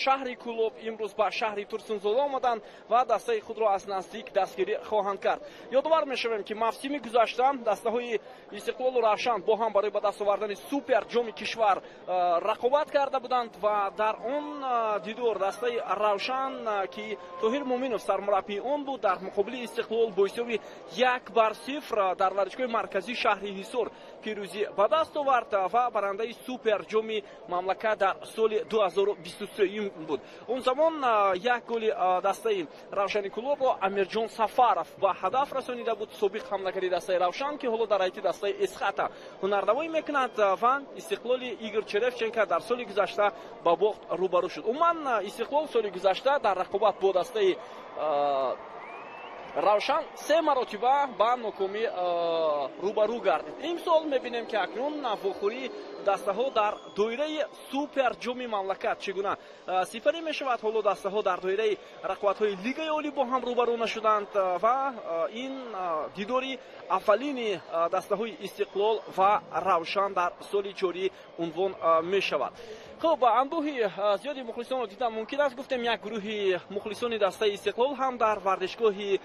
Шаҳри Кӯлоб имрӯз ба шаҳри Турсунзода омаданд ва дастаи худро аз наздик дастгирӣ хоҳанд кард. Ёдовар мешавем, ки мавсими гузашта дастаҳои Истиқлолу Равшан бо ҳам барои ба даст овардани супер ҷоми кишвар рақобат карда буданд ва дар он дидор дастаи Равшан, ки Тоҳир Муъминов сармураббии он буд, дар муқобили Истиқлол бо ҳисоби 1-0 дар варзишгоҳи марказии шаҳри Ҳисор пирӯзӣ ба даст овард ва барандаи супер ҷоми мамлакат дар соли 2023 буд. Он замон як голи дастаи Равшани Кӯлобро Амирҷон Сафаров ба ҳадаф расонида буд, собиқ ҳамлакари дастаи Равшан, ки ҳоло дар ҳайати дастаи Эсхата ҳунарнамоӣ мекунад, ва Истиқлоли Игор Черевченко дар соли гузашта ба бохт рӯбарӯ шуд. Умуман, Истиқлол соли гузашта дар рақобат бо дастаи Равшан се маротиба ба нокомӣ рӯбарӯ гардид. Имсол мебинем, ки акнун вохӯрии дастаҳо дар доираи супер ҷоми мамлакат чӣ гуна сипарӣ мешавад. Ҳоло дастаҳо дар доираи рақобатҳои Лигаи олӣ бо ҳам рӯбарӯ нашуданд ва ин дидори аввалини дастаҳои Истиқлол ва Равшан дар соли ҷорӣ унвон мешавад. Хуб, анбӯҳи зиёди мухлисонро дидан мумкин аст. Гуфтем, як гурӯҳи мухлисони дастаи Истиқлол ҳам дар варзишгоҳи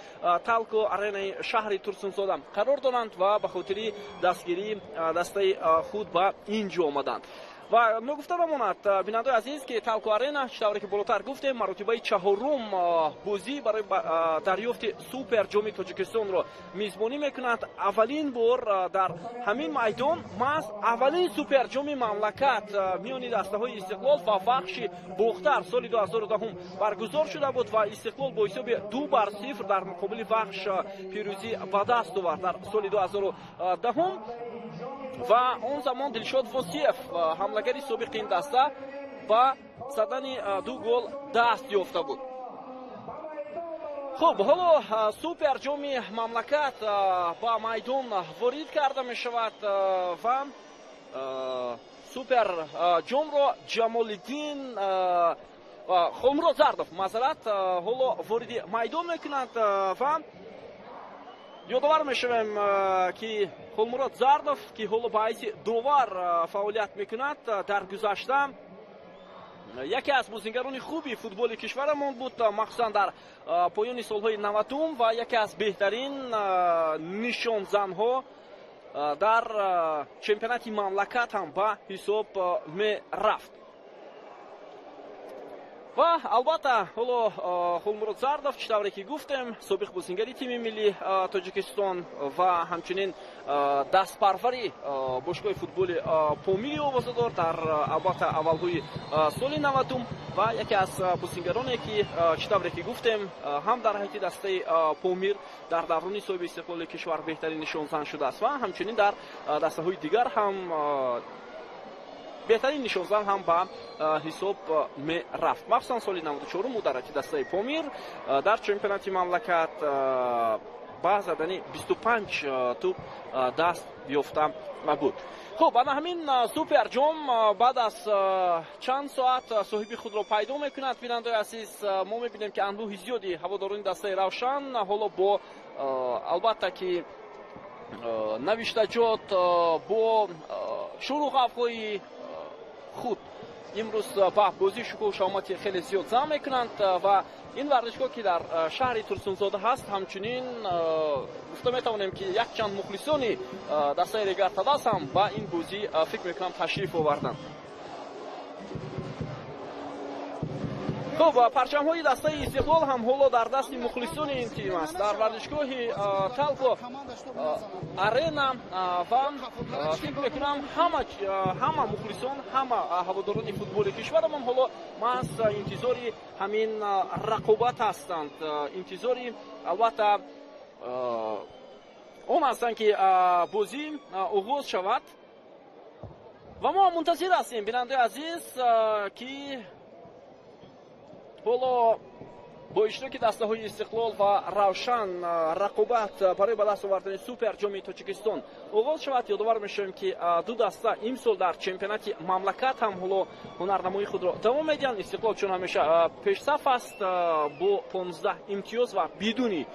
Талко Аренаи шаҳри Турсунзода қарор доранд ва ба хотири дастгирии дастаи худ ба ин ҷо омаданд. Ва ногуфта намонад, бинандаои азиз, ки Талко Арена, чӣ тавре ки болотар гуфтем, маротибаи чаҳорум бозӣ барои дарёфти супер ҷоми Тоҷикистонро мизбонӣ мекунад. Аввалин бор дар ҳамин майдон маҳз аввалин супер ҷоми мамлакат миёни дастаҳои Истиқлол ва Вахши Бохтар соли 2010 баргузор шуда буд ва Истиқлол бо ҳисоби 2-0 дар муқобили Вахш пирӯзӣ ба даст овард дар соли 2010 ва он замон Дилшод Восиев, ҳамлагари собиқи ин даста, ба задани ду гол даст ёфта буд. Хуб, ҳоло супер ҷоми мамлакат ба майдон ворид карда мешавад ва супер ҷомро Ҷамолиддин Холмурод Зардов, маъзарат, ҳоло вориди майдон мекунанд. Ва ёдовар мешавем, ки Холмурод Зардов, ки ҳоло ба ҳайси довар фаъолият мекунад, дар гузашта яке аз бозингарони хуби футболи кишварамон буд, махсусан дар поёни солҳои 90-ум, ва яке аз беҳтарин нишонзанҳо дар чемпионати мамлакат ҳам ба ҳисоб мерафт. Ва албатта, ҳоло Холмурод Зардов, чӣ тавре ки гуфтем, собиқ бозингари тими милли Тоҷикистон ва ҳамчунин дастпарвари бошгоҳи футболи Помири овозадор дар, албатта, аввалҳои соли 90-ум ва яке аз бозингароне, ки, чӣ тавре ки гуфтем, ҳам дар ҳайати дастаи Помир дар даврони соҳиби истиқлоли кишвар беҳтарин нишонзан шудааст ва ҳамчунин дар дастаҳои дигар ҳам беҳтарин нишонзан ҳам ба ҳисоб мерафт. Махсусан соли 94-ум ӯ дар ҳайати дастаи Помир дар чемпионати мамлакат ба задани 25 тӯб даст ёфта буд. Хуб, ана ҳамин супер ҷом баъд аз чанд соат соҳиби худро пайдо мекунад. Бинандаои азиз, мо мебинем, ки анбӯҳи зиёди ҳаводорони дастаи Равшан ҳоло бо, албатта ки, навиштаҷот, бо шуру ғавғои худ имрӯз ба бозии шукӯҳу шаҳомати хеле зиёд зам мекунанд. Ва ин варзишгоҳ, ки дар шаҳри Турсунзода ҳаст, ҳамчунин гуфта метавонем, ки якчанд мухлисони дастаи Регар-ТадАЗ ҳам ба ин бозӣ, фикр мекунам, ташриф оварданд. Хуб, парчамҳои дастаи Истиқлол ҳам ҳоло дар дасти мухлисони ин тим аст дар варзишгоҳи Талко Арена ва фикр мекунам, ҳама мухлисон, ҳама ҳаводорони футболи кишварамон ҳоло маҳз интизори ҳамин рақобат ҳастанд, интизори, албатта, он ҳастанд, ки бозӣ оғоз шавад. Ва мо мунтазир ҳастем, бинандаи азиз, ки ҳоло Бо иштироки дастаҳои Истиқлол ва Равшан рақобат барои ба даст овардани Суперҷоми Тоҷикистон оғоз шавад. Ёдовар мешавем, ки ду даста имсол дар чемпионати мамлакат ҳам ҳоло ҳунарнамоии худро давом медиҳанд. Истиқлол чун ҳамеша пешсаф аст бо 15 имтиёз ва бидуни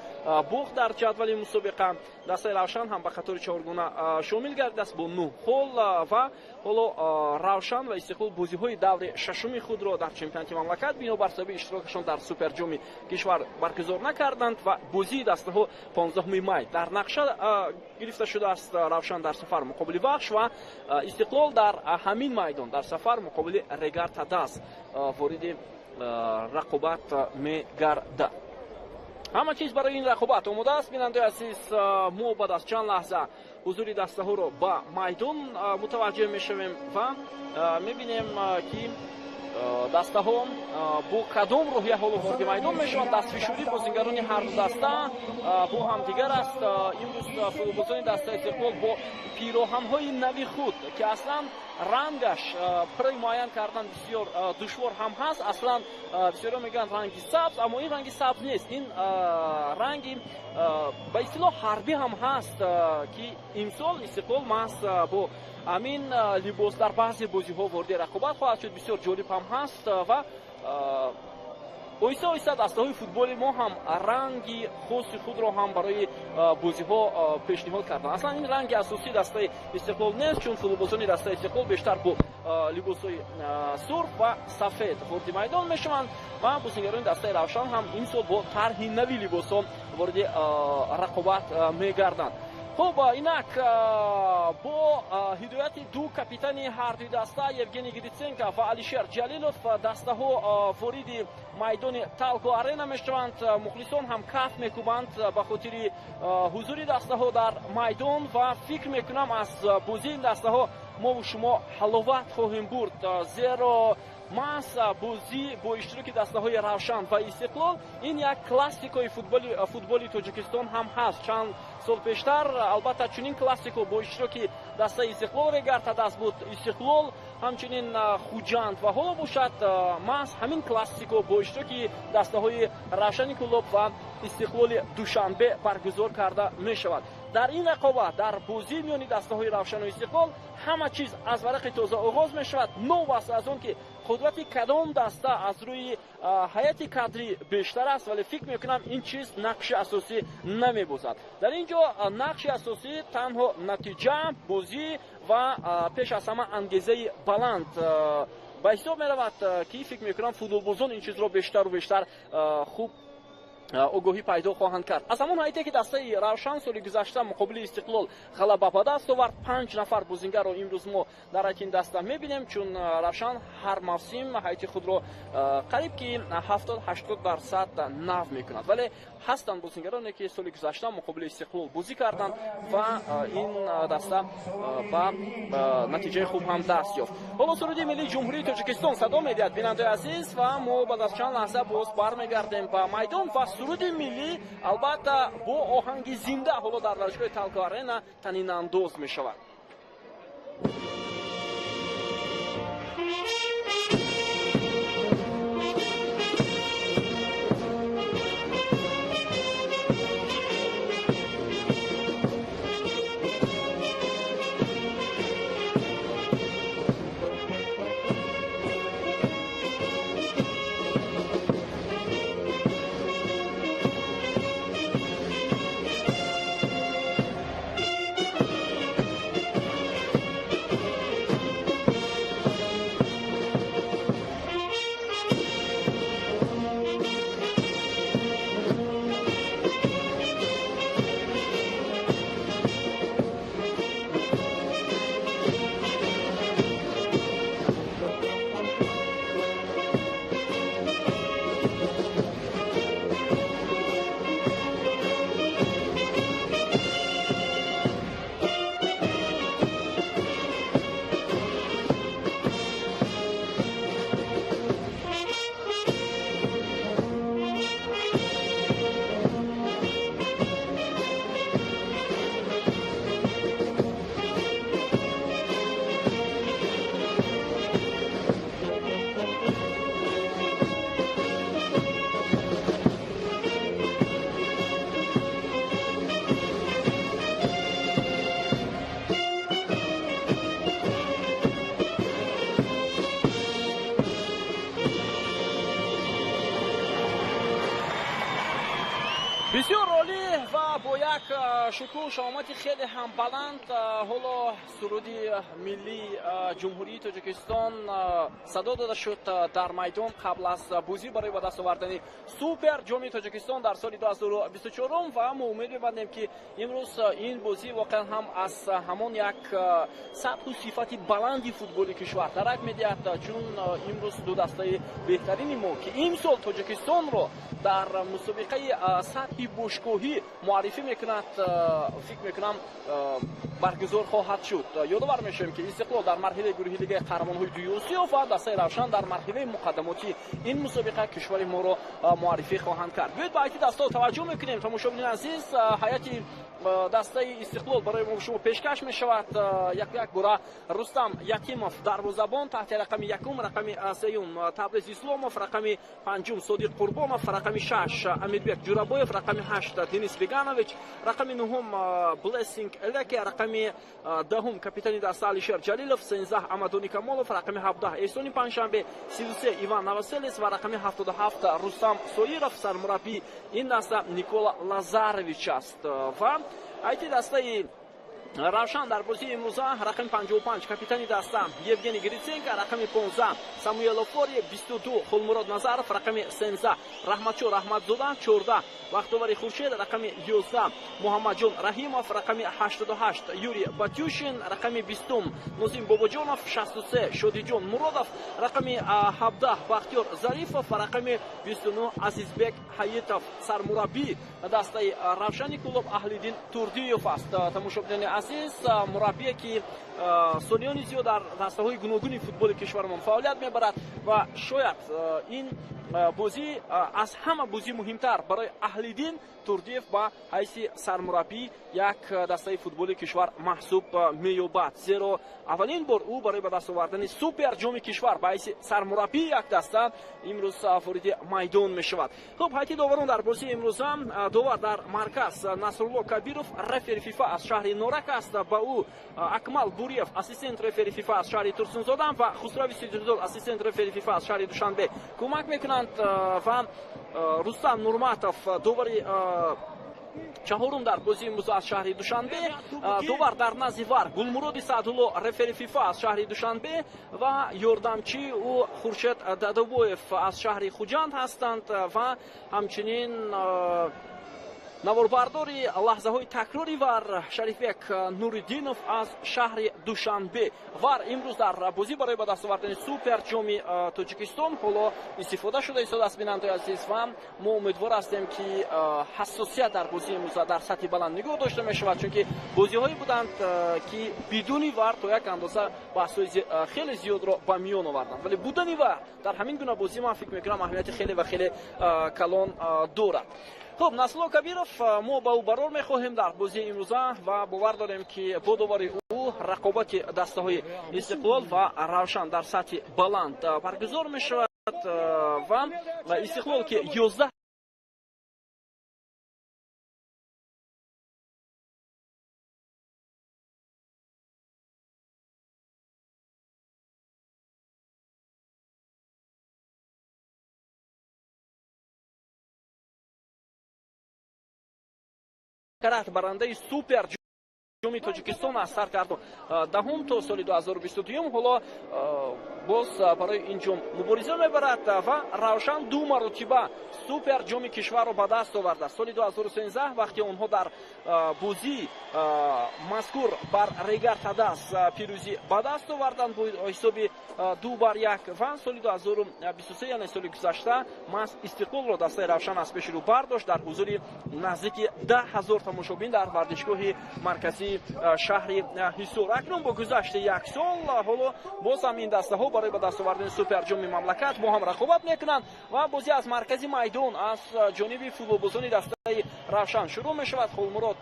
бохт дар ҷадвали мусобиқа. Дастаи Равшан ҳам ба қатори чоргуна шомил гардидааст бо 9 хол ва ҳоло Равшан ва Истиқлол бозиҳои даври шашуми худро дар чемпионати мамлакат бинобар сабаби иштирокашон дар Суперҷоми кишвар баргузор накарданд ва бозии дастаҳо 15 май дар нақша гирифта шудааст. Равшан дар сафар муқобили Вахш ва Истиқлол дар ҳамин майдон дар сафар муқобили Регар Тадаз вориди рақобат мегардад. Ҳама чиз барои ин рақобат омода аст. Бинандаи азиз, мо баъд аз чанд лаҳза ҳузури дастаҳоро ба майдон мутаваҷҷеҳ мешавем ва мебинем, ки дастаҳо бо кадом рӯҳия ҳоло вориди майдон мешаванд. Дастфишурӣ бозингарони ҳар ду даста бо ҳамдигар аст. Имрӯз футболбозони дастаи Истиқлол бо пироҳанҳои нави худ, ки аслан рангаш барои муайян кардан бисёр душвор ҳам ҳаст. Аслан бисёриҳо мегӯянд ранги сабз, аммо ин ранги сабз нест. Ин ранги ба истилоҳ ҳарбӣ ҳам ҳаст, ки имсол Истиқлол маҳз бо ҳамин либос дар баъзе бозиҳо вориди рақобат хоҳад шуд. Бисёр ҷолиб ҳам ҳаст ва оҳиста оҳиста дастаҳои футболи мо ҳам ранги хоси худро ҳам барои бозиҳо пешниҳод карданд. Аслан ин ранги асосии дастаи Истиқлол нест, чун футболбозони дастаи Истиқлол бештар бо либосҳои сурх ва сафед вориди майдон мешаванд ва бозингарони дастаи Равшан ҳам имсол бо тарҳи нави либосҳо вориди рақобат мегарданд. Хуб, инак бо ҳидояти ду капитани ҳардуи даста Евгений Гриценко ва Алишер Ҷалилов дастаҳо вориди майдони Талко Арена мешаванд. Мухлисон ҳам каф мекӯбанд ба хотири ҳузури дастаҳо дар майдон ва фикр мекунам, аз бозии дастаҳо мову шумо ҳаловат хоҳем бурд, зеро маҳз бозӣ бо иштироки дастаҳои Равшан ва Истиқлол ин як классикои футболи Тоҷикистон ҳам ҳаст. Чанд сол пештар албатта чунин классико бо иштироки дастаи Истиқлол Регар Тадаз буд, Истиқлол ҳамчунин Хуҷанд ва ҳоло бошад маҳз ҳамин классико бо иштироки дастаҳои Равшани Кӯлоб ва Истиқлоли Душанбе баргузор карда мешавад. Дар ин рақобат, дар бозии миёни дастаҳои Равшану Истиқлол ҳама чиз аз варақи тоза оғоз мешавад. Новобаста аз он ки қудрати кадом даста аз рӯи ҳайати кадрӣ бештар аст, вале фикр мекунам, ин чиз нақши асосӣ намебозад. Дар ин ҷо нақши асосӣ танҳо натиҷа, бозӣ ва пеш аз ҳама ангезаи баланд ба ҳисоб меравад, ки фикр мекунам, футболбозон ин чизро бештару бештар хуб огоҳӣ пайдо хоҳанд кард. Аз ҳамон ҳайате, ки дастаи Равшан соли гузашта муқобили Истиқлол ғалаба ба даст овард, 5 нафар бозингарро имрӯз мо дар ҳайати ин даста мебинем, чун Равшан ҳар мавсим ҳайати худро қариб ки 70-80% нав мекунад, вале ҳастанд бозингароне, ки соли гузашта муқобили Истиқлол бозӣ карданд ва ин даста ба натиҷаи хуб ҳам даст ёфт. Ҳоло суруди миллии Ҷумҳурии Тоҷикистон садо медиҳад, бинандаи азиз, ва мо баъд аз чанд лаҳза боз бармегардем ба майдон ва суруди миллӣ албатта бо оҳанги зинда ҳоло дар варзишгоҳи Талко Арена танинандоз мешавад. Бисёр олӣ ва бо як шукӯҳ шаҳомати хеле ҳам баланд ҳоло суруди миллии Ҷумҳурии Тоҷикистон садо дода шуд дар майдон қабл аз бозӣ барои ба даст овардани супер ҷоми Тоҷикистон дар соли 2024. Ва мо умед мебандем, ки имрӯз ин бозӣ воқеан ҳам аз ҳамон як сатҳу сифати баланди футболи кишвар дарак медиҳад, чун имрӯз ду дастаи беҳтарини мо, ки имсол Тоҷикистонро дар мусобиқаи сатҳи бошгоҳӣ муаррифӣ мекунад, фикр мекунам, баргузор хоҳад шуд. Ёдовар мешавем, ки Истиқлол дар марҳилаи гурӯҳи Лигаи қаҳрамонҳои дуюми Осиё ва дастаи Равшан дар марҳилаи муқаддамотии ин мусобиқа кишвари моро муаррифӣ хоҳанд кард. Биёед, ба ҳайати дастаҳо таваҷҷӯҳ мекунем, тамошобинони азиз. Ҳайати дастаи Истиқлол барои мо шумо пешкаш мешавад як як бора. Рустам Ятимов, дарвозабон, таҳти рақами якум, рақами сеюм Табриз Исломов, рақами панҷум Содиқ Қурбонов, рақами шаш Амирбек Ҷурабоев, рақами ҳашт Денис Беганович, рақами нуҳум Блессинг Элеке, рақами 10-ум капитани даста Алишер Ҷалилов, 13 Амадони Камолов, рақами 17 Эҳсони Панҷшанбе, 33 Иван Новоселец ва рақами 77 Рустам Соиров. Сармураббии ин даста Никола Лазаревич аст. Ва ҳайати дастаи Равшан дар бозии имрӯза: рақами 55 капитани даста Евгений Гриценко, рақами 15 Самуэл Офори, 22 Хулмурод Назаров, рақами 13 Раҳматшо Раҳматзода, 14 Вақтовари Хуршед, рақами 11 Муҳаммадҷон Раҳимов, рақами 88 Юрий Батюшин, рақами 20 Нозим Бобоҷонов, 63 Шодиҷон Муродов, рақами 17 Бахтиёр Зарифов ва рақами 29 Азизбек Ҳаитов. Сармураббии дастаи Равшани Кӯлоб Аҳлиддин Турдиев аст. Тамошобинони азиз, мураббие, ки солиёни зиёд дар дастаҳои гуногуни футболи кишварамон фаъолият мебарад, ва шояд ин бозӣ аз ҳама бозӣ муҳимтар барои Аҳлиддин Турдиев ба ҳайси сармураббии як дастаи футболи кишвар маҳсуб меёбад, зеро аввалин бор ӯ барои ба даст овардани супер ҷоми кишвар ба ҳайси сармураббии як даста имрӯз вориди майдон мешавад. Хуб, ҳайати доварон дар бозии имрӯза: довар дар марказ Насрулло Кабиров, рефери ФИФА аз шаҳри Норак аст. Ба ӯ Акмал Буриев, ассистент рефери ФИФА аз шаҳри Турсунзода, ва Хусрави Сидиқзод, ассистент рефери ФИФА аз шаҳри Душанбе кӯмак мекунанд. Ва Рустам Нурматов, довари чаҳорум дар бозии имрӯза аз шаҳри Душанбе. Довар дар назди ВАР Гулмуроди Саъдулло, рефери ФИФА аз шаҳри Душанбе, ва ёрдамчии ӯ Хуршед Дадобоев аз шаҳри Хуҷанд ҳастанд. Ва ҳамчунин наворбардори лаҳзаҳои такрори ВАР Шарифбек Нуриддинов аз шаҳри Душанбе. ВАР имрӯз дар бозӣ барои ба даст овардани супер ҷоми Тоҷикистон ҳоло истифода шуда истодааст, бинандаои азиз, ва мо умедвор ҳастем, ки ҳассосият дар бозии имрӯза дар сатҳи баланд нигоҳ дошта мешавад, чунки бозиҳое буданд, ки бидуни ВАР то як андоза баҳсҳои хеле зиёдро ба миён оварданд, вале будани ВАР дар ҳамин гуна бозӣ, ман фикр мекунам, аҳамияти хеле ва хеле калон дорад. Хуб, Насрулло Кабиров, мо ба ӯ барор мехоҳем дар бозии имрӯза ва бовар дорем, ки бо довари ӯ рақобати дастаҳои Истиқлол ва Равшан дар сатҳи баланд баргузор мешавад. Ва Истиқлол, ки 11 карат барандаи супер ҷоми Тоҷикистон аз сар кард 10-ум то соли 2022, ҳоло боз барои ин ҷом мубориза мебарад. Ва Равшан ду маротиба супер ҷоми кишварро ба даст овардааст: соли 2013, вақте онҳо дар бозии мазкур бар Регар Тадаз пирӯзӣ ба даст оварданд бо ҳисоби 2-1, ва соли 2023, яъне соли гузашта, маҳз Истиқлолро дастаи Равшан аз пеши рӯ бардошт дар ҳузури наздики 10 000 тамошобин дар варзишгоҳи марказии шаҳри Ҳисор. Акнун бо гузашти як сол ҳоло боз ҳам ин дастаҳо барои ба даст овардани суперҷоми мамлакат бо ҳам рақобат мекунанд. Ва бозӣ аз маркази майдон аз ҷониби футболбозони дастаи Равшан шурӯъ мешавад. Хулмурод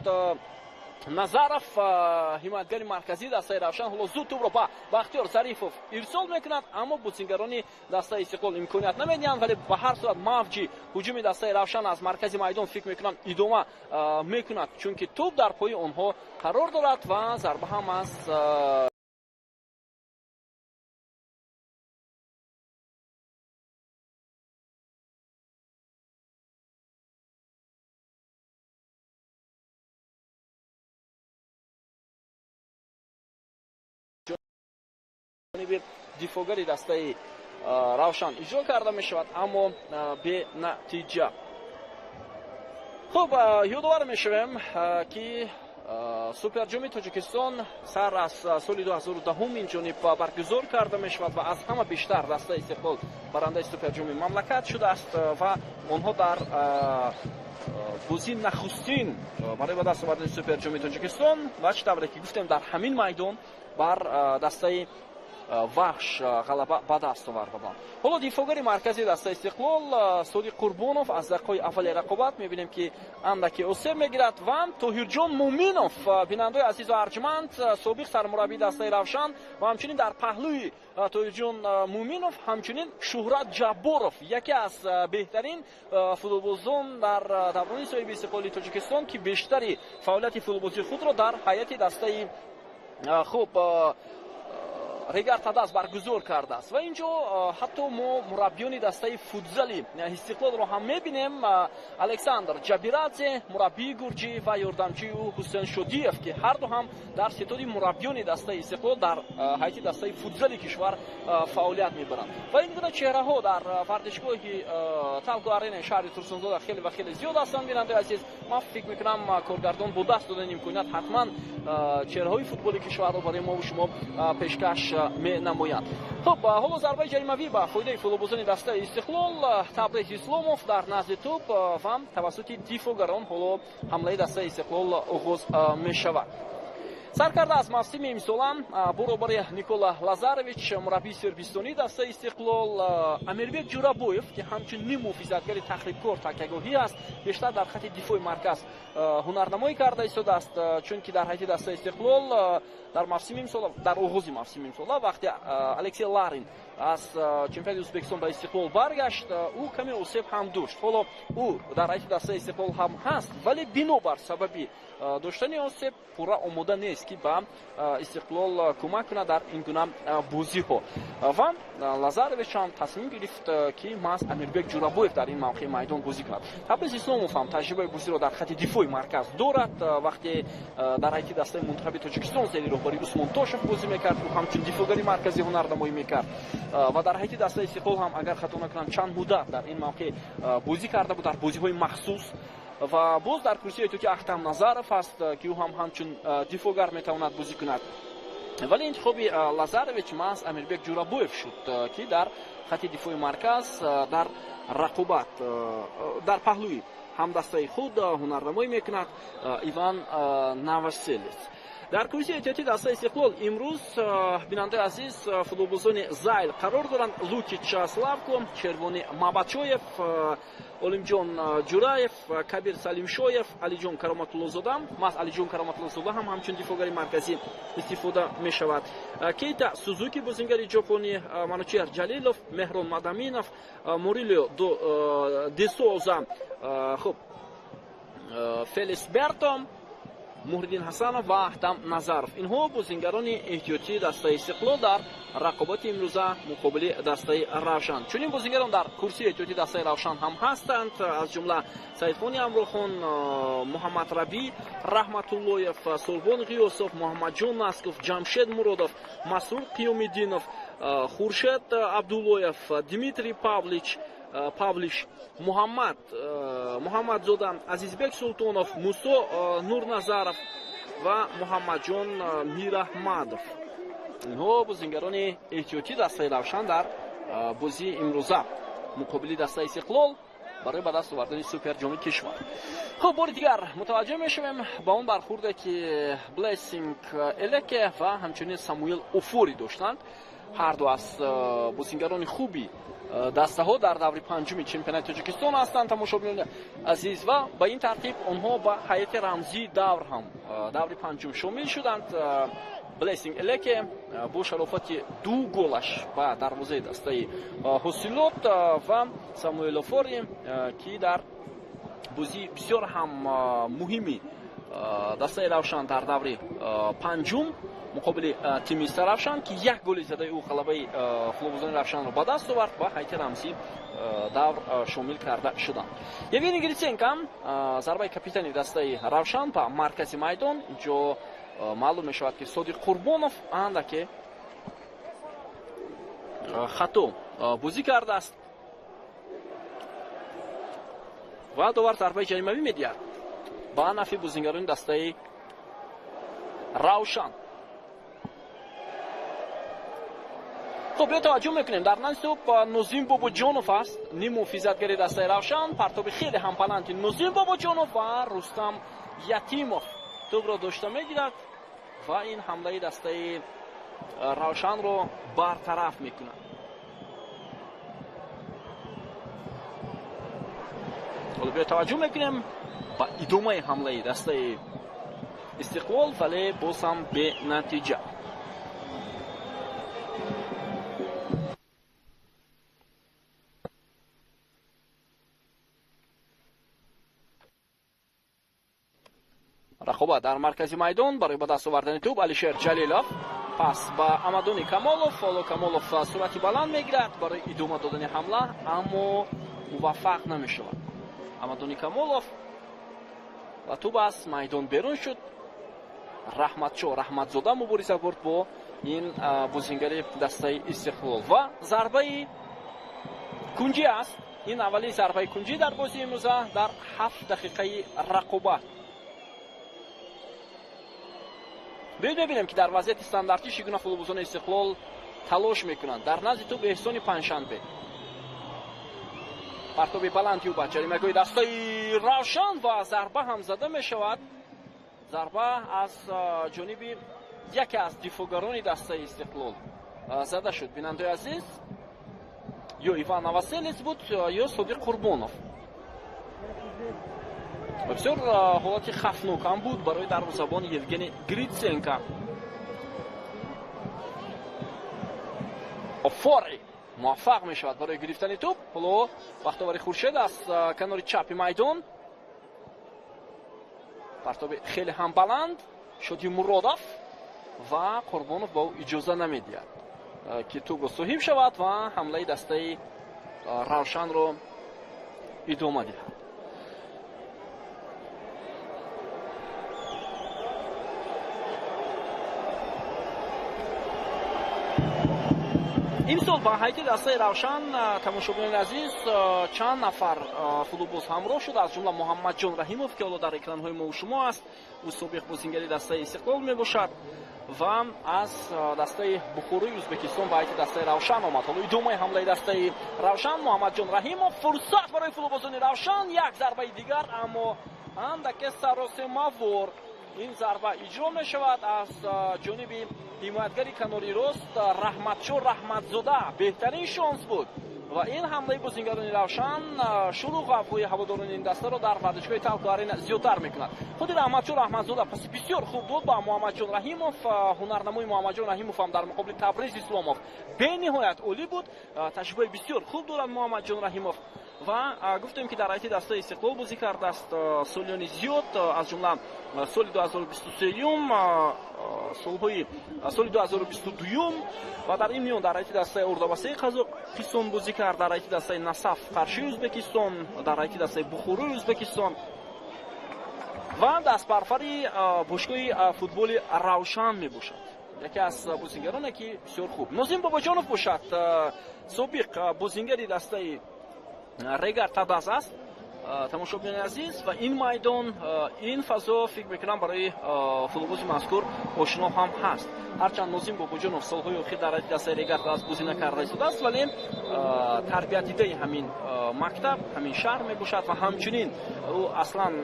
Назаров, ҳимоятгари марказии дастаи Равшан, ҳоло зуд тӯбро ба Бахтиёр Зарифов ирсол мекунад, аммо бозингарони дастаи Истиқлол имконият намедиҳанд. Вале ба ҳар сурат мавҷи ҳуҷуми дастаи Равшан аз маркази майдон, фикр мекунам, идома мекунад, чунки тӯб дар пои онҳо қарор дорад ва зарба ҳам аз ҷониби дифогари дастаи Равшан иҷро карда мешавад, аммо бенатиҷа. Хуб, ёдовар мешавем, ки Суперҷоми Тоҷикистон сар аз соли 2010 ин ҷониб баргузор карда мешавад ва аз ҳама бештар дастаи Истиқлол барандаи Суперҷоми мамлакат шудааст ва онҳо дар бозии нахустин барои ба даст овардани Суперҷоми Тоҷикистон ва чӣ тавре ки гуфтем, дар ҳамин майдон бар дастаи Вахш ғалаба ба даст оварда буданд. Ҳоло дифогари марказии дастаи Истиқлол Содиқ Қурбонов аз дақиқаҳои аввали рақобат мебинем, ки андаке осеб мегирад ва Тоҳирҷон Муминов, бинандаои азизу арҷманд, собиқ сармураббии дастаи Равшан, ва ҳамчунин дар паҳлӯи Тоҳирҷон Муминов ҳамчунин Шуҳрат Ҷабборов, яке аз беҳтарин футболбозон дар даврони соҳиби истиқлоли Тоҷикистон, ки бештари фаъолияти футболбозии худро дар ҳайати дастаи, хуб, Регар Тадаз баргузор кардааст. Ва ин ҷо ҳатто мо мураббиёни дастаи футзали Истиқлолро ҳам мебинем: Александр Ҷабирадзе, мураббии гурҷӣ, ва ёрдамчии ӯ Ҳусен Шодиев, ки ҳарду ҳам дар ситоди мураббиёни дастаи Истиқлол дар ҳайати дастаи футзали кишвар фаъолият мебаранд. Ва ин гуна чеҳраҳо дар варзишгоҳи Талко Аренаи шаҳри Турсунзода хеле ва хеле зиёд ҳастанд. Бинандаи азиз, ман фикр мекунам, коргардон бо даст додани имконият ҳатман чеҳраҳои футболи кишварро барои мову шумо пешкаш менамояд. Хуб, ҳоло зарбаи ҷаримавӣ ба фоидаи футболбозони дастаи Истиқлол. Табрез Исломов дар назди тӯб ва тавассути дифогарон ҳоло ҳамлаи дастаи Истиқлол оғоз мешавад. Сар карда аз мавсими имсола баробари Никола Лазаревич, мураббии сербистонии дастаи Истиқлол, Амирбек Ҷурабоев, ки ҳамчун ниммуҳофизатгари тахрибкор такягоҳӣ аст, бештар дар хати дифои марказ ҳунарнамоӣ карда истодааст, чунки дар ҳайати дастаи Истиқлол дар мавсими имсола, дар оғози мавсими имсола, вақте Алексей Ларин аз чемпионати Ӯзбекистон ба Истиқлол баргашт, ӯ каме осеб ҳам дошт. Ҳоло ӯ дар ҳайати дастаи Истиқлол ҳам ҳаст, вале бинобар сабаби доштани осеб пурра омода нест, ки ба Истиқлол кӯмак кунад дар ин гуна бозиҳо. Ва Лазаревич ҳам тасмим гирифт, ки маҳз Амирбек Ҷурабоев дар ин мавқеи майдон бозӣ кунад. Табриз Исломов ҳам таҷрибаи бозиро дар хати дифои марказ дорад. Вақте дар ҳайати дастаи мунтахаби Тоҷикистон зери роҳбарии Усмон Тошев бозӣ мекард, ӯ ҳамчун дифогари марказӣ ҳунарнамоӣ мекард ва дар ҳайати дастаи Истиқлол ҳам, агар хато накунам, чанд муддат дар ин мавқеъ бозӣ карда буд дар бозиҳои махсус. Ва боз дар курсии эҳтиётӣ Ахтам Назаров аст, ки ӯ ҳам ҳамчун дифогар метавонад бозӣ кунад, вале интихоби Лазаревич маҳз Амирбек Ҷурабоев шуд, ки дар хати дифои марказ дар рақобат дар паҳлӯи ҳамдастаи худ ҳунарнамоӣ мекунад Иван Новоселец. Дар курсии эҳтиётии дастаи Истиқлол имрӯз, бинандаи азиз, футболбозони зайл қарор доранд: Лукич Славко, Шервони Мабачоев, Олимҷон Ҷураев, Кабир Салимшоев, Алиҷон Кароматуллозода. Маҳз Алиҷон Кароматуллозода ҳам ҳамчун дифогари марказӣ истифода мешавад, Кейта Сузуки, бозингари ҷопонӣ, Манучеҳр Ҷалилов, Меҳрон Мадаминов, Мурилио Десоза, хуб, Фелис Берто, Муҳриддин Ҳасанов ва Аҳтам Назаров. Инҳо бозингарони эҳтиётии дастаи Истиқлол дар рақобати имрӯза муқобили дастаи Равшан. Чунин бозингарон дар курсии эҳтиётии дастаи Равшан ҳам ҳастанд, аз ҷумла Саидхони Амрохон, Муҳаммадрабӣ Раҳматуллоев, Сулбон Ғиёсов, Муҳаммадҷон Насков, Ҷамшед Муродов, Масрур Қиёмиддинов, Хуршед Абдуллоев, Дмитрий Павлич Павлиш, Муҳаммад Муҳаммадзода, Азизбек Султонов, Мусо Нурназаров ва Муҳаммадҷон Мираҳмадов. Инҳо бозингарони эҳтиётии дастаи Равшан дар бозии имрӯза муқобили дастаи Истиқлол барои ба даст овардани Суперҷоми кишвар. Хуб, бори дигар мутаваҷҷӯҳ мешавем ба он бархурде, ки Блессинг Элеке ва ҳамчунин Самуил Офори доштанд. Ҳарду аз бозингарони хуби дастаҳо дар даври панҷуми чемпионати Тоҷикистон ҳастанд, тамошобинони азиз, ва ба ин тартиб онҳо ба ҳайати рамзии давр ҳам, даври панҷум, шомил шуданд. Блессинг Элеке бо шарофати ду голаш ба дарвозаи дастаи Ҳосилот ва Самуэл Офори, ки дар бозии бисёр ҳам муҳими дастаи Равшан дар даври панҷум муқобили тими Истаравшан, ки як голи задаи ӯ ғалабаи футболбозони Равшанро ба даст овард, ба ҳайати рамзии давр шомил карда шуданд. Евгений Гриценко, зарбаи капитани дастаи Равшан ба маркази майдон. Инҷо маълум мешавад, ки Содиқ Қурбонов андаке хато бозӣ кардааст ва довар зарбаи ҷаримавӣ медиҳад ба нафъи бозингарони дастаи Равшан. Хуб, биё таваҷҷӯҳ мекунем. Дар назди тӯп Нозим Бобоҷонов аст, ниммуҳофизатгари дастаи Равшан. Партоби хеле ҳам баланди Нозим Бобоҷонов ва Рустам Ятимов тӯпро дошта мегирад ва ин ҳамлаи дастаи Равшанро бартараф мекунад. Ҳоло биё таваҷҷӯҳ мекунем ба идомаи ҳамлаи дастаи Истиқлол, вале боз ҳам бенатиҷа. Рақобат дар маркази майдон барои ба даст овардани тӯб. Алишер Ҷалилов пас ба Амадони Камолов. Ҳоло Камолов суръати баланд мегирад барои идома додани ҳамла, аммо муваффақ намешавад. Амадони Камолов ва тӯб аз майдон берун шуд. Раҳматшо Раҳматзода мубориза бурд бо ин бозингари дастаи Истиқлол ва зарбаи кунҷӣ аст. Ин аввалин зарбаи кунҷӣ дар бозии имрӯза дар 7 дақиқаи рақобат. Биёед мебинем, ки дар вазъияти стандартӣ чӣ гуна футболбозони Истиқлол талош мекунанд. Дар назди тӯб Эҳсони Панҷшанбе. Партоби баланди ӯ ба ҷаримагоҳи дастаи Равшан ва зарба ҳам зада мешавад. Зарба аз ҷониби яке аз дифоъгарони дастаи Истиқлол зада шуд. Бинандаои азиз, ё Иван Новоселец буд, ё Содиқ Қурбонов. Бисёр ҳолати хавфнок ҳам буд барои дарвозабон Евгений Гриценко. Офори муваффақ мешавад барои гирифтани тӯб. Ҳоло Бахтовари Хуршед аз канори чапи майдон. Партоби хеле ҳам баланд Шоди Муродов ва Қурбонов ба ӯ иҷоза намедиҳад, ки тӯбро соҳиб шавад ва ҳамлаи дастаи Равшанро идома диҳад. Имсол ба ҳайати дастаи Равшан, тамошобинони азиз, чанд нафар футболбоз ҳамроҳ шуд, аз ҷумла Муҳаммадҷон Раҳимов, ки ҳоло дар экранҳои мо шумо аст. Ӯ собиқ бозингари дастаи Истиқлол мебошад ва аз дастаи Бухорои Ӯзбекистон ба ҳайати дастаи Равшан омад. Ҳоло идомаи ҳамлаи дастаи Равшан. Муҳаммадҷон Раҳимов, фурсат барои футболбозони Равшан, як зарбаи дигар, аммо андаке саросемавор ин зарба иҷро мешавад аз ҷониби ҳимоятгари канори рост Раҳматшо Раҳматзода. Беҳтарин шонс буд ва ин ҳамлаи бозингарони Равшан шурӯъ ғавғои ҳаводорони ин дастаро дар варзишгоҳи Талко Арена зиёдтар мекунад. Худи Раҳматшо Раҳматзода паси бисёр хуб буд ба Муҳаммадҷон Раҳимов. Ҳунарнамои Муҳаммадҷон Раҳимов ҳам дар муқобили Табриз Исломов бениҳоят олӣ буд. Таҷрибаи бисёр хуб дорад Муҳаммадҷон Раҳимов ва гуфтем, ки дар ҳайати дастаи Истиқлол бозӣ кардааст солиёни зиёд, аз ҷумла соли 2023, солҳои соли 2022 ва дар ин миён дар ҳайати дастаи Ордабасаи Қазоқистон бозӣ кард, дар ҳайати дастаи Насаф Қаршии Ӯзбекистон, дар ҳайати дастаи Бухорои Ӯзбекистон ва дастпарвари бошгоҳи футболи Равшан мебошад. Яке аз бозингароне, ки бисёр хуб. Нозим Бобоҷонов бошад, собиқ бозингари дастаи Регар Тадаз аст. Тамошобинони азиз, ва ин майдон, ин фазо фикр мекунам барои футболбози мазкур ошино ҳам ҳаст. Ҳарчанд Нозим Бобоҷонов солҳои охир дар дастаи Регар Тадаз бозӣ накарда истодааст, вале тарбиятдидаи ҳамин мактаб, ҳамин шаҳр мебошад ва ҳамчунин ӯ аслан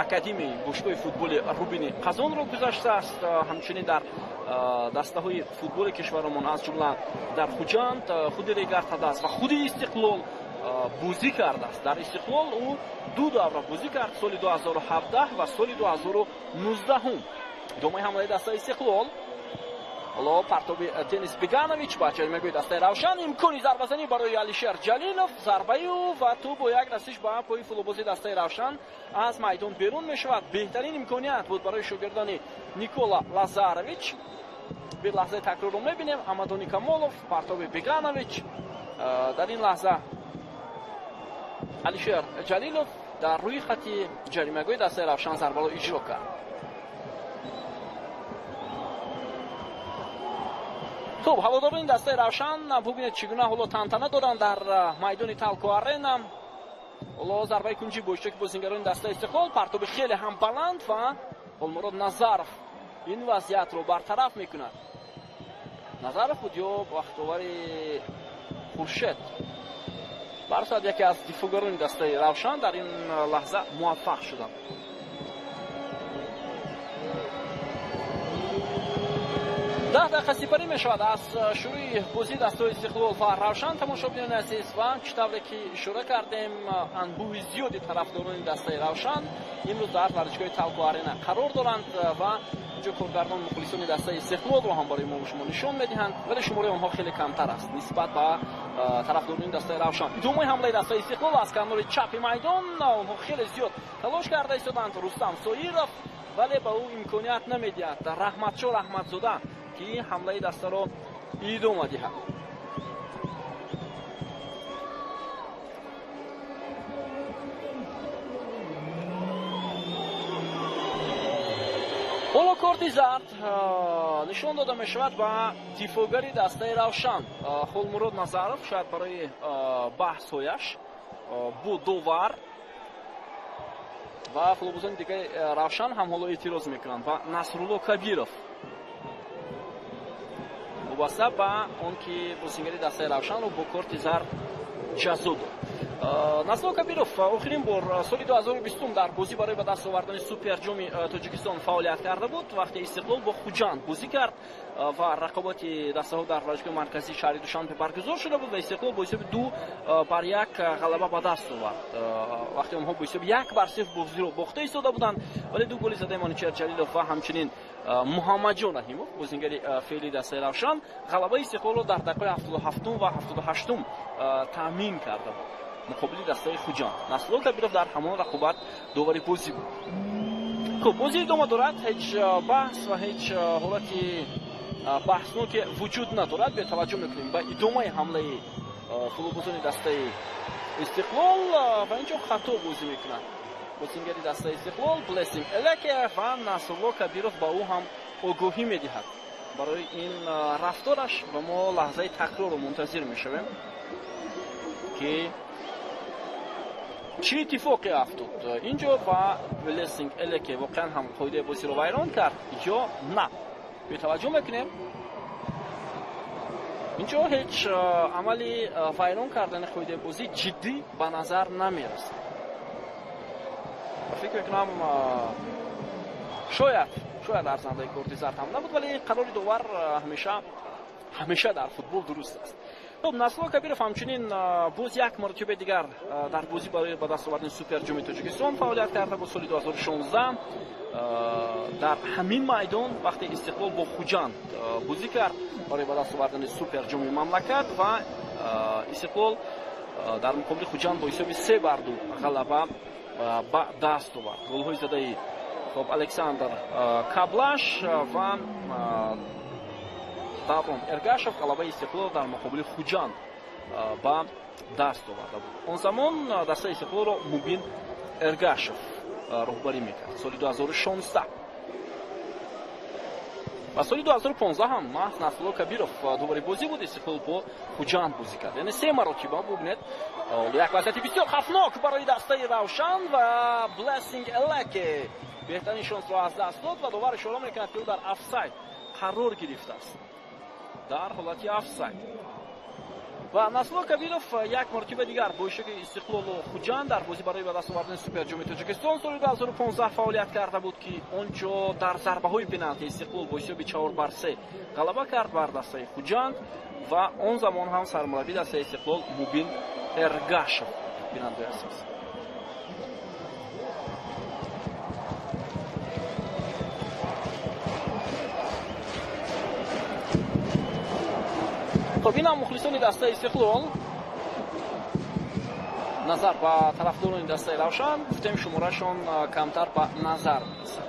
академияи бошгоҳи футболи Рубини Қазонро гузаштааст. Ҳамчунин дар дастаҳои футболи кишварамон, аз ҷумла дар Хуҷанд, худи Регар Тадаз ва худи Истиқлол бозӣ кардааст. Дар Истиқлол ӯ ду давра бозӣ кард, соли 2017 ва соли 2019. Идомаи ҳамлаи дастаи Истиқлол. Ҳоло партоби Денис Беганович ба ҷаримагоҳи дастаи Равшан. Имкони зарбазанӣ барои Алишер Ҷалилов. Зарбаи ӯ ва тӯб бо як расиш ба пои футболбози дастаи Равшан аз майдон берун мешавад. Беҳтарин имконият буд барои шогирдони Никола Лазарович. Бе лаҳзаи такрорро мебинем. Амадони Камолов, партоби Беганович. Дар ин лаҳза Алишер Ҷалилов дар рӯи хати ҷаримагоҳи дастаи Равшан зарбаро иҷро кард. Хуб, ҳаводорони дастаи Равшан бубинед, чӣ гуна ҳоло тантана доранд дар майдони Талко Арена. Ҳоло зарбаи кунҷӣ бо иштироки бозингарони дастаи Истиқлол, партоби хеле ҳам баланд ва Холмурод Назаров ин вазъиятро бартараф мекунад. Назаров буд ё вақтовари Хуршед? Барсад яке аз дифоъгарони дастаи Равшан дар ин лаҳза муваффақ шуданд. 10 дақиқа сипарӣ мешавад аз шурӯи бозии дастаҳои Истиқлол ва Равшан. Тамошобинони азиз, ва чӣ тавре ки ишора кардем, анбӯҳи зиёди тарафдорони дастаи Равшан имрӯз дар варзишгоҳи Талко Арена қарор доранд ва инҷо коргардон мухлисони дастаи Истиқлолро ҳам барои мо шумо нишон медиҳанд, вале шумораи онҳо хеле камтар аст нисбат ба тарафдорони дастаи Равшан. Идомаи ҳамлаи дастаи Истиқлол аз канори чапи майдон, онҳо хеле зиёд талош карда истоданд. Рустам Соиров, вале ба ӯ имконият намедиҳад Раҳматшо Раҳматзода, ки ҳамлаи дастаро идома диҳад. Ҳоло корти зард нишон дода мешавад ба дифоъгари дастаи Равшан Холмурод Назаров, шояд барои баҳсҳояш бо довар, ва футболбозони дигари Равшан ҳам ҳоло эътироз мекунанд ва Насрулло Кабиров вобаста ба он ки бозингари дастаи Равшанро бо корти зард ҷазо дод. Насрулло Кабиров охирин бор соли 2020 дар бозӣ барои ба даст овардани суперҷоми Тоҷикистон фаъолият карда буд, вақте Истиқлол бо Хуҷанд бозӣ кард ва рақобати дастаҳо дар варзишгоҳи марказии шаҳри Душанбе баргузор шуда буд ва Истиқлол бо ҳисоби 2-1 ғалаба ба даст овард. Вақте онҳо бо ҳисоби 1-0 бозиро бохта истода буданд, вале ду голи задаи Манучеҳр Ҷалилов ва ҳамчунин Муҳаммадҷон Раҳимов, бозингари феълии дастаи Равшан, ғалабаи Истиқлолро дар дақиқаи 77 ва 78 таъмин карда буд муқобили дастаи Хуҷанд. Насрулло Кабиров дар ҳамон рақобат довари бозӣ буд. Хуб, бозӣ идома дорад, ҳеҷ баҳс ва ҳеҷ ҳолати баҳсноке вуҷуд надорад. Бетаваҷҷӯҳ мекунем ба идомаи ҳамлаи футболбозони дастаи Истиқлол ва инҷо хато бозӣ мекунад бозингари дастаи Истиқлол Блессинг Элеке ва Насрулло Кабиров ба ӯ ҳам огоҳӣ медиҳад барои ин рафтораш ва мо лаҳзаи такрорро мунтазир мешавем ки чӣ иттифоқе афтод инҷо ва Блессинг Элеке воқеан ҳам қоидаи бозиро вайрон кард ё на. Бетаваҷҷӯҳ мекунем, инҷо ҳеҷ амали вайрон кардани қоидаи бозӣ ҷиддӣ ба назар намерасад. Фикр мекунам шояд арзандаи корти зард ҳам набуд, вале қарори довар ҳамеша дар футбол дуруст аст. Хуб, Насрулло Кабиров ҳамчунин боз як маротибаи дигар дар бозӣ барои ба даст овардани суперҷоми Тоҷикистон фаъолият карда буд. Соли 2016 дар ҳамин майдон вақте Истиқлол бо Хуҷанд бозӣ кард барои ба даст овардани суперҷоми мамлакат ва Истиқлол дар муқобили Хуҷанд бо ҳисоби 3-2 ғалаба ба даст овард. Голҳои задаи хуб Александр Каблаш ва Даврон Эргашев ғалабаи Истиқлол дар муқобили Хуҷанд ба даст оварда буд. Он замон дастаи Истиқлолро Мубин Эргашев роҳбарӣ мекард соли 2016. Ва соли 2015 ҳам маҳз Насрулло Кабиров дубори бозӣ буд, Истиқлол бо Хуҷанд бозӣ кард. Яъне се маротиба бубинед, як вазъияти бисёр хавфнок барои дастаи Равшан ва Блессинг Элеке беҳтарин шонсро аз даст дод ва довар ишора мекунад, ки ӯ дар офсайд қарор гирифтааст, дар ҳолати офсайд. Ва Насрулло Кабиров як маротиба дигар бо иштироки Истиқлолу Хуҷанд дар бозӣ барои ба даст овардани суперҷоми Тоҷикистон соли 2015 фаъолият карда буд, ки он ҷо дар зарбаҳои пеналти Истиқлол бо ҳисоби 4-3 ғалаба кард бар дастаи Хуҷанд ва он замон ҳам сармураббии дастаи Истиқлол Мубин Эргашев бинандаи азиз. Хуб, инам мухлисони дастаи Истиқлол назар ба тарафдорони дастаи Равшан гуфтем шуморашон камтар ба назар мерасад.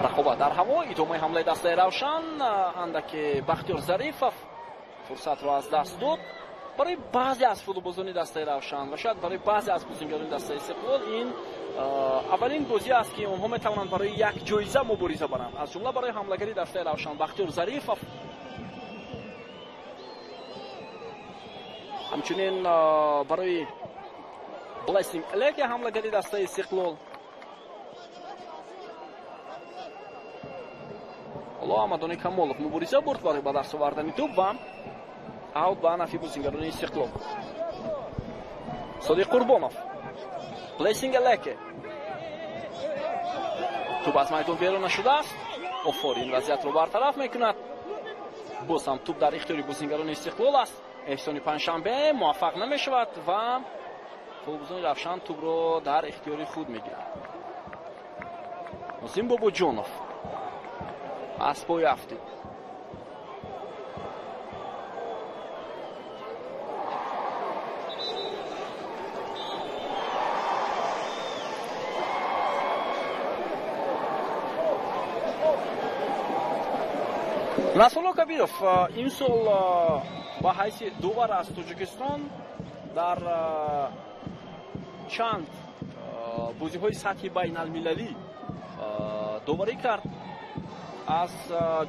Рақобат дар ҳаво, идомаи ҳамлаи дастаи Равшан, андаке Бахтиёр Зарифов фурсатро аз даст дод. Барои баъзе аз футболбозони дастаи Равшан ва шояд барои баъзе аз бозингарони дастаи Истиқлол ин аввалин бозӣ аст, ки онҳо метавонанд барои як ҷоиза мубориза баранд, аз ҷумла барои ҳамлагари дастаи Равшан Бахтиёр Зарифов, ҳамчунин барои Блессинг Элеке ҳамлагари дастаи Истиқлол. Ҳоло Аҳмадони Камолов мубориза бурд барои ба даст овардани тӯб ва аут ба нафи бозингарони Истиқлол. Содиқ Қурбонов, Блессинг Элеке, тӯб аз майдон берун нашудааст. Офори ин вазъиятро бартараф мекунад. Боз ҳам тӯб дар ихтиёри бозингарони Истиқлол аст. Эҳсони Панҷшанбе муваффақ намешавад ва футболбозони Равшан тӯбро дар ихтиёри худ мегиранд. Нозим Бобоҷонов аз пой афтид. Насрулло Кабиров имсол ба ҳайси довар аз Тоҷикистон дар чанд бозиҳои сатҳи байналмилалӣ доварӣ кард, аз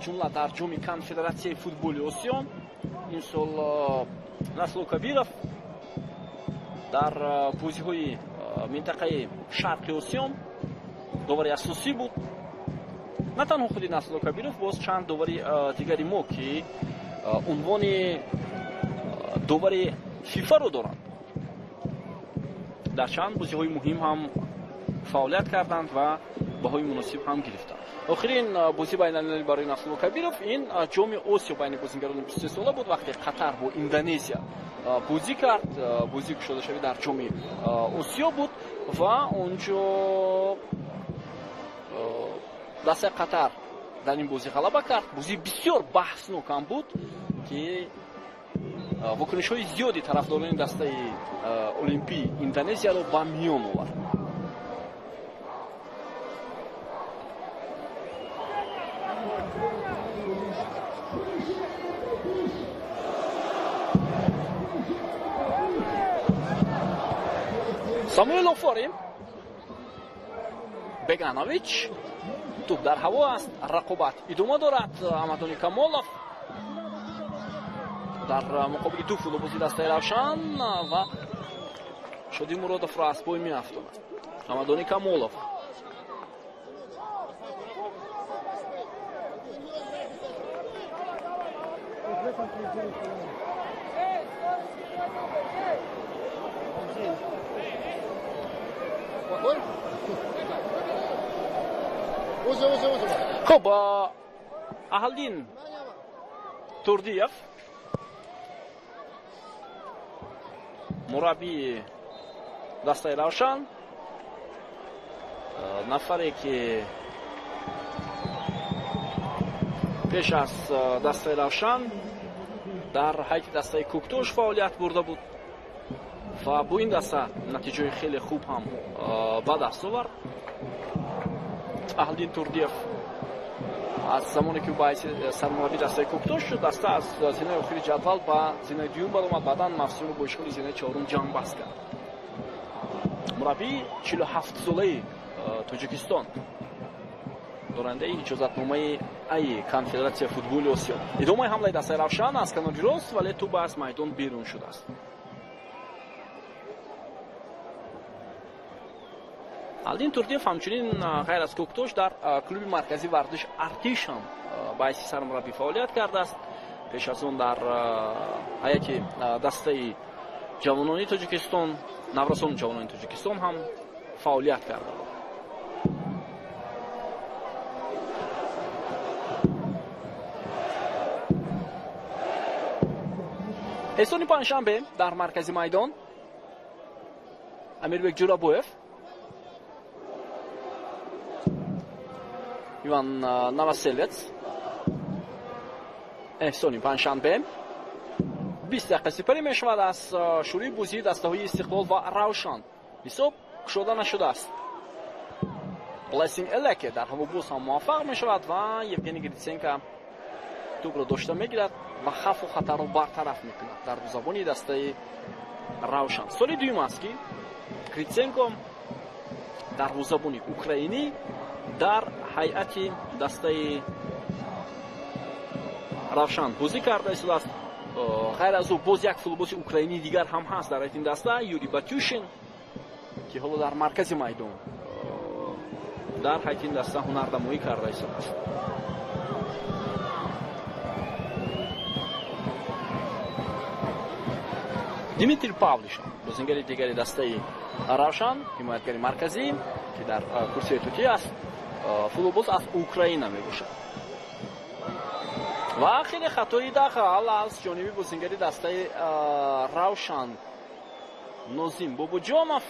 ҷумла дар ҷоми Конфедератсияи футболи Осиё. Имсол Насрулло Кабиров дар бозиҳои минтақаи Шарқи Осиё довари асосӣ буд. На танҳо худи Насрулло Кабиров, боз чанд довари дигари мо, ки унвони довари ФИФАро доранд, дар чанд бозиҳои муҳим ҳам фаъолият карданд ва баҳои муносиб ҳам гирифтанд. Охирин бозӣ байналмилалӣ барои Насрулло Кабиров ин ҷоми Осиё байни бозингарони 23 сола буд, вақте Қатар бо Индонезия бозӣ кард. Бозӣ кушодашавӣ дар ҷоми Осиё буд ва онҷо дастаи Қатар дар ин бозӣ ғалаба кард. Бозии бисёр баҳснок ҳам буд, ки вокунишҳои зиёди тарафдорони дастаи Олимпии Индонезияро ба миён овард. Самуил Офори, Беганович, тӯб дар ҳаво аст, рақобат идома дорад. Аҳмадони Камолов дар муқобили ду футболбози дастаи Равшан ва Шодӣ Муродовро аз пой меафтонад. Аҳмадони Камолов Хуб, Аҳалдин Турдиев мураббии дастаи Равшан, нафаре ки пеш аз дастаи Равшан дар ҳайати дастаи Кӯктош фаъолият бурда буд ва бо ин даста натиҷаи хеле хуб ҳам ба даст овард. Аҳалдин Турдиев аз замоне ки ба ҳайси сармураббии дастаи Кӯктош шуд, даста аз зинаи охири ҷадвал ба зинаи дуюм баромад, баъдан мавсимро бо ишғоли зинаи чорум ҷамъбаст кард. Мураббии 47-солаи Тоҷикистон, дорандаи иҷозатномаи ай Конфедератсияи футболи Осиё. Идомаи ҳамлаи дастаи Равшан аз канори рост, вале тӯб аз майдон берун шудааст. Алдин Турдиев ҳамчунин ғайр аз Кӯктош дар клуби марказии варзиш Артиш ҳам ба ҳайси сармураббӣ фаъолият кардааст. Пеш аз он дар ҳайати дастаи ҷавонони Тоҷикистон, наврасони ҷавонони Тоҷикистон ҳам фаъолият карда буд. Эҳсони Панҷшанбе дар маркази майдон, Амирбек Ҷурабоев, Иван Новоселец, Эҳсони Панҷшанбе. 20 дақиқа сипарӣ мешавад аз шурӯи бозии дастаҳои Истиқлол ва Равшан. Ҳисоб кушода нашудааст. Блессинг Элеке дар ҳаво боз ҳам муваффақ мешавад ва Евгений Гриценко Тӯбро дошта мегирад ва хавфу хатарро бартараф мекунад дарвозабони дастаи Равшан. Соли дуюм аст, ки Критсенко, дарвозабони украинӣ, дар ҳайати дастаи Равшан бозӣ карда истодааст. Ғайр аз ӯ боз як футболбози украинии дигар ҳам ҳаст дар ҳайати ин даста, Юрий Батюшин, ки ҳоло дар маркази майдон дар ҳайати ин даста ҳунарнамоӣ карда истодааст. Дмитрий Павлишин, бозингари дигари дастаи Равшан, ҳимоятгари марказӣ, ки дар курсии тутӣ аст, футболбоз аз Украина мебошад. Ва хеле хатои дахал аз ҷониби бозингари дастаи Равшан Нозим Бобоҷонов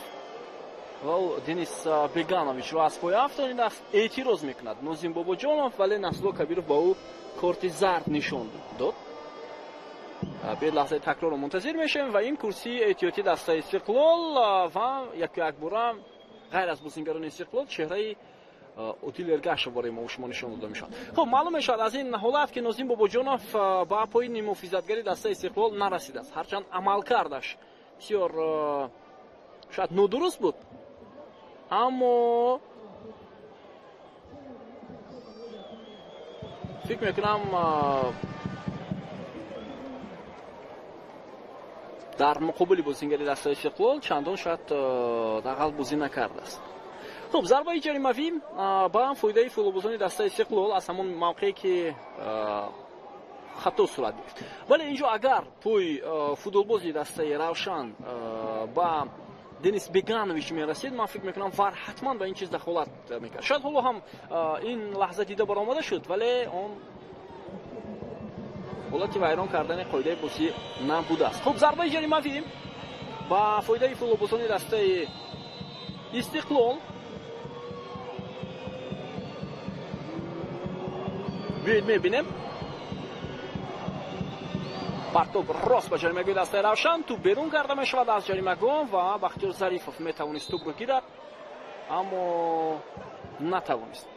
ва ӯ Денис Бегановичро аз пой афтонидааст. Эътироз мекунад Нозим Бобоҷонов, вале Насрулло Кабиров ба ӯ корти зард нишон дод. Биёед, лаҳзаи такрорро мунтазир мешавем ва ин курсии эҳтиётии дастаи Истиқлол ва яку якбора ғайр аз бозингарони Истиқлол чеҳраи Одил Эргашев барои мо шумо нишон дода мешавад. Хуб, маълум мешавад аз ин ҳолат, ки Нозим Бобоҷонов ба пои ниммуҳофизатгари дастаи Истиқлол нарасидааст, ҳарчанд амалкардаш бисёр шояд нодуруст буд, аммо фикр мекунам, дар муқобили бозингари дастаи Истиқлол чандон шояд дағал бозӣ накардааст. Хуб, зарбаи ҷаримавӣ ба фоидаи футболбозони дастаи Истиқлол аз ҳамон мавқее, ки хато сурат гирифт. Вале инҷо агар пои футболбози дастаи Равшан ба Денис Беганович мерасид, ман фикр мекунам, ВАР ҳатман ба ин чиз дахолат мекард. Шояд ҳоло ҳам ин лаҳза дида баромада шуд, вале он ҳолати вайрон кардани қоидаи бозӣ набудааст. Хуб, зарбаи ҷаримавӣ ба фоидаи футболбозони дастаи Истиқлол. Биёед, мебинем. Партоб рост ба ҷаримагоҳи дастаи Равшан, тӯб берун карда мешавад аз ҷаримагоҳ ва Бахтиёр Зарифов метавонист тӯбро гирад, аммо натавонист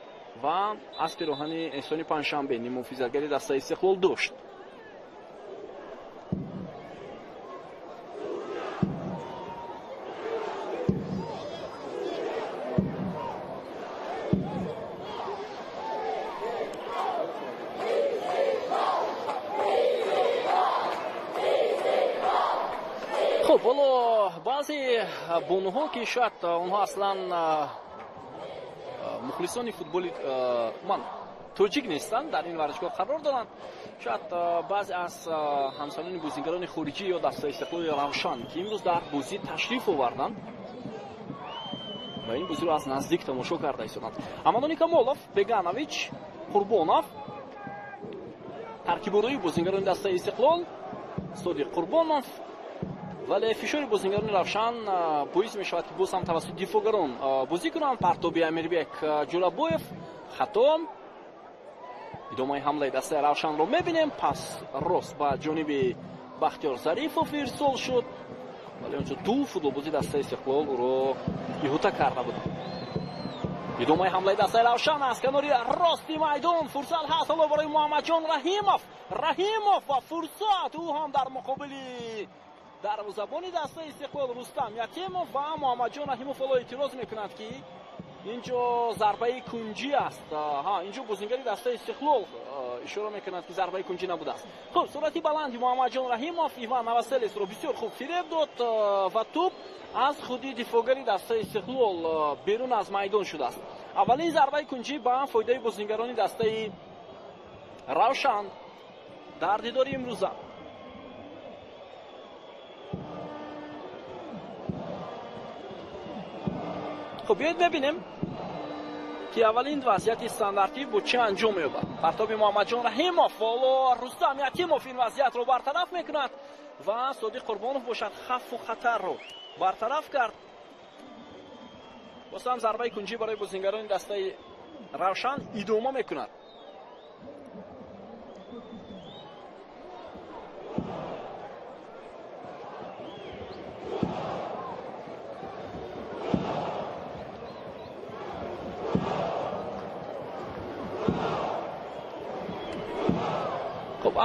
ва аз пироҳани Эҳсони Панҷшанбе, ниммуҳофизатгари дастаи Истиқлол, дошт. Хуб, ҳоло баъзе бонуҳо, ки шояд онҳо аслан мухлисони футболи ман тоҷик нестанд, дар ин варзишгоҳ қарор доранд, шояд баъзе аз ҳамсарони бозингарони хориҷӣ ё дастаи Истиқлоли Равшан, ки имрӯз дар бозӣ ташриф оварданд ва ин бозиро аз наздик тамошо карда истоданд. Амадони Камолов, Беганович, Қурбонов, таркиборои бозингарони дастаи Истиқлол, Содиқ Қурбонов. Вале фишори бозингарони Равшан боис мешавад, ки боз ҳам тавассути дифоъгарон бозӣ кунанд. Партоби Амирбек Ҷӯрабоев хато. Идомаи ҳамлаи дастаи Равшанро мебинем. Пас рост ба ҷониби Бахтиёр Зарифов ирсол шуд, вале онҷо ду футболбози дастаи Истиқлол ӯро иҳота карда буд. Идомаи ҳамлаи дастаи Равшан аз канори рости майдон. Фурсат ҳаст ҳоло барои Муҳаммадҷон Раҳимов. Раҳимов ва фурсат, ӯ ҳам дар муқобили дарвозабони дастаи Истиқлол Рустам Ятимов ва Муҳаммадҷон Раҳимов ҳоло эътироз мекунад, ки инҷо зарбаи кунҷӣ аст. Ҳа, инҷо бозингари дастаи Истиқлол ишора мекунад, ки зарбаи кунҷӣ набудааст. Хуб, суръати баланди Муҳаммадҷон Раҳимов Иван Новоселецро бисёр хуб фиреб дод ва тӯб аз худи дифоъгари дастаи Истиқлол берун аз майдон шудааст. Аввалин зарбаи кунҷӣ ба фоидаи бозингарони дастаи Равшан дар дидори имрӯза. Хуб, биёед, мебинем, ки аввалин вазъияти стандартӣ бо чӣ анҷом меёбад. Партоби Муҳаммадҷон Раҳимов, ҳоло Рустам Ятимов ин вазъиятро бартараф мекунад ва Содиқ Қурбонов бошад, хавфу хатарро бартараф кард. Боз ҳам зарбаи кунҷӣ барои бозингарони дастаи Равшан идома мекунад.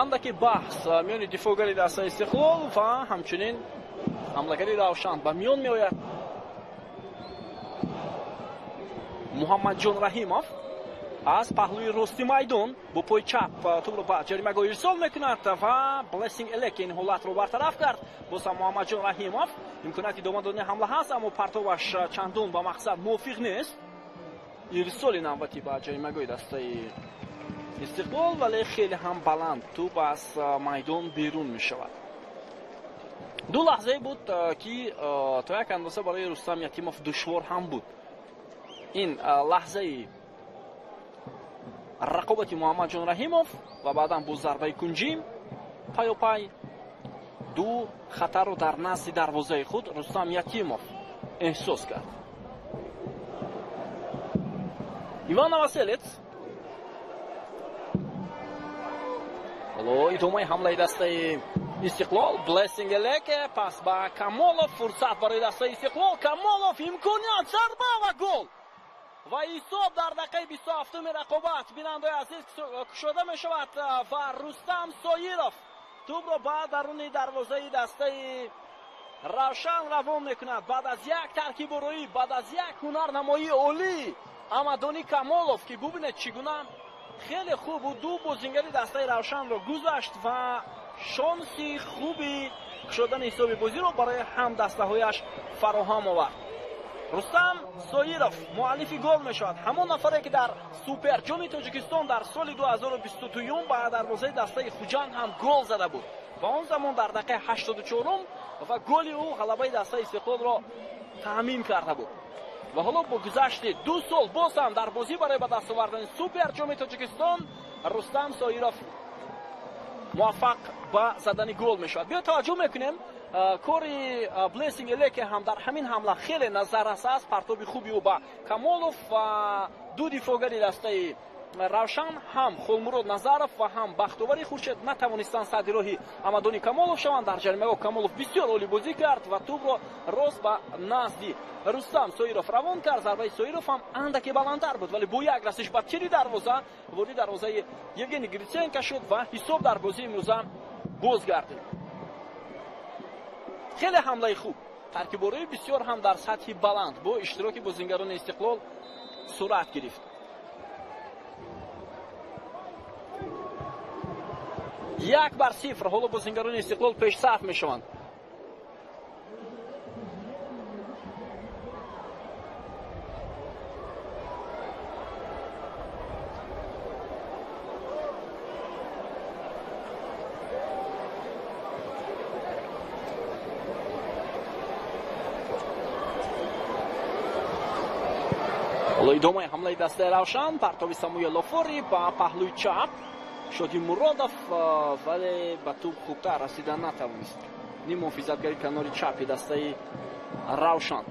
Андаки баҳс миёни дифоъгари дастаи Истиқлол ва ҳамчунин ҳамлагари Равшан ба миён меояд. Муҳаммадҷон Раҳимов аз паҳлӯи рости майдон бо пои чап тӯбро ба ҷаримагоҳ ирсол мекунад ва Блессинг Элеке ин ҳолатро бартараф кард. Боз ҳам Муҳаммадҷон Раҳимов, имконияти идома додани ҳамла ҳаст, аммо партобаш чандон ба мақсад мувофиқ нест. Ирсоли навбатӣ ба ҷаримагоҳи дастаи Истиқлол, вале хеле ҳам баланд тӯб аз майдон берун мешавад. Ду лаҳзае буд, ки то як андоза барои Рустам Ятимов душвор ҳам буд. Ин лаҳзаи рақобати Муҳаммадҷон Раҳимов ва баъдан бо зарбаи кунҷӣ пайопай ду хатарро дар назди дарвозаи худ Рустам Ятимов эҳсос кард. Иван Новоселец. Ҳоло идомаи ҳамлаи дастаи Истиқлол. Блессинг Элеке, пас ба Камолов, фурсат барои дастаи Истиқлол. Камолов, имконият, зарба ва гол. Ва ҳисоб дар дақиқаи 27-уми рақобат, бинандаои азиз, кушода мешавад ва Рустам Соиров тӯбро ба даруни дарвозаи дастаи Равшан равон мекунад. Баъд аз як таркибороӣ, баъд аз як ҳунарнамоии олӣ Амадони Камолов, ки бубинед чӣ гуна хеле хуб ӯ ду бозингари дастаи Равшанро гузашт ва шонси хуби кушодани ҳисоби бозиро барои ҳамдастаҳояш фароҳам овард. Рустам Соиров муаллифи гол мешавад. Ҳамон нафаре, ки дар Суперҷоми Тоҷикистон дар соли 2022 ба дарвозаи дастаи Хуҷанд ҳам гол зада буд. Ва он замон дар дақиқаи 84 ва голи ӯ ғалабаи дастаи Истиқлолро таъмин карда буд. Ва ҳоло бо гузашти 2 сол боз ҳам дар бозӣ барои ба даст овардани Суперҷоми Тоҷикистон Рустам Соиров муваффақ ба задани гол мешавад. Биё таваҷҷӯҳ мекунем, кори Блессинг Элеке ҳам дар ҳамин ҳамла хеле назаррас аст. Партоби хуби ӯ ба Камолов ва ду дифоъгари дастаи Равшан, ҳам Холмурод Назаров ва ҳам Бахтовари Хуршед натавонистанд садди роҳи Амадони Камолов шаванд. Дар ҷаримагоҳ Камолов бисёр олӣ бозӣ кард ва тӯбро рост ба назди Рустам Соиров равон кард. Зарбаи Соиров ҳам андаке баландтар буд, вале бо як расиш ба тири дарвоза вориди дарвозаи Евгений Гриценко шуд ва ҳисоб дар бозии имрӯза бозгардид. Хеле ҳамлаи хуб, таркиборои бисёр ҳам дар сатҳи баланд бо иштироки бозингарони Истиқлол сурат гирифт. 1-0. Ҳоло бозингарони Истиқлол пешсаф мешаванд. Ҳоло идомаи ҳамлаи дастаи Равшан, партоби Самуэл Лофори ба паҳлӯи чап. Шоди Муродов, вале ба тӯб хубтар расида натавонист. Ним муҳофизатгари канори чапи дастаи Равшан.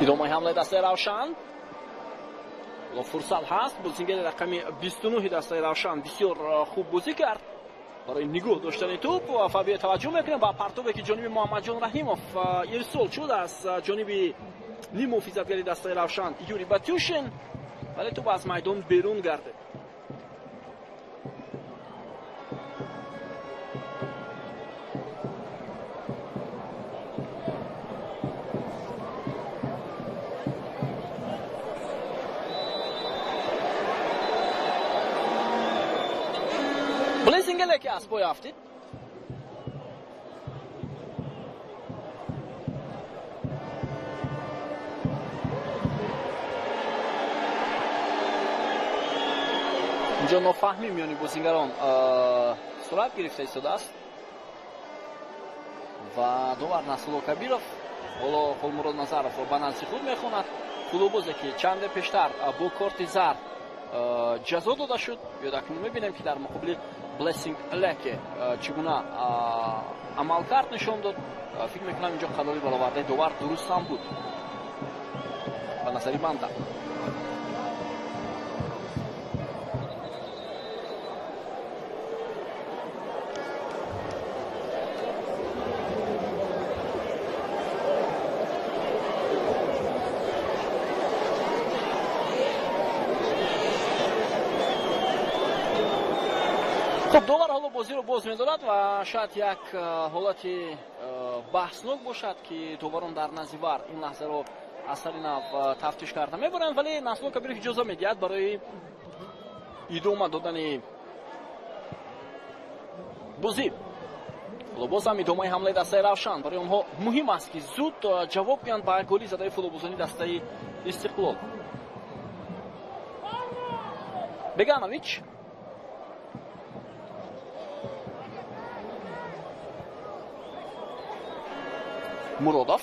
Идомаи ҳамлаи дастаи Равшан. Фурсат ҳаст. Бозингари рақами 29 дастаи Равшан бисёр хуб бозӣ кард барои нигоҳ доштани тӯб. Ва биё таваҷҷӯҳ мекунем ба партобе, ки ҷониби Муҳаммадҷон Раҳимов ирсол шуд аз ҷониби ним муҳофизатгари дастаи Равшан Юрий Батюшин, вале тӯб аз майдон берун гардид. Блессинг Элеке аз пой афтид. Инҷо нофаҳмӣ миёни бозингарон сурат гирифта истодааст ва довар Насрулло Кабиров ҳоло Холмурод Назаровро ба назди худ мехонад. Футболбозе, ки чанде пештар бо корти зард ҷазо дода шуд. Биёд акнун мебинем, ки дар муқобили Блессинг Леке чӣ гуна амалкард нишон дод. Фикр мекунам, инҷо қарори баровардаи довар дуруст ҳам буд ба назари банда. Хуб, довар ҳоло бозиро боз медорад ва шояд як ҳолати баҳснок бошад, ки доварон дар назди ВАР ин лаҳзаро аз сари нав тафтиш карда мебаранд, вале Насрулло Кабиров иҷоза медиҳад барои идома додани бозӣ. Ҳоло боз ҳам идомаи ҳамлаи дастаи Равшан. Барои онҳо муҳим аст, ки зуд ҷавоб гӯянд ба голи задаи футболбозони дастаи Истиқлол. Беганович, Муродов,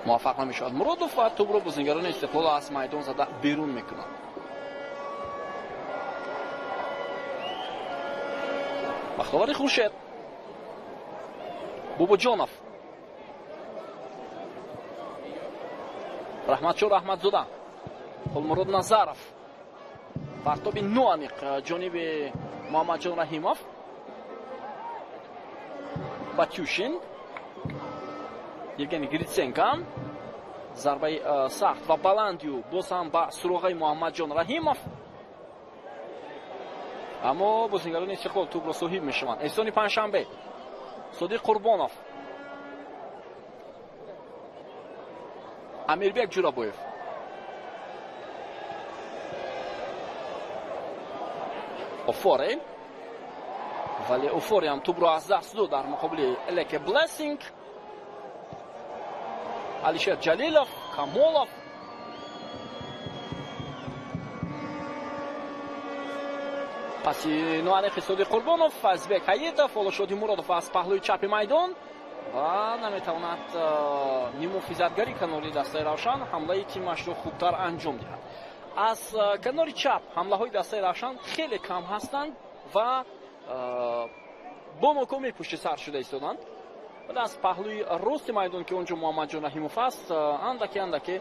муваффақ намешавад Муродов ва тӯбро бозингарони Истиқлол аз майдон зада берун мекунанд. Бахтовари Хуршед, Бобоҷонов, Раҳматшо Раҳматзода, Хулмурод Назаров, партоби ноаниқ ҷониби Муҳаммадҷон Раҳимов, Батюшин, Евгений Гриценко, зарбаи сахт ва баландию боз ҳам ба суроғаи Муҳаммадҷон Раҳимов, аммо бозингарони Истиқлол тӯбро соҳиб мешаванд. Эҳсони Панҷшанбе, Содиқ Қурбонов, Амирбек Ҷурабоев, Офоре, вале Офоре ҳам тӯбро аз даст дод дар муқобили Элеке Блессинг. Алишер Ҷалилов, Камолов, паси ноаниқи Содиқ Қурбонов, Фазбек Ҳаитов, ҳоло Шоди Муродов аз паҳлӯи чапи майдон ва наметавонад нимуҳофизатгари канори дастаи Равшан ҳамлаи тимашро хубтар анҷом диҳад. Аз канори чап ҳамлаҳои дастаи Равшан хеле кам ҳастанд ва бо нокомӣ пушти сар шуда истоданд. Вале аз паҳлӯи рости майдон, ки он ҷо Муҳаммадҷон Раҳимов аст, андаке андаке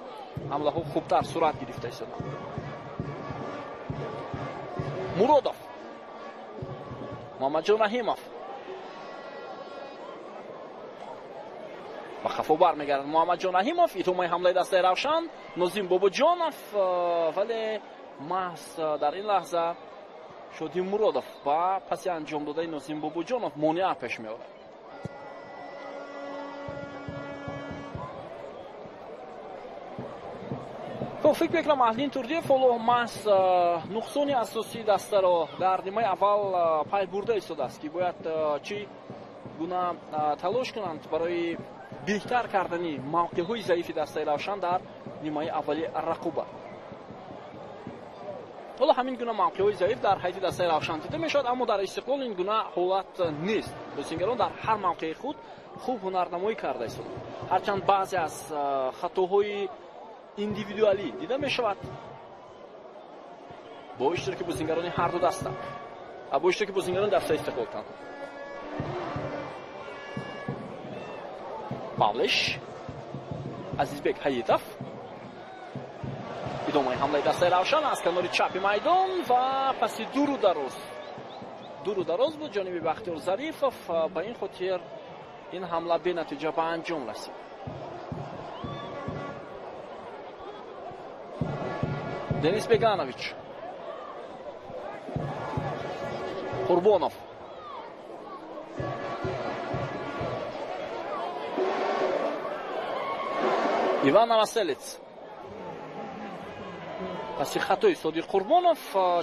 ҳамлаҳо хубтар сурат гирифта истоданд. Муродов, Муҳаммадҷон Раҳимов ба хафо бармегардад. Муҳаммадҷон Раҳимов, идомаи ҳамлаи дастаи Равшан, Нозим Бобоҷонов, вале маҳз дар ин лаҳза Шоди Муродов ба паси анҷом додаи Нозим Бобоҷонов монеа пеш меорад. Хуб, фикр мекунам, Аҳлин Турдиев ҳоло маҳз нуқсони асосии дастаро дар нимаи аввал пай бурда истодааст, ки бояд чӣ гуна талош кунанд барои беҳтар кардани мавқеъҳои заифи дастаи Равшан дар нимаи аввали рақобат. Ҳоло ҳамин гуна мавқеъҳои заиф дар ҳайати дастаи Равшан дида мешавад, аммо дар Истиқлол ин гуна ҳолат нест. Бозингарон дар ҳар мавқеи худ хуб ҳунарнамоӣ карда истоданд. Ҳарчанд баъзе аз хатоҳои индивидуалӣ дида мешавад бо иштироки бозингарони ҳарду даста, бо иштироки бозингарони дастаи Истиқлол танҳо. Павлиш, Азизбек Ҳаитов, идомаи ҳамлаи дастаи Равшан аз канори чапи майдон ва паси дуру дароз, дуру дароз буд ҷониби Бахтиёр Зарифов. Ба ин хотир ин ҳамла бенатиҷа ба анҷом расид. Денис Беганович, Қурбонов, Иван Новоселец, паси хатои Содиқ Қурбонов.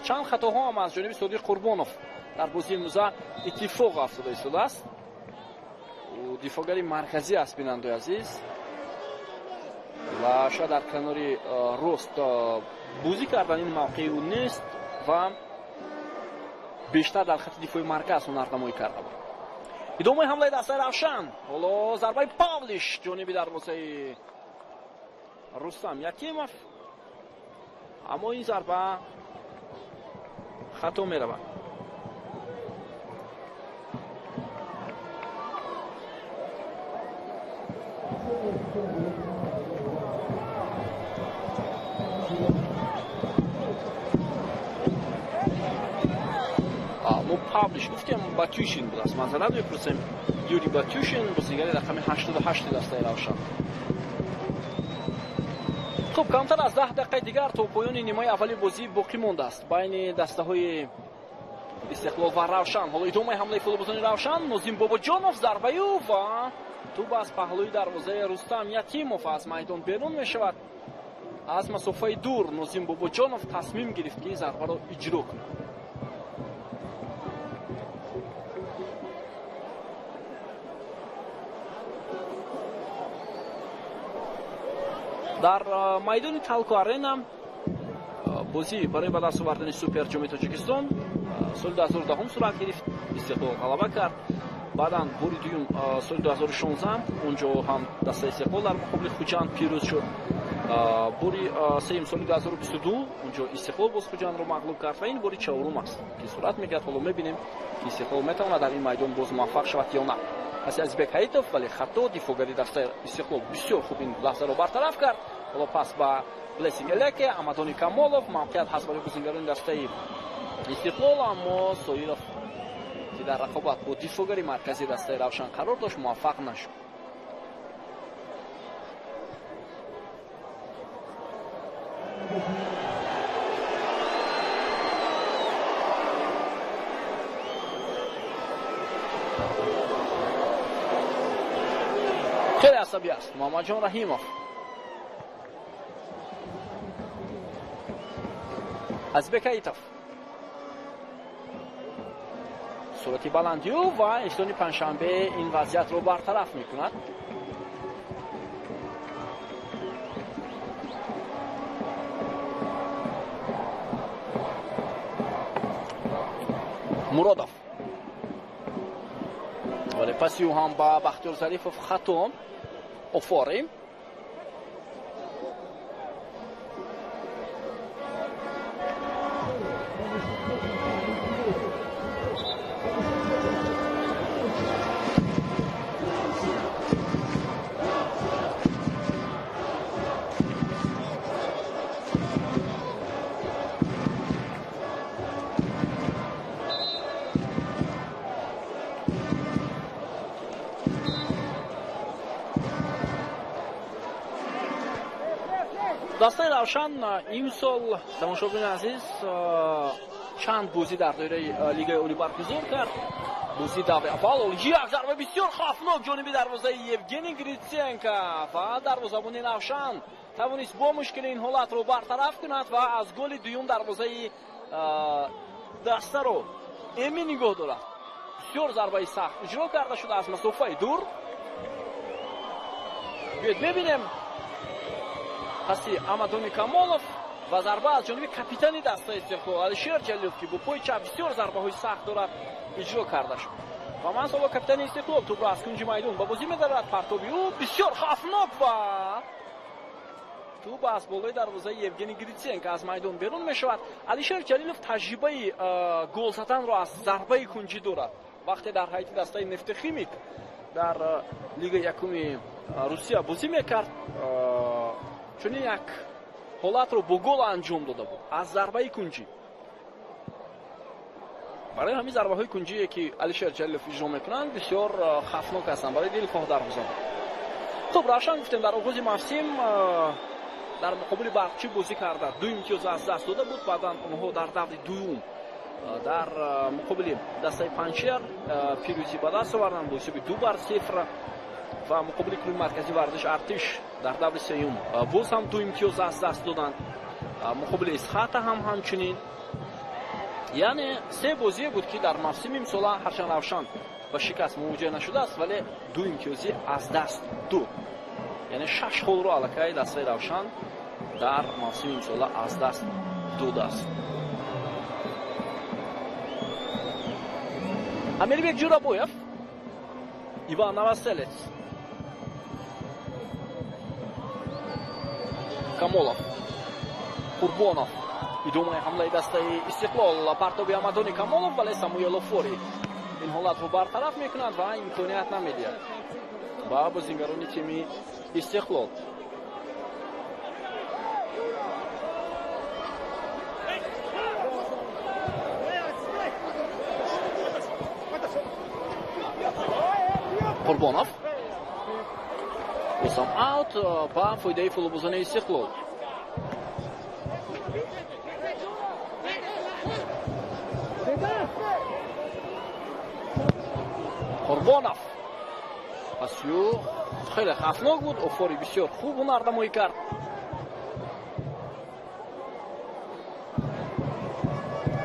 Чанд хатоҳо ҳам аз ҷониби Содиқ Қурбонов дар бозии имрӯза иттифоқ афтода истодааст. Ӯ дифоъгари марказӣ аст, бинандои азиз, ва шояд дар канори рост бозӣ кардан ин мавқеи ӯ нест ва бештар дар хати дифои марказ ҳунарнамоӣ карда буд. Идомаи ҳамлаи дастаи Равшан, ҳоло зарбаи Павлиш ҷониби дарвозаи Рустам Ятимов, аммо ин зарба Хато меравад. Мо Павлиш гуфтем, Батюшин будааст. Манзарат мепурсем, Юрий Батюшин, бозигари рақами 88 дастаи Равшан. Хуб, камтар аз 10 дақиқаи дигар то поёни нимаи аввали бозӣ боқӣ мондааст байни дастаҳои Истиқлол ва Равшан. Ҳоло идомаи ҳамлаи футболбозони Равшан. Нозим Бобоҷонов, зарбаи ӯ ва тӯб аз паҳлӯи дарвозаи Рустам Ятимов аз майдон берун мешавад. Аз масофаи дур Нозим Бобоҷонов тасмим гирифт, ки зарбаро иҷро кунад. Дар майдони Талко Арена бозӣ барои ба даст овардани Суперҷоми Тоҷикистон соли 2010 сурат гирифт. Истиқлол ғалаба кард. Баъдан бори дуюм соли 2016 онҷо ҳам дастаи Истиқлол дар муқобили Хуҷанд пирӯз шуд. Бори сеюм соли 2022 онҷо Истиқлол боз Хуҷандро мағлуб кард ва ин бори чаҳорум аст, ки сурат мегирад. Ҳоло мебинем, ки Истиқлол метавонад дар ин майдон боз муваффақ шавад ё на. Паси Азизбек Ҳаитов, вале хато. Дифоъгари дастаи Истиқлол бисёр хуб ин лаҳзаро бартараф кард. Ҳоло пас ба Блессинг Элеке, Амадони Камолов. Мавқеият ҳаст барои бозингарони дастаи Истиқлол, аммо Соиров, ки дар рақобат бо дифоъгари марказии дастаи Равшан қарор дошт, муваффақ нашуд. Хеле асабӣ аст Муҳаммадҷон Раҳимов. Азизбек Ҳаитов, сурати баландию ва эҳсони Панҷшанбе ин вазъиятро бартараф мекунад. Муродов, вале паси ӯ ҳам ба Бахтиёр Зарифов хато. Офорӣ дастаи Равшан имсол, тамошобини азиз, чанд бозӣ дар доираи Лигаи Олӣ баргузор кард. Бозии даври аввал, як зарба бисёр хавфнок ҷониби дарвозаи Евгений Гритсенко ва дарвозабони Равшан тавонист бо мушкили ин ҳолатро бартараф кунад ва аз голи дуюм дарвозаи дастаро эмин нигоҳ дорад. Бисёр зарбаи сахт иҷро карда шуда аз масофаи дур. Биёед мебинем паси Амадони Камолов ва зарба аз ҷониби капитани дастаи Истиқлол Алишер Ҷалилов, ки бо пои чап бисёр зарбаҳои сахт дорад, иҷро карда шуд. Ва ман соло капитани Истиқлол тӯбро аз кунҷи майдон ба бозӣ медарад. Партоби ӯ бисёр хавфнок ва тӯб аз болои дарвозаи Евгений Гритсенко аз майдон берун мешавад. Алишер Ҷалилов таҷрибаи гол заданро аз зарбаи кунҷӣ дорад. Вақте дар ҳайати дастаи Нефтехимик дар Лигаи якуми Русия бозӣ мекард, чунин як ҳолатро бо гол анҷом дода буд аз зарбаи кунҷӣ. Барои ҳамин зарбаҳои кунҷие, ки Алишер Ҷалилов иҷро мекунанд, бисёр хавфнок ҳастанд барои дилхоҳ дарвозабон. Хуб, Равшан гуфтем дар оғози мавсим дар муқобили Барқчӣ бозӣ карда, 2 имтиёз аз даст дода буд. Баъдан онҳо дар даври дуюм дар муқобили дастаи Панҷшер пирӯзӣ ба даст оварданд бо ҳисоби 2-0 ва муқобили клуби марказии варзиш Артиш дар даври сеюм боз ҳам 2 имтиёз аз даст доданд. Муқобили Исхата ҳам ҳамчунин. Яъне 3 бозие буд, ки дар мавсими имсола ҳарчанд Равшан ба шикаст мувоҷиҳ нашудааст, вале 2 имтиёзӣ аз даст дод. Яъне 6 холро аллакай дастаи Равшан дар мавсими имсола аз даст додааст. Амирбек Ҷурабоев, Иван Новоселец, Камолов, Курбонов. Идомаи ҳамлаи дастаи Истиқлол, партоби Амадони Камолов, вале Самуэл Офори ин ҳолатро бартараф мекунад ва имконият намедиҳад ба бозингарони тими Истиқлол. Қурбонов босам аут ба фоидаи футболбозони Истиқлол. Қурбонов пасю хеле хавфнок буд. Офори бисёр хуб ҳунарнамоӣ кард.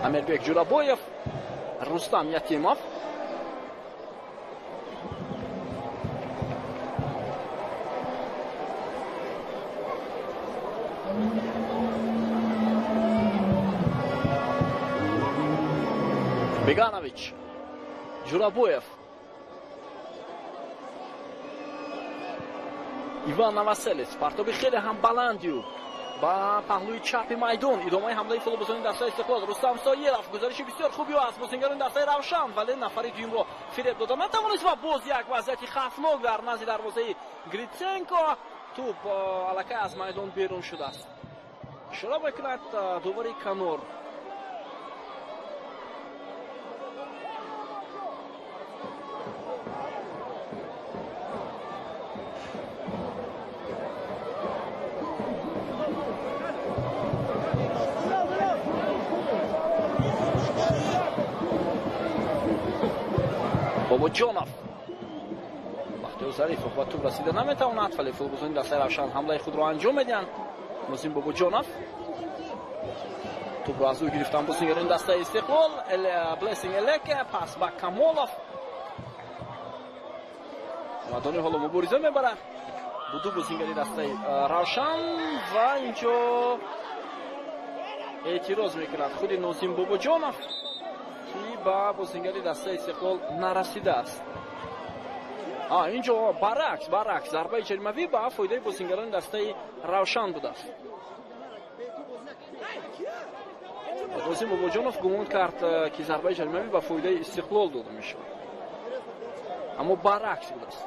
Амирбек Ҷурабоев, Рустам Ятимов. Беганович, Ҷурабоев, Иван Новоселец. Партоби хеле ҳам баландию ба паҳлӯи чапи майдон. Идомаи ҳамлаи футболбозони дастаи Истиқлол. Рустам Соиров, гузариши бисёр хуби ӯ аз бозингарони дастаи Равшан, вале нафари дуюмро фиреб дода натавонист ва боз як вазъияти хавфнок дар назди дарвозаи Гритсенко. Тӯб аллакай аз майдон берун шудааст. Ишора мекунад довари канор. Бобоҷонов, Бахтиёр Зарифов ба тӯб расида наметавонад, вале футболбозони дастаи Равшан ҳамлаи худро анҷом медиҳанд. Нозим Бобоҷонов тӯбро аз ӯ гирифтан бозингарони дастаи Истиқлол. Блессинг Элеке, пас ба Камолов. Мадони ҳоло мубориза мебарад бо ду бозингари дастаи Равшан ва инҷо эътироз мекунад худи Нозим Бобоҷонов, ки ба бозингари дастаи Истиқлол нарасидааст. Инҷо баръакс зарбаи ҷаримавӣ ба фоидаи бозингарони дастаи Равшан будааст. Нозим Бобоҷонов гумон кард, ки зарбаи ҷаримавӣ ба фоидаи Истиқлол дода мешавад, аммо баръакс будааст.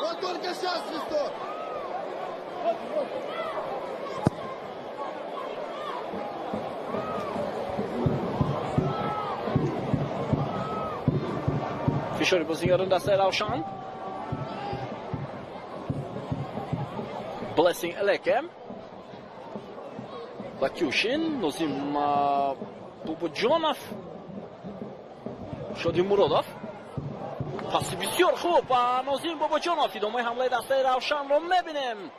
Вот только сейчас свисток. Фишори бозингарони дастаи Равшан. Блессинг Элеке, Батюшин, Нозим Бобоҷонов, Шоди Муродов. Паси бисёр хуб ба Нозим Бобоҷонов. Идомаи ҳамлаи дастаи Равшанро мебинем,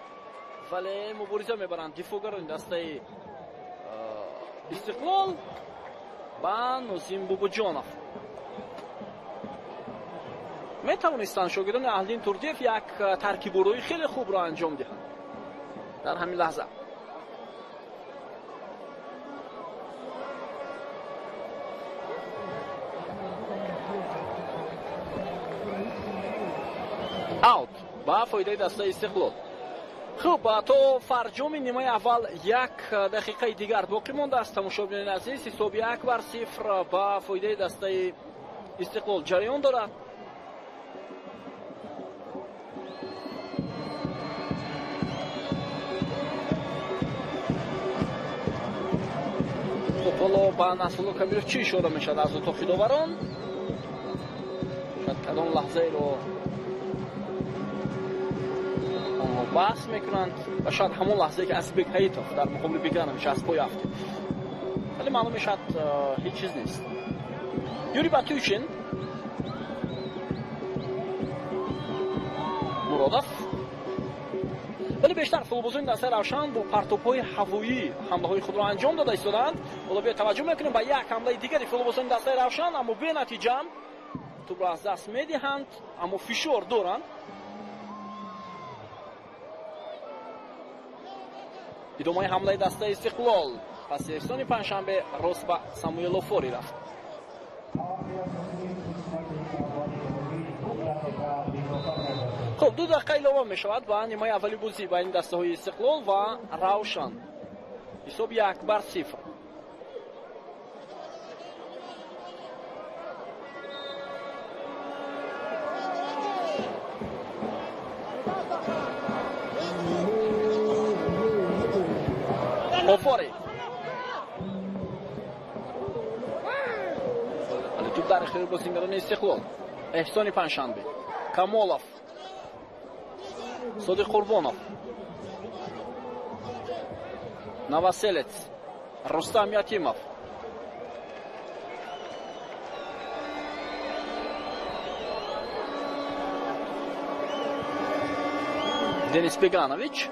вале мубориза мебаранд дифоъгарони дастаи Истиқлол ба Нозим Бобоҷонов. Метавонистанд шогирдони Аҳлиддин Турдиев як таркиборои хеле хубро анҷом диҳанд дар ҳамин лаҳза. Аут ба фоидаи дастаи Истиқлол. Хуб, то фарҷоми нимаи аввал як дақиқаи дигар боқӣ мондааст. Тамошобинони азиз, ҳисоби 1-0 ба фоидаи дастаи Истиқлол ҷараён дорад. Ҳоло ба Насрулло Кабиров чӣ ишора мешавад аз отоқи доварон? Шояд кадом лаҳзаеро онҳо баҳс мекунанд ва шояд ҳамон лаҳзае ки Азизбек Ҳаитов дар муқобили Беганович аз пой афтид, вале маълум мешавад ҳеҷ чиз нест. Юрий Батюшин, Муродов. Вале бештар футболбозони дастаи Равшан бо партобҳои ҳавоӣ ҳамлаҳои худро анҷом дода истодаанд. Ҳоло биё таваҷҷӯҳ мекунем ба як ҳамлаи дигари футболбозони дастаи Равшан, аммо бенатиҷа тӯбро аз даст медиҳанд, аммо фишор доранд. Идомаи ҳамлаи дастаи Истиқлол. Паси Эҳсони Панҷшанбе рост ба Самуэл Офори рафт. Хуб, 2 дақиқа илова мешавад ба нимаи аввали бозӣ байни дастаҳои Истиқлол ва Равшан. Ҳисоб 1-0. Офори. Вале туп дар ихтиёри бозингарони Истиқлол. Эҳсони Панҷшанбе, Камолов, Содиқ Қурбонов, Новоселец, Рустам Ятимов. Денис Беганович,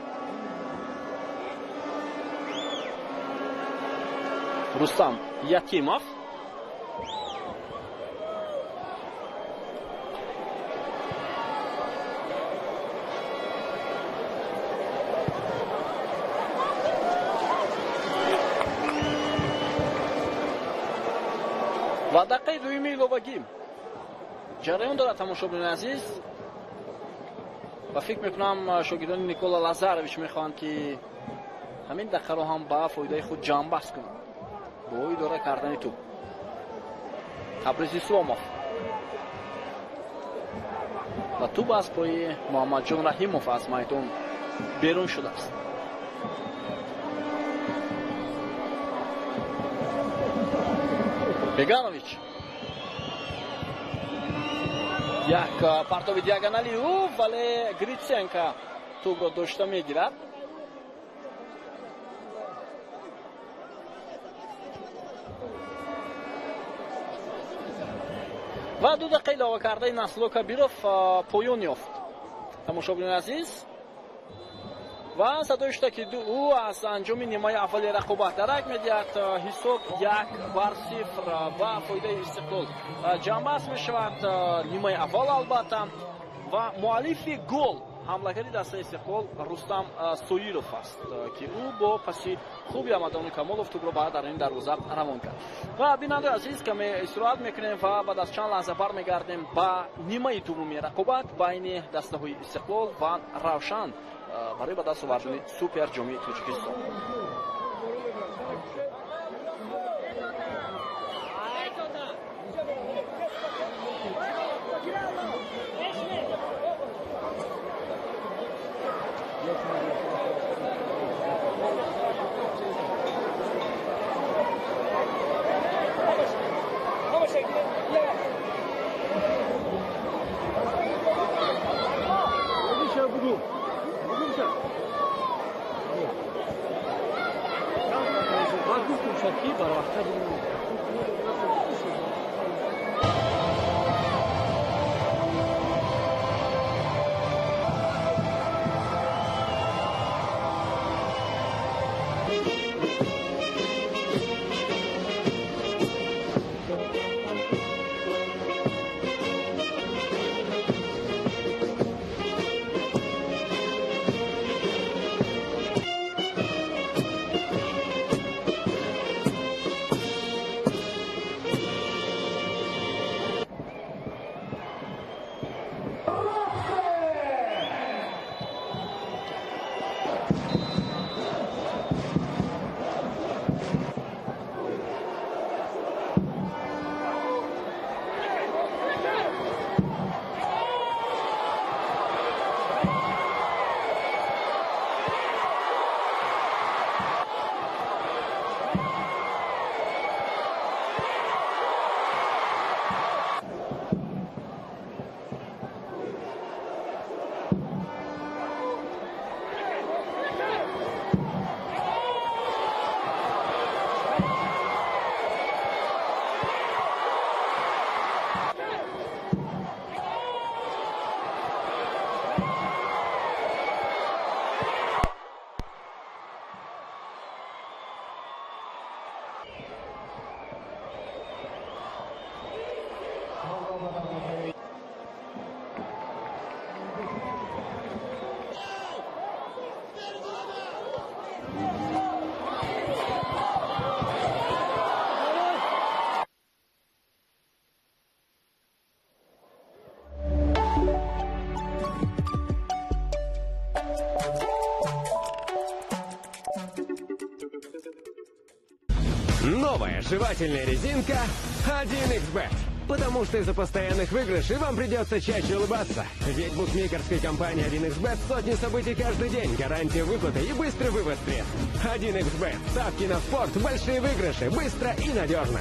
Рустам Ятимов. Ва дақиқаи дуюми иловагӣ ҷараён дорад, тамошобинони азиз. Ва фикр мекунам шогирдони Никола Лазарович мехоҳанд, ки ҳамин дақиқаро ҳам ба фоидаи худ ҷамъбаст кунанд бо идора кардани туп. Табриз Исломов ва туп аз пои Муҳаммадҷон Раҳимов аз майдон берун шудааст. Беганович, як партоби диагонали ӯ, вале Гритсенко тӯбро дошта мегирад. Ва 2 дақиқа илова кардаи Насрулло Кабиров поён ёфт, тамошобинони азиз. Ва садои шуда, ки ӯ аз анҷоми нимаи аввали рақобат дарак медиҳад. Ҳисоб 1-0 ба фоидаи Истиқлол ҷамъбаст мешавад. Нимаи аввал албатта. Ва муаллифи гол ҳамлагари дастаи Истиқлол Рустам Соиров аст, ки ӯ бо паси хуби Амадони Камолов тӯбро ба даруни дарвоза равон кард. Ва бинандаи азиз, каме истироҳат мекунем ва баъд аз чанд лаҳза бармегардем ба нимаи дуввуми рақобат байни дастаҳои Истиқлол ва Равшан барои ба даст овардани супер ҷоми Тоҷикистон. Новая жевательная резинка 1xBet. Потому что из-за постоянных выигрышей вам придется чаще улыбаться. Ведь в букмекерской компании 1xBet сотни событий каждый день, гарантия выплаты и быстрый вывод средств. 1xBet. Ставки на спорт, большие выигрыши, быстро и надежно.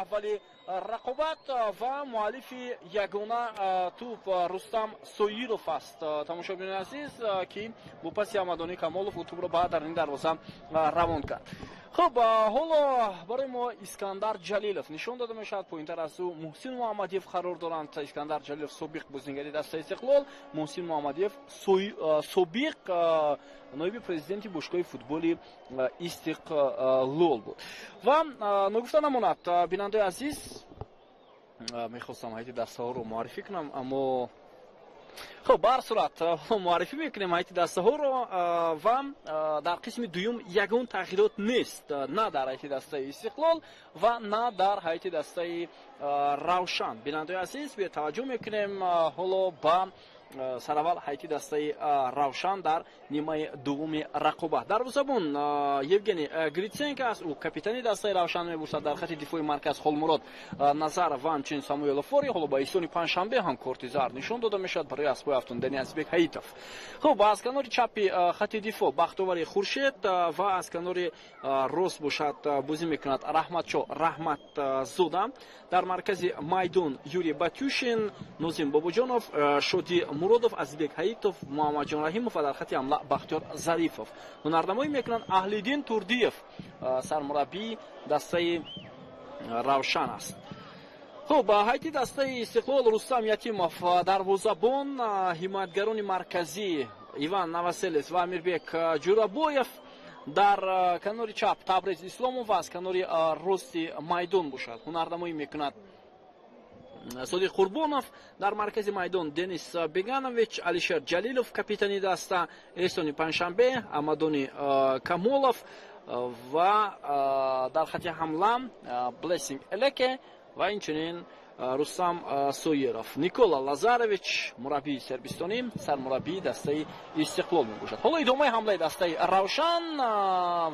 аввали рақобат ва муаллифи ягона тӯб Рустам Соиров аст, тамошобинони азиз, ки бо паси Аҳмадони Камолов ӯ тӯбро ба даруни дарвоза равон кард. Хуб, ҳоло барои мо Искандар Ҷалилов нишон дода мешавад. Поинтар аз ӯ Муҳсин Муҳаммадиев қарор доранд. Искандар Ҷалилов собиқ бозингари дастаи Истиқлол, Муҳсин Муҳаммадиев собиқ ноиби президенти бошгоҳи футболи Истиқлол буд. Ва ногуфта намонад, бинандаи азиз, мехостам ҳайати дастаҳоро муаррифӣ кунам, аммо хуб, ба ҳар сурат муаррифӣ мекунем ҳайати дастаҳоро. Ва дар қисми дуюм ягон тағйирот нест, на дар ҳайати дастаи Истиқлол ва на дар ҳайати дастаи Равшан. Бинандаи азиз, бетаваҷҷӯҳ мекунем ҳоло ба сараввал ҳайати дастаи Равшан дар нимаи дуввуми рақобат. Дарвозабон Евгений Гриценко аст, ӯ капитани дастаи Равшан мебошад. Дар хати дифои марказ Холмурод Назаров ва ҳамчунин Самуэлов Фори. Ҳоло ба Эҳсони Панҷшанбе ҳам корти зард нишон дода мешавад барои аспои афтондани Азизбек Ҳаитов. Хуб, аз канори чапи хати дифоъ Бахтовари Хуршед ва аз канори рост бошад бозӣ мекунад Раҳматшо Раҳматзода. Дар маркази майдон Юрий Батюшин, Нозим Бобоҷонов, Шоди Муродов, Азизбек Ҳаитов, Муҳаммадҷон Раҳимов ва дар хати ҳамла Бахтиёр Зарифов. Ҳунарнамоӣ мекунанд Аҳлиддин Турдиев, сармураббии дастаи Равшан аст. Хуб, ҳайати дастаи Истиқлол Рустам Ятимов дарвозабон, ҳимоятгарони марказӣ Иван Новоселец ва Амирбек Ҷурабоев. Дар канори чап Табриз Исломов ва аз канори рости майдон бошад ҳунарнамоӣ мекунад Содиқ Қурбонов. Дар маркази майдон Денис Беганович, Алишер Ҷалилов капитани даста, Эҳсони Панҷшанбе, Аҳмадони Камолов ва дар хати ҳамла Блессинг Элеке ва инчунин Рустам Соиров. Никола Лазаревич, мураббии сербистонӣ, сармураббии дастаи Истиқлол мебошад. Ҳоло идомаи ҳамлаи дастаи Равшан,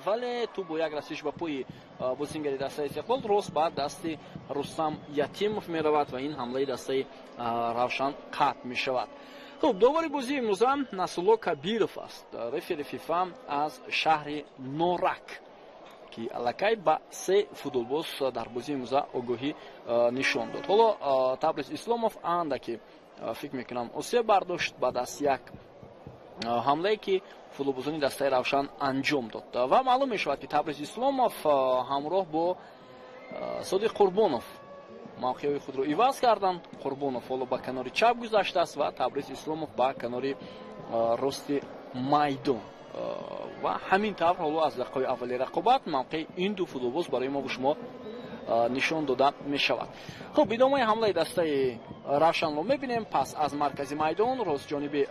вале тӯб бо як расиш ба пои бозингари дастаи Истиқлол рост ба дасти Рустам Ятимов меравад ва ин ҳамлаи дастаи Равшан қатъ мешавад. Хуб, довари бозии имрӯза Насрулло Кабиров аст, рефери ФИФА аз шаҳри Норак, ки аллакай ба се футболбоз дар бозии имрӯза огоҳӣ нишон дод. Ҳоло Табриз Исломов андаке, фикр мекунам, осеб бардошт баъд аз як ҳамлае, ки футболбозони дастаи Равшан анҷом дод. Ва маълум мешавад, ки Табриз Исломов ҳамроҳ бо Содиқ Қурбонов мавқеъҳои худро иваз карданд. Қурбонов ҳоло ба канори чап гузаштааст ва Табриз Исломов ба канори рости майдон. Ва ҳамин тавр ҳоло аз дақиқаҳои аввали рақобат мавқеи ин ду футболбоз барои мо шумо нишон дода мешавад. Хуб, идомаи ҳамлаи дастаи Равшанро мебинем. Пас аз маркази майдон рост ҷониби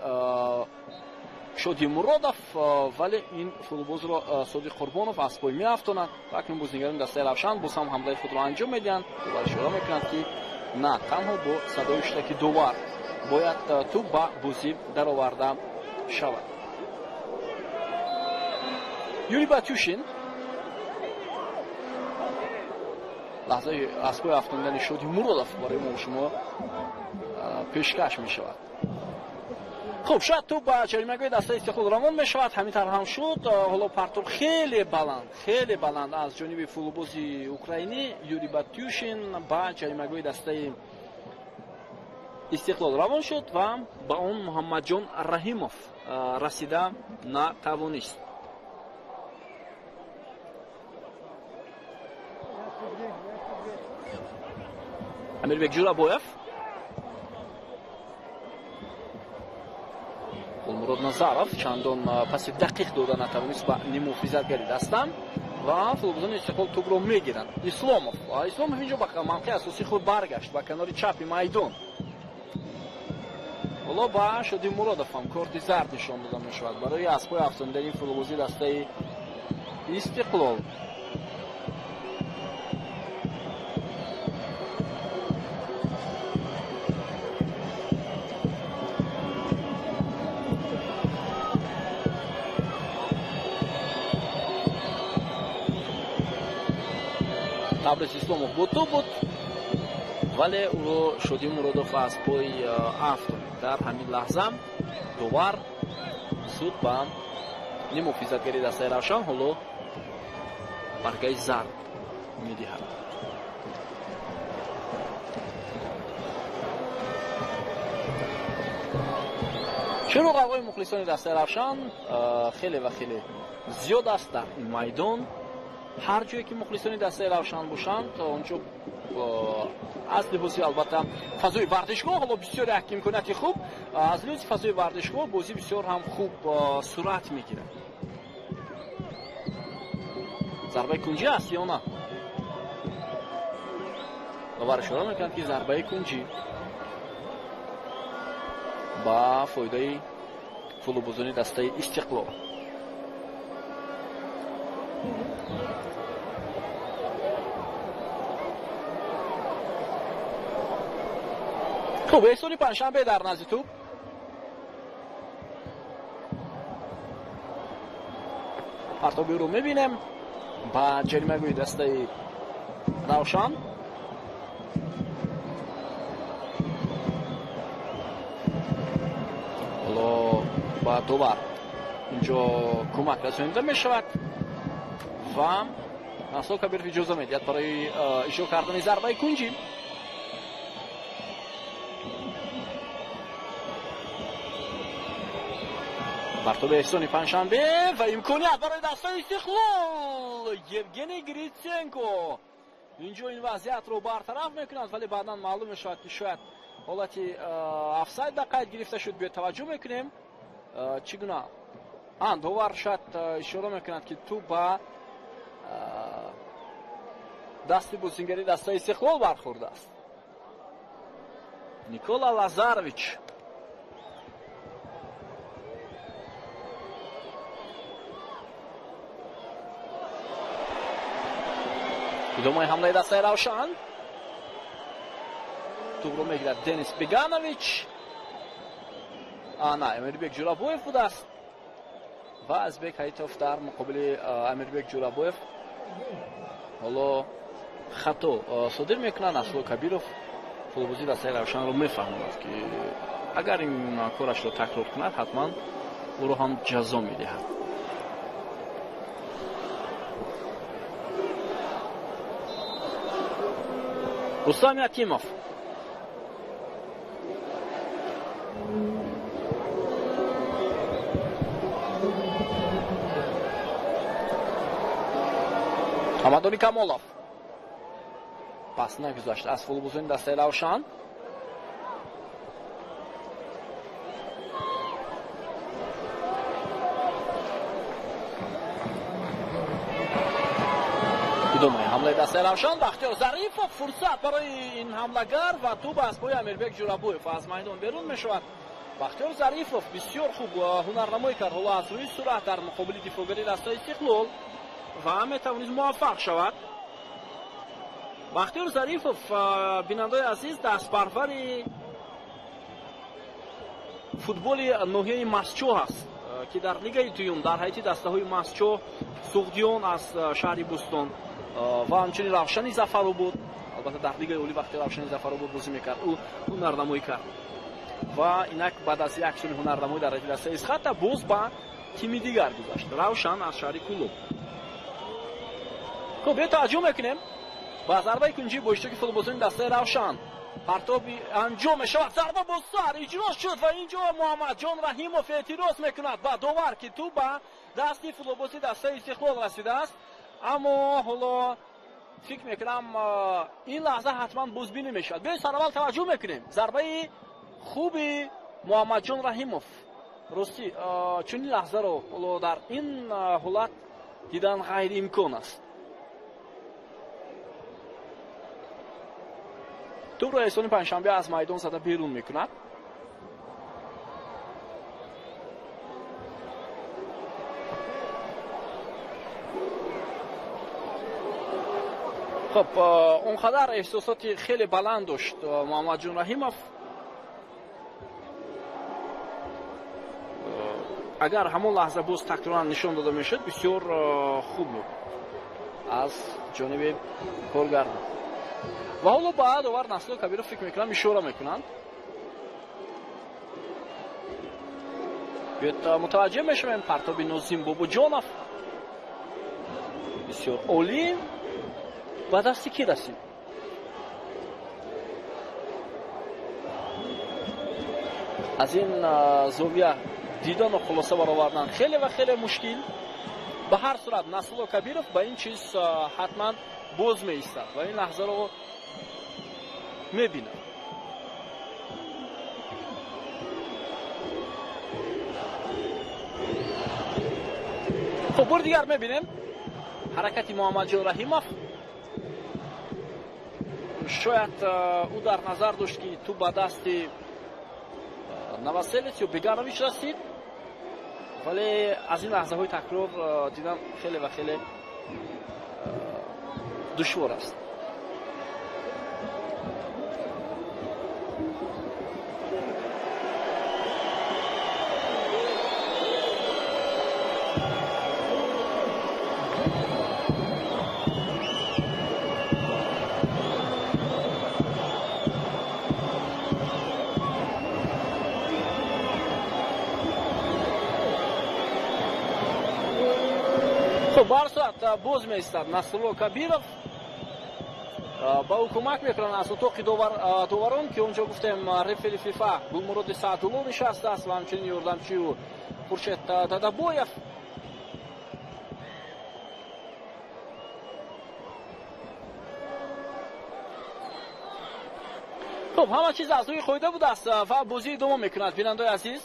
Шоди Муродов, вале ин футболбозро Содиқ Қурбонов аз пой меафтонад ва акнун бозингарони дастаи Равшан боз ҳам ҳамлаи худро анҷом медиҳанд. Довар ишора мекунад, ки на танҳо бо садои шутаки довар бояд тӯб ба бозӣ дароварда шавад. Юрий Батюшин, лаҳзаи аз пой афтондани Шоди Муродов барои мо шумо пешкаш мешавад. Хуб, шояд тӯб ба ҷаримагоҳи дастаи Истиқлол равон мешавад. Ҳамин тавр ҳам шуд. Ҳоло партоб хеле баланд, хеле баланд аз ҷониби футболбози украинӣ Юрий Батюшин ба ҷаримагоҳи дастаи Истиқлол равон шуд ва ба он Муҳаммадҷон Раҳимов расида натавонист. Амирбек Ҷурабоев, Қулмурод Назаров чандон паси дақиқ дода натавонист ба ниммуҳофизатгари даста ва футболбозони Истиқлол тӯбро мегиранд. Исломов, Исломов инҷо ба мавқеи асосии худ баргашт, ба канори чапи майдон. Ҳоло ба Шоди Муродов ҳам корти зард нишон дода мешавад барои аз пой афтондани футболбози дастаи Истиқлол. Табриз Исломов бо тӯб буд, вале ӯро Шоди Муродов аз пой афтонид. Дар ҳамин лаҳза довар суд ба ниммуҳофизатгари дастаи Равшан ҳоло баргаи зард медиҳад. Чаро ғавғои мухлисони дастаи Равшан хеле ва хеле зиёд аст дар ин майдон. Ҳар ҷое ки мухлисони дастаи Равшан бошанд, онҷо аз лиҳози албатта фазои варзишгоҳ, ҳоло бисёр як имконияти хуб, аз лиҳози фазои варзишгоҳ бозӣ бисёр ҳам хуб сурат мегирад. Зарбаи кунҷӣ аст ё на? Довар ишора мекунад, ки зарбаи кунҷӣ ба фоидаи футболбозони дастаи Истиқлол. Хуб, Эҳсони Панҷшанбе дар назди тӯб. Партобиро мебинем ба ҷаримагӯи дастаи Равшан. Ҳоло ба довар инҷо кӯмак расонида мешавад ва Насрулло Кабиров иҷоза медиҳад барои иҷро кардани зарбаи кунҷӣ. Партоби Эҳсони Панҷшанбе ва имконият барои дастаи Истиқлол. Евгений Гриценко инҷо ин вазъиятро бартараф мекунад, вале баъдан маълум мешавад, ки шояд ҳолати офсайд ба қайд гирифта шуд. Биёед таваҷҷӯҳ мекунем чӣ гуна довар шояд ишора мекунад, ки тӯб ба дасти бозингари дастаи Истиқлол бархӯрдааст. Никола Лазарович. Идомаи ҳамлаи дастаи Равшан. Тӯбро мегирад Денис Беганович. На, Амирбек Ҷурабоев будааст ва Азбек Ҳайтов дар муқобили Амирбек Ҷурабоев ҳоло хато содир мекунад. Насрулло Кабиров футболбози дастаи Равшанро мефаҳмонад, ки агар ин корашро такрор кунад, ҳатман ӯро ҳам ҷазо медиҳад. Рустам Ятимов. Амадони Камолов. Пас нагузашт аз футболбозони дастаи Равшан. Идомаи ҳамлаи дастаи Равшан. Бахтиёр Зарифов, фурсат барои ин ҳамлагар ва тӯб аз пои Амирбек Ҷурабоев аз майдон берун мешавад. Бахтиёр Зарифов бисёр хуб ҳунарнамоӣ кард ҳоло аз рӯи суръат дар муқобили дифоъгари дастаи Истиқлол ва метавонист муваффақ шавад. Бахтиёр Зарифов, бинандаои азиз, дастпарвари футболи ноҳияи Масчоҳ аст, ки дар лигаи дуюм дар ҳайати дастаҳои Масчоҳ, Суғдиён аз шаҳри Бӯстон ва ҳамчунин Равшани Зафаробод. Албатта дар лигаи олӣ вақте Равшани Зафаробод бозӣ мекард, ӯ ҳунарнамоӣ кард ва инак баъд аз як соли ҳунарнамоӣ дар ҳайати дастаи Исхата боз ба тими дигар гузашт, Равшан аз шаҳри Кӯлоб. Хуб, биё таваҷҷӯҳ мекунем ба зарбаи кунҷӣ бо иштироки футболбозони дастаи Равшан. Партоби анҷом мешавад, зарба бо сар иҷро шуд ва инҷо Муҳаммадҷон Раҳимов эътироз мекунад ба довар, ки тӯб ба дасти футболбози дастаи Истиқлол расидааст. Аммо ҳоло фикр мекунам ин лаҳза ҳатман бозбинӣ мешавад. Биёед сараввал таваҷҷӯҳ мекунем. Зарбаи хуби Муҳаммадҷон Раҳимов. Ростӣ чунин лаҳзаро ҳоло дар ин ҳолат дидан ғайриимкон аст. Тӯбро Эҳсони Панҷшанбе аз майдон зада берун мекунад. Хуб, он қадар эҳсосоти хеле баланд дошт Муҳаммадҷон Раҳимов. Агар ҳамон лаҳза боз такроран нишон дода мешуд, бисёр хуб буд аз ҷониби коргардон. Ва ҳоло ба довар Насрулло Кабиров фикр мекунам ишора мекунанд. Биёед мутаваҷҷеҳ мешавем. Партоби Нозим Бобоҷонов бисёр олӣ. Ба дасти кӣ расид? Аз ин зовия дидану хулоса баровардан хеле ва хеле мушкил. Ба ҳар сурат Насрулло Кабиров ба ин чиз ҳатман боз меистад ва ин лаҳзаро мебинад. Хуб, бори дигар мебинем ҳаракати Муҳаммадҷон Раҳимов. Шояд ӯ дар назар дошт, ки тӯп ба дасти Новоселец ё Беганович расид, вале аз ин лаҳзаҳои такрор дидан хеле ва хеле душвор аст. Хуб, ба ҳар сурат боз меистад Насрулло Кабиров. Ба ӯ кӯмак мекунанд аз утоқи доварон, ки онҷо гуфтем рефери ФИФА Гулмуроди Саъдулло нишастааст ва ҳамчунин ёрдамчиу Хуршед Дадабоев. Хуб, ҳама чиз аз рӯи қоида будааст ва бозӣ идома мекунад, бинандаои азиз.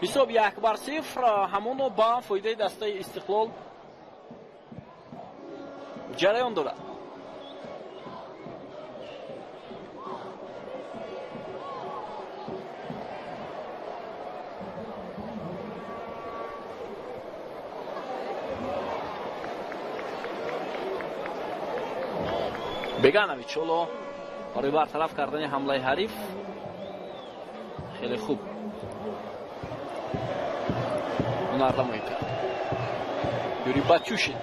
Ҳисоб 1-0 ҳамоно ба фоидаи дастаи Истиқлол ҷараён дорад. Беганович ҳоло барои бартараф кардани ҳамлаи ҳариф хеле хуб ҳунарнамоӣ кард. Юрий Батюшин.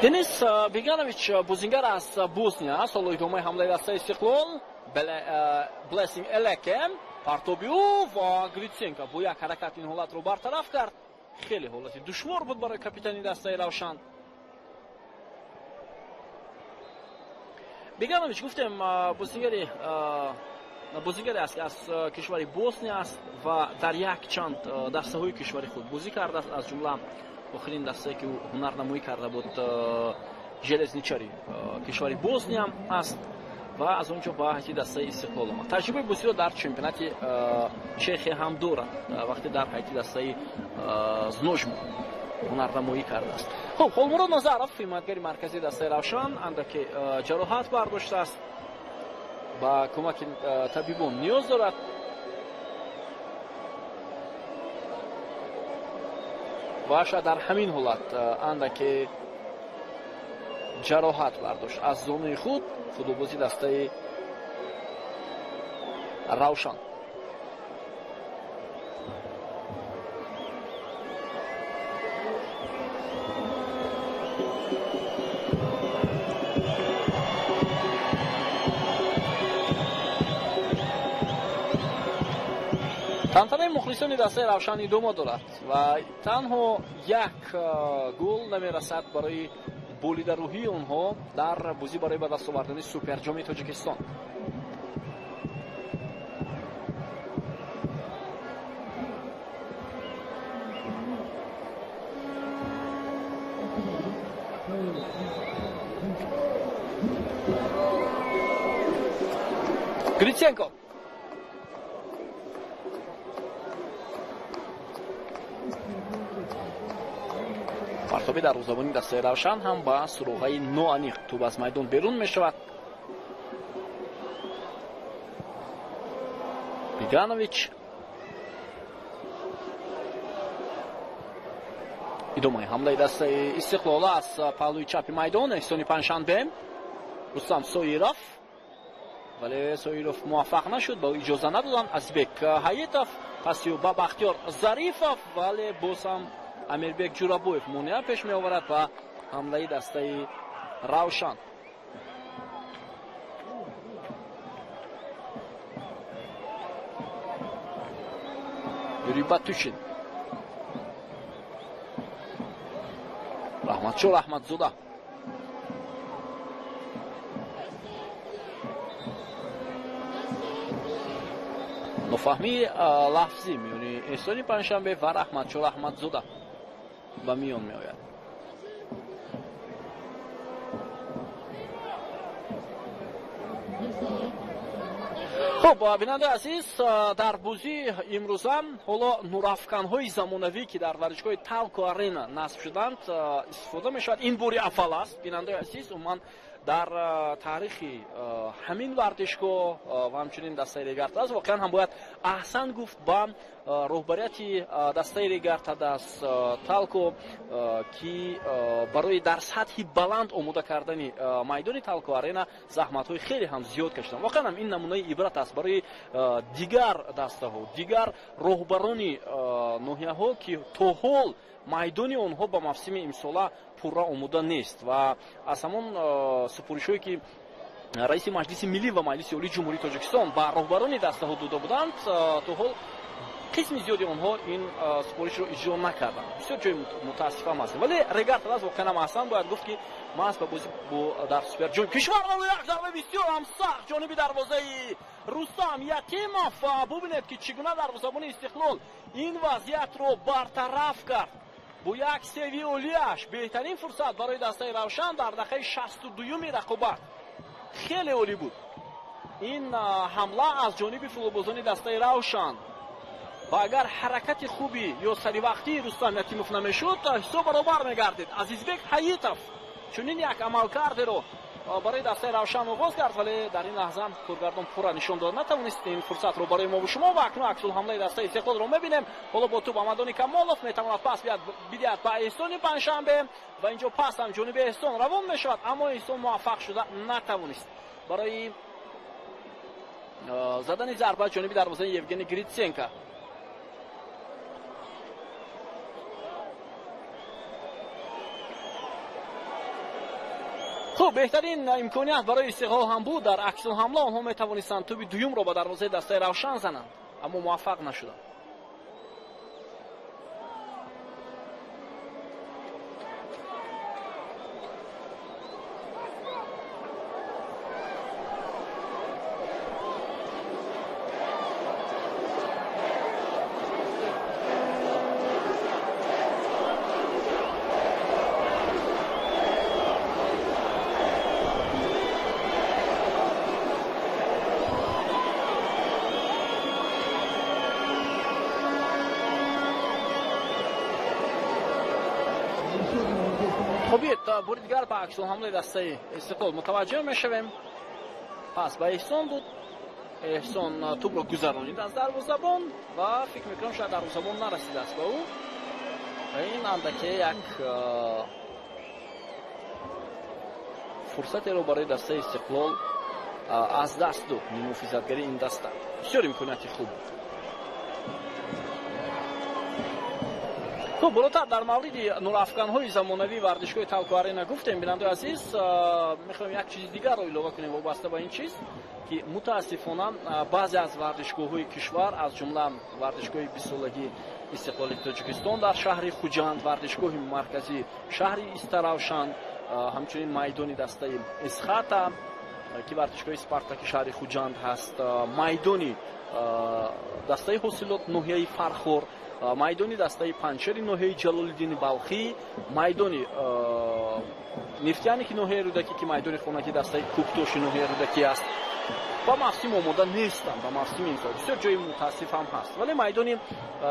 Денис Беганович бозингар аз Босния аст. Ҳоло идомаи ҳамлаи дастаи Истиқлол. Блессинг Элеке партоби ӯ ва Гритсенко бо як ҳаракат ин ҳолатро бартараф кард. Хеле ҳолати душвор буд барои капитани дастаи Равшан. Беганович гуфтем бозигаре аст, ки аз кишвари Босния аст ва дар якчанд дастаҳои кишвари худ бозӣ кардааст, аз ҷумла охирин дастае, ки ӯ ҳунарнамоӣ карда буд, Железничари кишвари Босния аст ва аз он ҷо ба ҳайати дастаи Истиқлол омад. Таҷрибаи бозиро дар чемпионати Чехия ҳам дорад, вақте дар ҳайати дастаи Зножмо ҳунарнамоӣ кардааст. Хуб, Холмурод Назаров, ҳимоятгари марказии дастаи Равшан, андаке ҷароҳат бардоштааст, ба кӯмаки табибон ниёз дорад. Ва шояд дар ҳамин ҳолат андаке ҷароҳат бардошт аз зонаи худ футболбози дастаи Равшан. Тантанаи мухлисони дастаи Равшан идома дорад ва танҳо як гол намерасад барои болидарӯҳии онҳо дар бозӣ барои ба даст овардани суперҷоми Тоҷикистон. Гриценко. Партоби дарвозабони дастаи Равшан ҳам ба суроғаи ноаниқ тӯб аз майдон берун мешавад. Беганович. Идомаи ҳамлаи дастаи Истиқлол аз паҳлӯи чапи майдон. Эҳсони Панҷшанбе, Рустам Соиров, вале Соиров муваффақ нашуд, ба ӯ иҷоза надоданд. Азизбек Ҳаитов, паси ӯ ба Бахтиёр Зарифов, вале боз ҳам Амирбек Ҷурабоев монеа пеш меоварад ба ҳамлаи дастаи Равшан. Юрий Батюшин. Раҳматшо Раҳматзода. Нофаҳмии лафзӣ миёни Эҳсони Панҷшанбе ва Раҳматшо Раҳматзода ба миён меояд. Хуб, бинандаи азиз, дар бозии имрӯза ҳоло нурафканҳои замонавӣ, ки дар варзишгоҳи Талко Арена насб шуданд, истифода мешавад. Ин бори аввал аст, бинандаи азиз, умуман дар таърихи ҳамин варзишгоҳ ва ҳамчунин дастаи Регар-ТадАЗ. Воқеан ҳам бояд аҳсан гуфт ба роҳбарияти дастаи Регар-ТадАЗ Талко, ки барои дар сатҳи баланд омода кардани майдони Талко Арена заҳматҳои хеле ҳам зиёд кашиданд. Воқеан ҳам ин намунаи ибрат аст барои дигар дастаҳо, дигар роҳбарони ноҳияҳо, ки то ҳол майдони онҳо ба мавсими имсола пурра омода нест ва аз ҳамон супоришҳое, ки раиси Маҷлиси Миллӣ ва Маҷлиси Олии Ҷумҳурии Тоҷикистон ба роҳбарони дастаҳо дода буданд, то ҳол қисми зиёди онҳо ин супоришро иҷро накарданд. Бисёр ҷои мутаассифам аст, вале Регар-ТадАЗ воқеан ҳам аҳсан бояд гуфт, ки маҳз ба бозӣ дар суперҷоми кишвар як зарбаи бисёр ҳам сахт ҷониби дарвозаи Рустам Ятимов. Бубинед, ки чӣ гуна дарвозабони Истиқлол ин вазъиятро бартараф кард бо як севи олияш. Беҳтарин фурсат барои дастаи Равшан дар дақиқаи 62-юми рақобат. Хеле олӣ буд ин ҳамла аз ҷониби футболбозони дастаи Равшан ва агар ҳаракати хуби ё саривақтии Рустам Ятимов намешуд, ҳисоб баробар мегардид. Азизбек Ҳаитов чунин як амалкардеро барои дастаи Равшан оғоз кард, вале дар ин лаҳза коргардон пурра нишон дода натавонист ин фурсатро барои мо ва шумо. Ва акнун аксулҳамлаи дастаи Истиқлолро мебинем. Ҳоло бо тӯб Амадони Камолов метавонад пас бидиҳад ба Эҳсони Панҷшанбе ва инҷо пас ҳам ҷониби Эҳсон равон мешавад, аммо Эҳсон муваффақ шуда натавонист барои задани зарба ҷониби дарвозаи Евгений Гритсенко. Хуб, беҳтарин имконият барои Истиқлол ҳам буд. Дар аксулҳамла онҳо метавонистанд тӯби дуюмро ба дарвозаи дастаи Равшан зананд, аммо муваффақ нашуданд. Бори дигар ба аксулҳамлаи дастаи Истиқлол мутаваҷҷӯҳ мешавем. Пас ба Эҳсон буд. Эҳсон тӯбро гузаронид аз дарвозабон ва фикр мекунам, шояд дарвозабон нарасидааст ба ӯ. Ва ин андаке як фурсатеро барои дастаи Истиқлол аз даст дод муҳофизатгари ин даста. Бисёр имконияти хуб буд. Хуб, болотар дар мавриди нурафканҳои замонавии варзишгоҳи Талко Арена гуфтем, бинандаи азиз, мехоҳем як чизи дигарро илова кунем вобаста ба ин чиз, ки мутаассифона баъзе аз варзишгоҳҳои кишвар, аз ҷумла варзишгоҳи 20-солагии Истиқлоли Тоҷикистон дар шаҳри Хуҷанд, варзишгоҳи марказии шаҳри Истаравшан, ҳамчунин майдони дастаи Исхата, ки варзишгоҳи Спартаки шаҳри Хуҷанд ҳаст, майдони дастаи Ҳосилот ноҳияи Фархор, майдони дастаи Панҷшери ноҳияи Ҷалолиддини Балхӣ, майдони Нефтяники ноҳияи Рӯдакӣ, ки майдони хонагии дастаи Кӯктоши ноҳияи Рӯдакӣ аст, ба мавсим омода нестанд, ба мавсими имсол. Бисёр ҷои мутаассиф ҳам ҳаст, вале майдони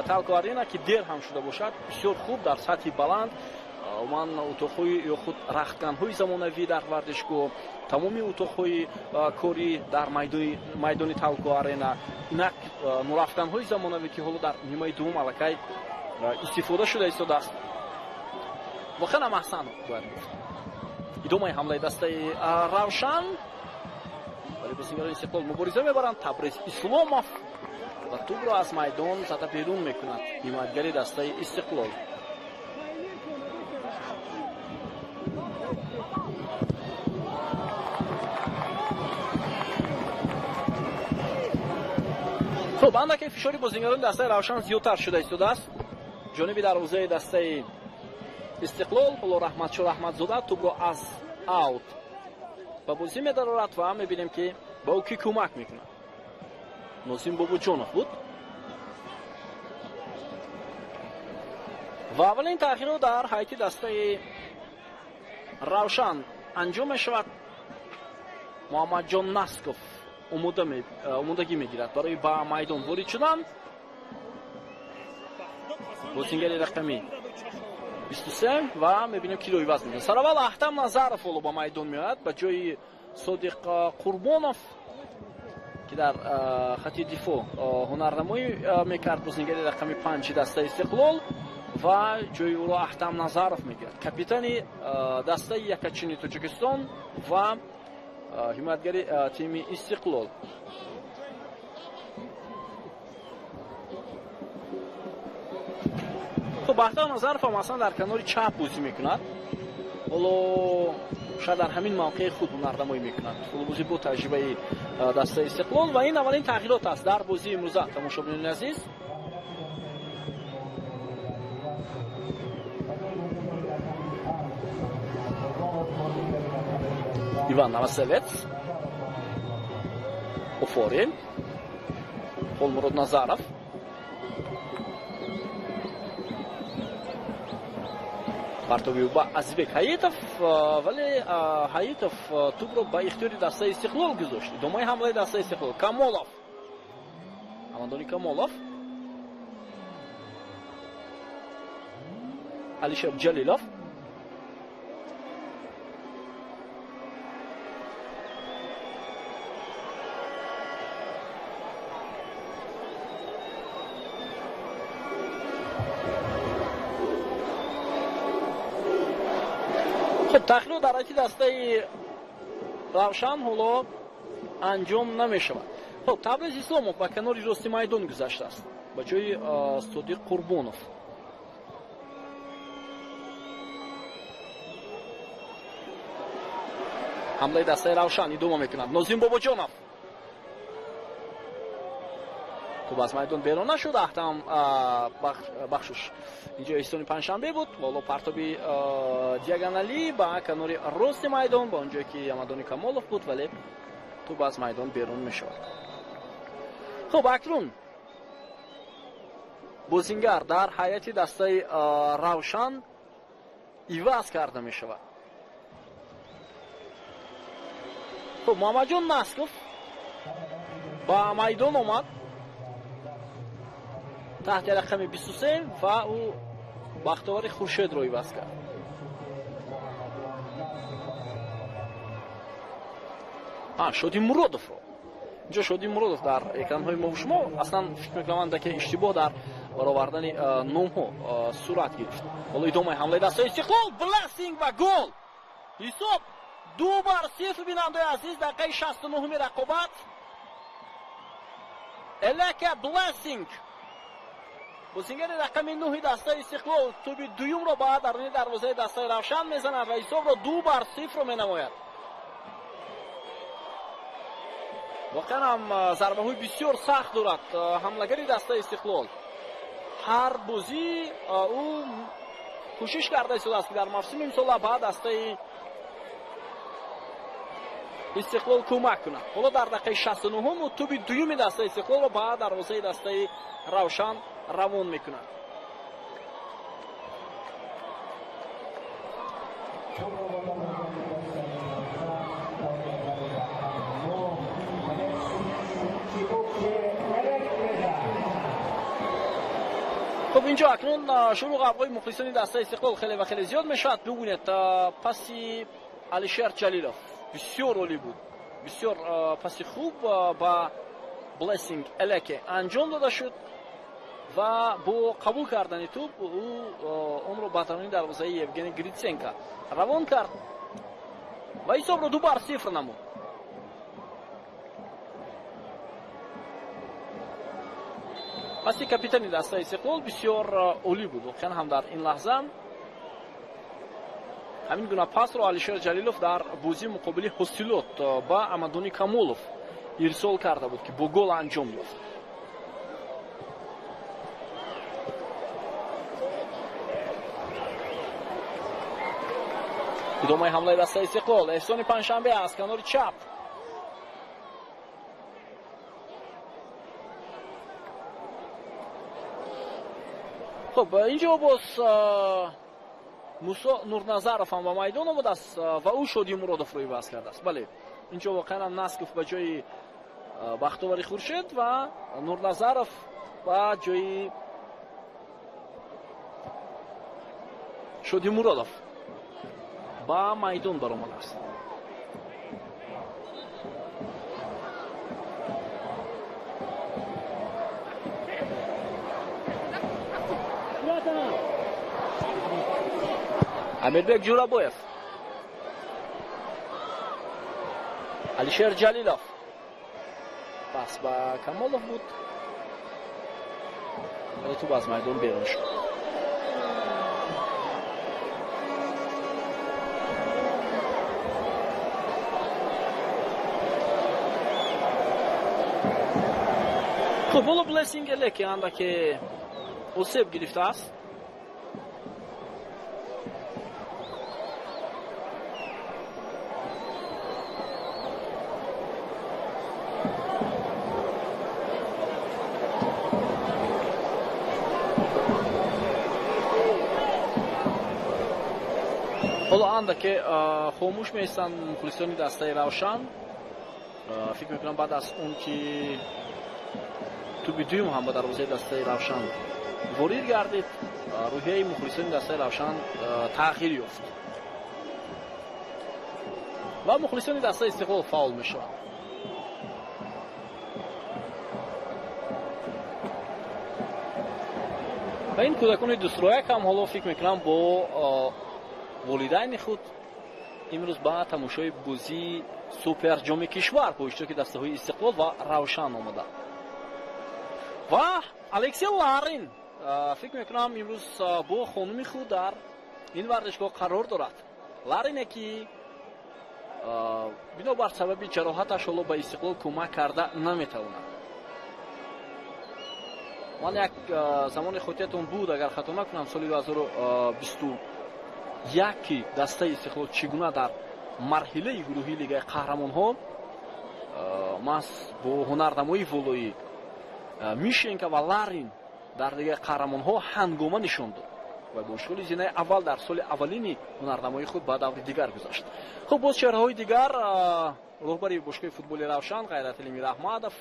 Талко Арена, ки дер ҳам шуда бошад, бисёр хуб дар сатҳи баланд, умуман утоқҳои ё худ рахтканҳои замонавӣ дар варзишгоҳ, тамоми утоқҳои корӣ дар майдони Талко Арена, инак нурафканҳои замонавӣ, ки ҳоло дар нимаи дуввум аллакай истифода шуда истодааст. Воқеан ҳам аҳсан бояд гуфт. Идомаи ҳамлаи дастаи Равшан, вале бозигарони Истиқлол мубориза мебаранд. Табриз Исломов ва тӯбро аз майдон зада берун мекунад ҳимоятгари дастаи Истиқлол. Хуб, андаке фишори бозигарони дастаи Равшан зиёдтар шуда истодааст ҷониби дарвозаи дастаи Истиқлол. Ҳоло Раҳматшо Раҳматзода тӯбро аз аут ба бозӣ медарорад ва мебинем, ки ба ӯ кӣ кӯмак мекунад. Нозим Бобоҷонов буд. Ва аввалин таъхирро дар ҳайати дастаи Равшан анҷом мешавад. Муҳаммадҷон Насков омодагӣ мегирад барои ба майдон ворид шудан. Бозингари рақами 23 ва мебинем, киро иваз мекунад. Сараввал Аҳтам Назаров ҳоло ба майдон меояд ба ҷои Содиқ Қурбонов, ки дар хати дифоъ ҳунарнамоӣ мекард, бозингари рақами 5 дастаи Истиқлол, ва ҷои ӯро Аҳтам Назаров мегирад, капитани дастаи якачини Тоҷикистон ва ҳимоятгари тими Истиқлол. Хуб, Аҳтам Назаров ҳам аслан дар канори чап бозӣ мекунад. Ҳоло шояд дар ҳамин мавқеи худ ҳунарнамоӣ мекунад. Бозӣ бо таҷрибаи дастаи Истиқлол ва ин аввалин тағйирот аст дар бозии имрӯза, тамошобинони азиз. Иван Новоселец, Офори, Холмурод Назаров. Партоби ба Азизбек Ҳаитов, вале Ҳаитов тӯбро ба ихтиёри дастаи Истиқлол гузошт. Идомаи ҳамлаи дастаи Истиқлол. Камолов, Амадони Камолов, Алишер Ҷалилов. Хуб, таъхирот дар ҳайати дастаи Равшан ҳоло анҷом намешавад. Хуб, Табриз Исломов ба канори рости майдон гузаштааст ба ҷои Содиқ Қурбонов. Ҳамлаи дастаи Равшан идома мекунад. Нозим Бобоҷонов тӯб аз майдон берун нашуд. Аҳтам, бахшуш, инҷо Эҳсони Панҷшанбе буд. Ҳоло партоби диагоналӣ ба канори рости майдон, ба он ҷое ки Амадони Камолов буд, вале тӯб аз майдон берун мешавад. Хуб, акнун бозингар дар ҳайати дастаи Равшан иваз карда мешавад. Хуб, Муҳаммадҷон Насков ба майдон омад таҳти рақами 23 ва ӯ Бахтовари Хуршедро иваз кард. Шоди Муродовро. Инҷо Шоди Муродов дар экранҳои мо шумо, аслан фикр мекунам, ки иштибоҳ дар баровардани номҳо сурат гирифт. Ҳоло идомаи ҳамлаи дастаи Истиқлол, Блессинг ва гол. Ҳисоб 2-0, бинандаи азиз, дақиқаи 69-уми рақобат. Элека Блессинг, бозингари рақами 9 дастаи Истиқлол, тӯби дуюмро ба даруни дарвозаи дастаи Равшан мезанад ва ҳисобро 2-0 менамояд. Воқеан ҳам зарбаҳои бисёр сахт дорад ҳамлагари дастаи Истиқлол. Ҳар бозӣ ӯ кӯшиш карда истодааст, ки дар мавсими имсола ба дастаи Истиқлол кӯмак кунад. Ҳоло дар дақиқаи 69-ум ӯ тӯби дуюми дастаи Истиқлолро ба дарвозаи дастаи Равшан равон мекунад. Хуб, инҷо акнун шурӯъ ғавғои мухлисони дастаи Истиқлол хеле ва хеле зиёд мешавад. Бибинед, паси Алишер Ҷалилов бисёр олӣ буд, бисёр паси хуб ба Блессинг Элеке анҷом дода шуд ва бо қабул кардани тӯб ӯ онро ба даруни дарвозаи Евгений Гриценко равон кард ва ҳисобро 2-0 намуд. Паси капитани дастаи Истиқлол бисёр олӣ буд. Воқеан ҳам дар ин лаҳза ҳамин гуна пасро Алишер Ҷалилов дар бозии муқобили Ҳосилот ба Амадони Камолов ирсол карда буд, ки бо гол анҷом ёфт. Идомаи ҳамлаи дастаи Истиқлол. Эҳсони Панҷшанбе аз канори чап. Хуб, инҷо боз Мусо Нурназаров ҳам ба майдон омадааст ва ӯ Шоди Муродовро иваз кардааст. Бале, инҷо воқеан ҳам Насков ба ҷои Бахтовари Хуршед ва Нурназаров ба ҷои Шоди Муродов ба майдон баромадааст. Амирбек Ҷӯрабоев, Алишер Ҷалилов, пас ба Камолов буд, вале тӯб аз майдон берун шуд. Хуб, ҳоло Блессинг Элеки андаке осеб гирифтааст. Ҳоло андаке хомӯш меистанд мухлисони дастаи Равшан. Фикр мекунам, баъд аз он ки тӯби дуюм ҳам ба дарвозаи дастаи Равшан ворид гардид, рӯҳияи мухлисони дастаи Равшан тағйир ёфт ва мухлисони дастаи Истиқлол фаъол мешаванд. Ва ин кӯдакони дӯстрояк ҳам ҳоло фикр мекунам бо волидайни худ имрӯз ба тамошои бозии суперҷоми кишвар бо иштироки дастаҳои Истиқлол ва Равшан омаданд. Ва Алексей Ларин фикр мекунам имрӯз бо хонуми худ дар ин варзишгоҳ қарор дорад. Ларине ки бинобар сабаби ҷароҳаташ ҳоло ба Истиқлол кӯмак карда наметавонад. Ман як замони хотиратон буд, агар хато накунам, соли 2021 ки дастаи Истиқлол чӣ гуна дар марҳилаи гурӯҳии Лигаи қаҳрамонҳо маҳз бо ҳунарнамоии волоӣ Мишенка ва Ларин дар Лигаи қаҳрамонҳо ҳангома нишон дод ва бо ишғоли зинаи аввал дар соли аввалини ҳунарнамоии худ ба даври дигар гузашт. Хуб, боз чеҳраҳои дигар: роҳбари бошгоҳи футболи Равшан Ғайратали Мираҳмадов,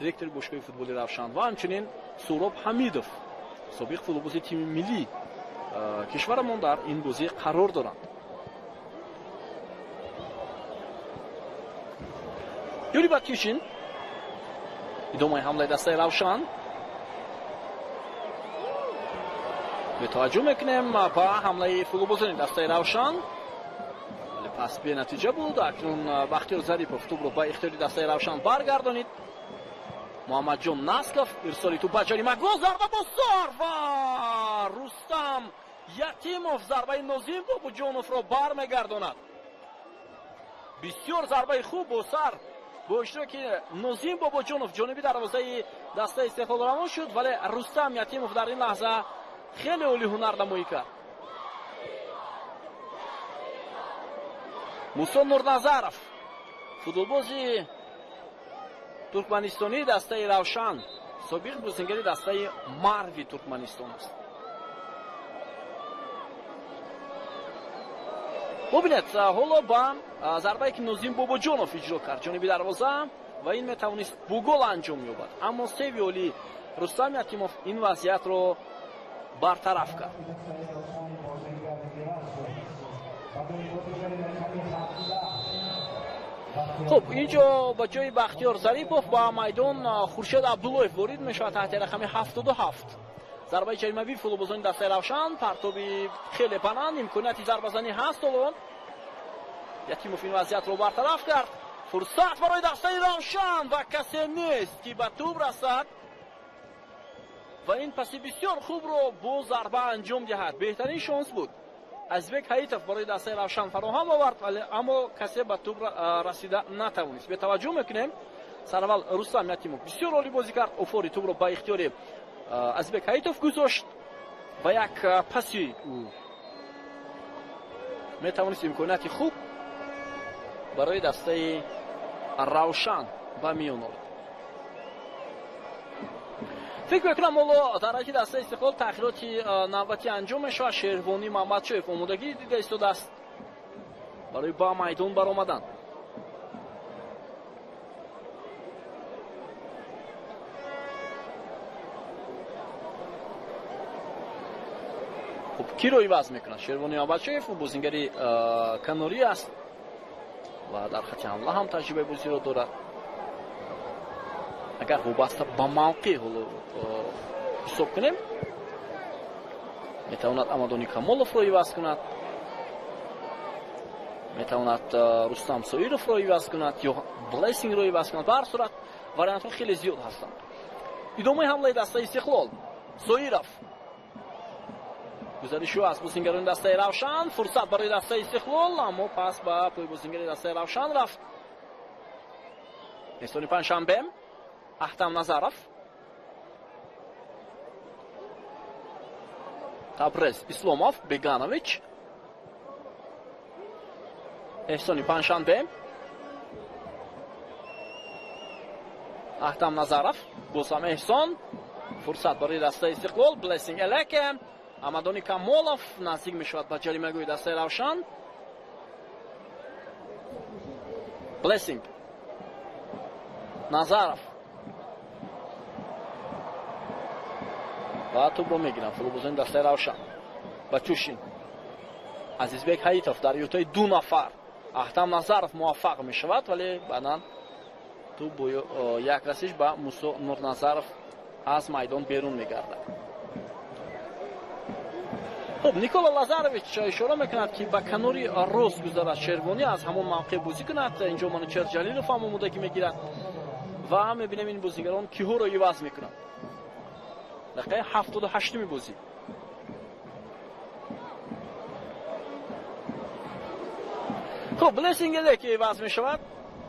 директори бошгоҳи футболи Равшан ва ҳамчунин Суроб Ҳамидов, собиқ футболбози тими миллӣ кишварамон дар ин бозӣ қарор доранд. Юрий Батюшин, идомаи ҳамлаи дастаи Равшан. Бетаваҷҷӯҳ мекунем ба ҳамлаи футболбозони дастаи Равшан, вале пас бенатиҷа буд. Акнун Бахтиёр Зарипов тӯбро ба ихтиёри дастаи Равшан баргардонид. Муҳаммадҷон Насков, ирсоли тӯб ба ҷаримагоҳ, зарба бо сар ва Рустам Ятимов зарбаи Нозим Бобоҷоновро бармегардонад. Бисёр зарбаи хуб бо сар бо иштироки Нозим Бобоҷонов ҷониби дарвозаи дастаи Истиқлол равон шуд, вале Рустам Ятимов дар ин лаҳза хеле олӣ ҳунарнамоӣ кард. Мусо Нурназаров, футболбози туркманистонии дастаи Равшан, собиқ бозингари дастаи Марви Туркманистон аст. Бубинед, ҳоло ба зарбае ки Нозим Бобоҷонов иҷро кард ҷониби дарвоза ва ин метавонист бо гол анҷом ёбад, аммо севи олӣ Рустам Ятимов ин вазъиятро бартараф кард. Хуб, инҷо ба ҷои Бахтиёр Зарипов ба майдон Хуршед Абдуллоев ворид мешавад таҳти рақами 77. Зарбаи ҷаримавӣ футболбозони дастаи Равшан, партоби хеле баланд, имконияти зарбазанӣ ҳаст. Ҳоло Ятимов ин вазъиятро бартараф кард. Фурсат барои дастаи Равшан ва касе нест ки ба тӯб расад ва ин паси бисёр хубро бо зарба анҷом диҳад. Беҳтарин шонс буд. Азизбек Ҳаитов барои дастаи Равшан фароҳам овард, вале аммо касе ба тӯб расида натавонист. Бетаваҷҷӯҳ мекунем, сараввал Рустам Ятимов бисёр олӣ бозӣ кард, офори тӯбро ба ихтиёри Азизбек Ҳаитов гузошт ва як паси ӯ Метавонист имконияти хуб барои дастаи Равшан ба миён орад. Фикр мекунам, ҳоло дар ҳайати дастаи Истиқлол таъхироти навбатӣ анҷом мешавад. Шервонӣ Мамадшоев омодагӣ дида истодааст барои ба майдон баромадан. Хуб, киро иваз мекунад? Шервонӣ Мамадшоев бозингари канорӣ аст ва дар хати ҳамла ҳам таҷрибаи бозиро дорад. Агар вобаста ба мавқеъ ҳоло ҳисоб кунем, метавонад Амадони Камоловро иваз кунад, метавонад Рустам Соировро иваз кунад ё Блессингро иваз кунад. Ба ҳар сурат вариантҳо хеле зиёд ҳастанд. Идомаи ҳамлаи дастаи Истиқлол. Соиров гузариши аз бозингарони дастаи Равшан, фурсат барои дастаи Истиқлол, аммо пас ба пои бозингари дастаи Равшан рафт. Эҳсони Панҷшанбе, Аҳтам Назаров, Табрез Исломов, Беганович, Эҳсони Панҷшанбе, Аҳтам Назаров, боз ҳам Эҳсон, фурсат барои дастаи Истиқлол, Блессинг Элеке, Амадони Камолов наздик мешавад ба ҷаримагӯи дастаи Равшан. Блессинг, Назаров ва тӯбро мегиранд футболбозони дастаи Равшан. Батюшин, Азизбек Ҳаитов дар юртаи ду нафар. Аҳтам Назаров муваффақ мешавад, вале баъдан тӯб бо як расиш ба Мусо Нурназаров аз майдон берун мегардад. Хуб, Никола Лазарович ишора мекунад, ки ба канори рост гузарад Шервонӣ, аз ҳамон мавқеъ бозӣ кунад. Инҷо Манучер Ҷалилов ҳам омодагӣ мегирад ва мебинем ин бозигарон киҳоро иваз мекунанд. Дақиқаи 78-уми бозӣ. Хуб, Блессинг Элеке иваз мешавад.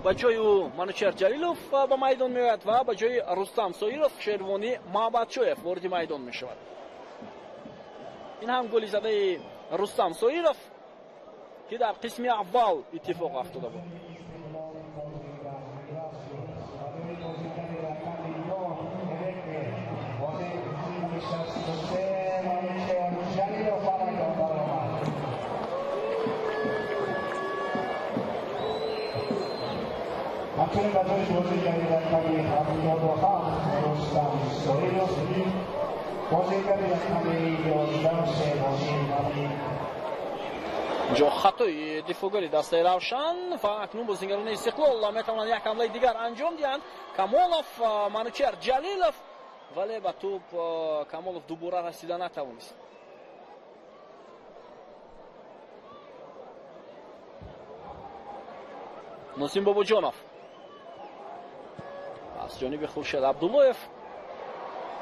Ба ҷои ӯ Манучер Ҷалилов ба майдон меояд ва ба ҷои Рустам Соиров Шервонӣ Маҳбатшоев вориди майдон мешавад. Ин ҳам голи задаи Рустам Соиров, ки дар қисми аввал иттифоқ афтода буд. Ҳамчунин ба ҷои бозигари рақами 77 Рустам Соиров, бозигари рақами 11 Шервонӣ. Инҷо хатои дифоъгари дастаи Равшан ва акнун бозингарони Истиқлол метавонанд як ҳамлаи дигар анҷом диҳанд. Камолов, Манучер Ҷалилов, вале ба тӯб Камолов дубора расида натавонист. Носим Бобоҷонов аз ҷониби Хуршед Абдуллоев,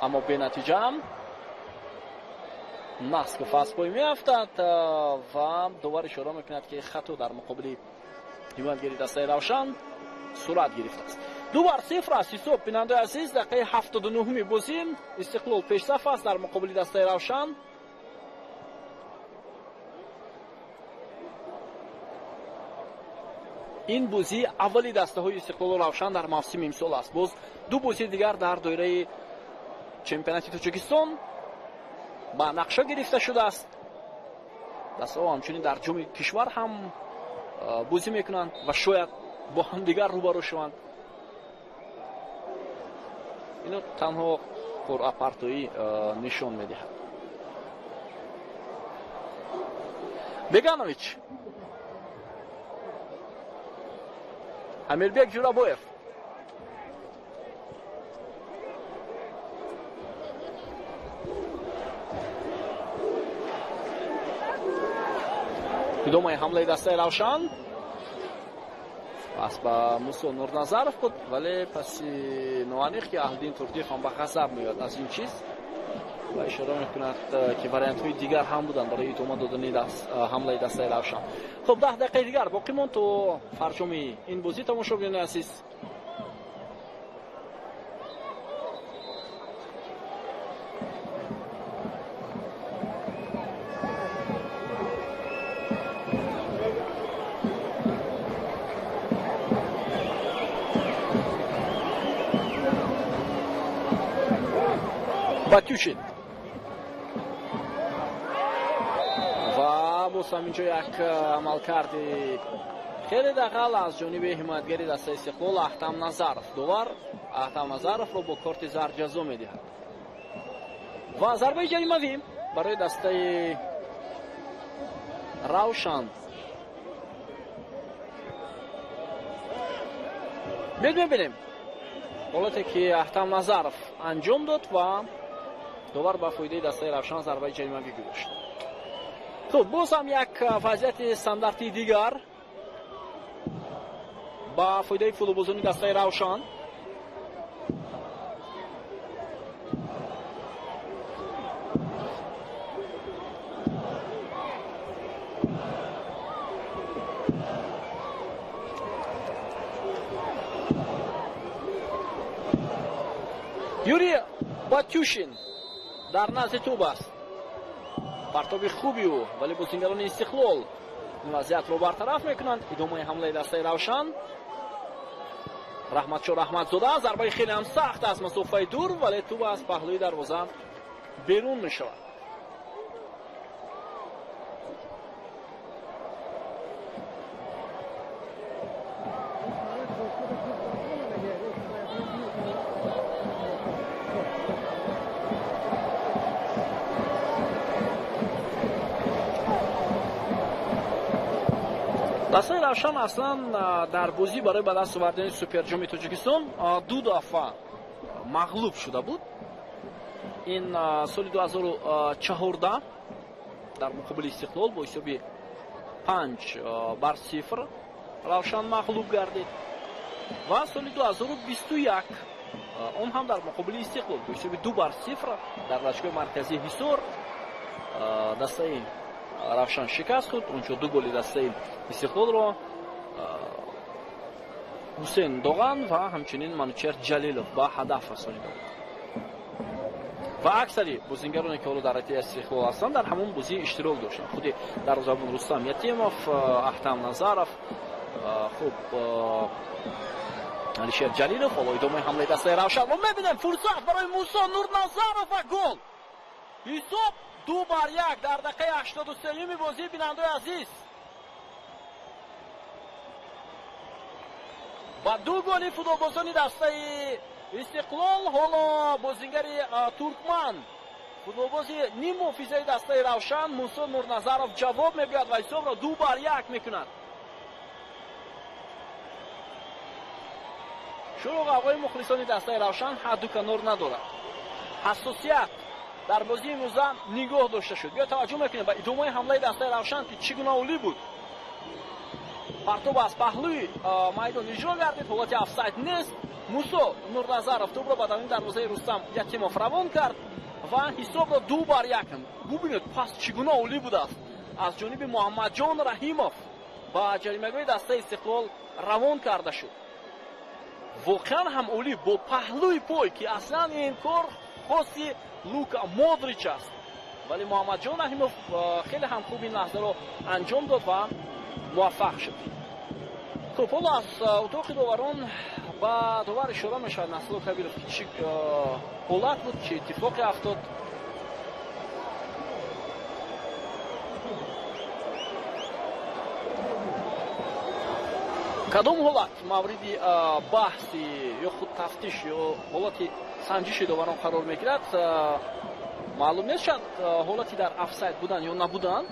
аммо бенатиҷаам. Насков аз пой меафтад ва довар ишора мекунад, ки хато дар муқобили ҳимоятгари дастаи Равшан сурат гирифтааст. 2-0 аст ҳисоб, бинандаи азиз. Дақиқаи 79-уми бозӣ Истиқлол пешсаф аст дар муқобили дастаи Равшан. Ин бозии аввали дастаҳои Истиқлолу Равшан дар мавсими имсол аст. Боз ду бозии дигар дар доираи чемпионати Тоҷикистон ба нақша гирифта шудааст. Дастаҳо ҳамчунин дар ҷоми кишвар ҳам бозӣ мекунанд ва шояд бо ҳамдигар рӯбарӯ шаванд. Ино танҳо қуръапартоӣ нишон медиҳад. Беганович, Амирбек Ҷурабоев, идомаи ҳамлаи дастаи Равшан. Пас ба Мусо Нурназаров буд, вале паси ноаниқ, ки Аҳлиддин Турдиев ҳам ба ғазаб меояд аз ин чиз ва ишора мекунад, ки вариантҳои дигар ҳам буданд барои идома додани ҳамлаи дастаи Равшан. Хуб, 10 дақиқаи дигар боқӣ монд то фарҷоми ин бозӣ, тамошобинони азиз. Батюшин ва боз ҳаминҷо як амалкарди хеле дағал аз ҷониби ҳимоятгари дастаи Истиқлол Аҳтам Назаров. Довар Аҳтам Назаровро бо корти зард ҷазо медиҳад ва зарбаи ҷаримавӣ барои дастаи Равшан. Биёед мебинем ҳолате ки Аҳтам Назаров анҷом дод ва довар ба фоидаи дастаи Равшан зарбаи ҷаримавӣ гузошт. Хуб, боз ҳам як вазъияти стандартии дигар ба фоидаи футболбозони дастаи Равшан. Юрий Батюшин дар назди тӯб аст. Партоби хуби ӯ, вале бозингарони Истиқлол ин вазъиятро бартараф мекунанд. Идомаи ҳамлаи дастаи Равшан. Раҳматшо Раҳматзода, зарбаи хеле ҳам сахт аз масофаи дур, вале тӯб аз паҳлӯи дарвоза берун мешавад. Дастаи Равшан аслан дар бозӣ барои ба даст овардани суперҷоми Тоҷикистон ду дафъа мағлуб шуда буд. Ин соли 2014 дар муқобили Истиқлол бо ҳисоби 5-0 Равшан мағлуб гардид ва соли 2021 он ҳам дар муқобили Истиқлол бо ҳисоби 2-0 дар варзишгоҳи марказии Ҳисор дастаи Равшан шикаст хӯрд. Онҷо ду голи дастаи Истиқлолро Ҳусейн Доған ва ҳамчунин Манучер Ҷалилов ба ҳадаф расонида буд. Ва аксари бозингароне ки ҳоло дар ратаи Истиқлол ҳастанд дар ҳамон бозӣ иштирок доштанд. Худи дарвозабон Рустам Ятимов, Аҳтам Назаров, хуб Алишер Ҷалилов. Ҳоло идомаи ҳамлаи дастаи Равшан мо мебинем. Фурсат барои Мусо Нурназаров ва гол. Ҳисоб 2-1 дар дақиқаи 83-юми бозӣ. Бинандаои азиз, ва ду голи футболбозони дастаи Истиқлол. Ҳоло бозингари туркман, футболбози ниммуҳофизаи дастаи Равшан Мусо Нурназаров ҷавоб мегӯяд ва ҳисобро 2-1 мекунад. Шурӯъ ғавғои мухлисони дастаи Равшан ҳадду канор надорад. Ҳассосият дар бозии имрӯза нигоҳ дошта шуд. Биё таваҷҷӯҳ мекунем ба идомаи ҳамлаи дастаи Равшан ки чӣ гуна олӣ буд. Партоб аз паҳлӯи майдон иҷро гардид, ҳолати офсайд нест. Мусо Нурназаров тӯбро ба даруни дарвозаи Рустам Ятимов равон кард ва ҳисобро 2-1. Бубинед пас чӣ гуна олӣ будааст. Аз ҷониби Муҳаммадҷон Раҳимов ба ҷаримагоҳи дастаи Истиқлол равон карда шуд. Воқеан ҳам олӣ бо паҳлӯи пой, ки аслан ин кор хоси Лука Модрич аст. Вале Муҳаммадҷон Раҳимов хеле ҳам хуб ин лаҳзаро анҷом дод ва муваффақ шуд. Хуб, ҳоло аз утоқи доварон ба довар ишора мешавад Насрулло Кабиров, ки чӣ ҳолат буд, чӣ иттифоқе афтод. Кадом ҳолат мавриди баҳси ё худ тафтиш ё ҳолати санҷиши доварон қарор мегирад, маълум нест. Шояд ҳолати дар офсайд будан ё набудан.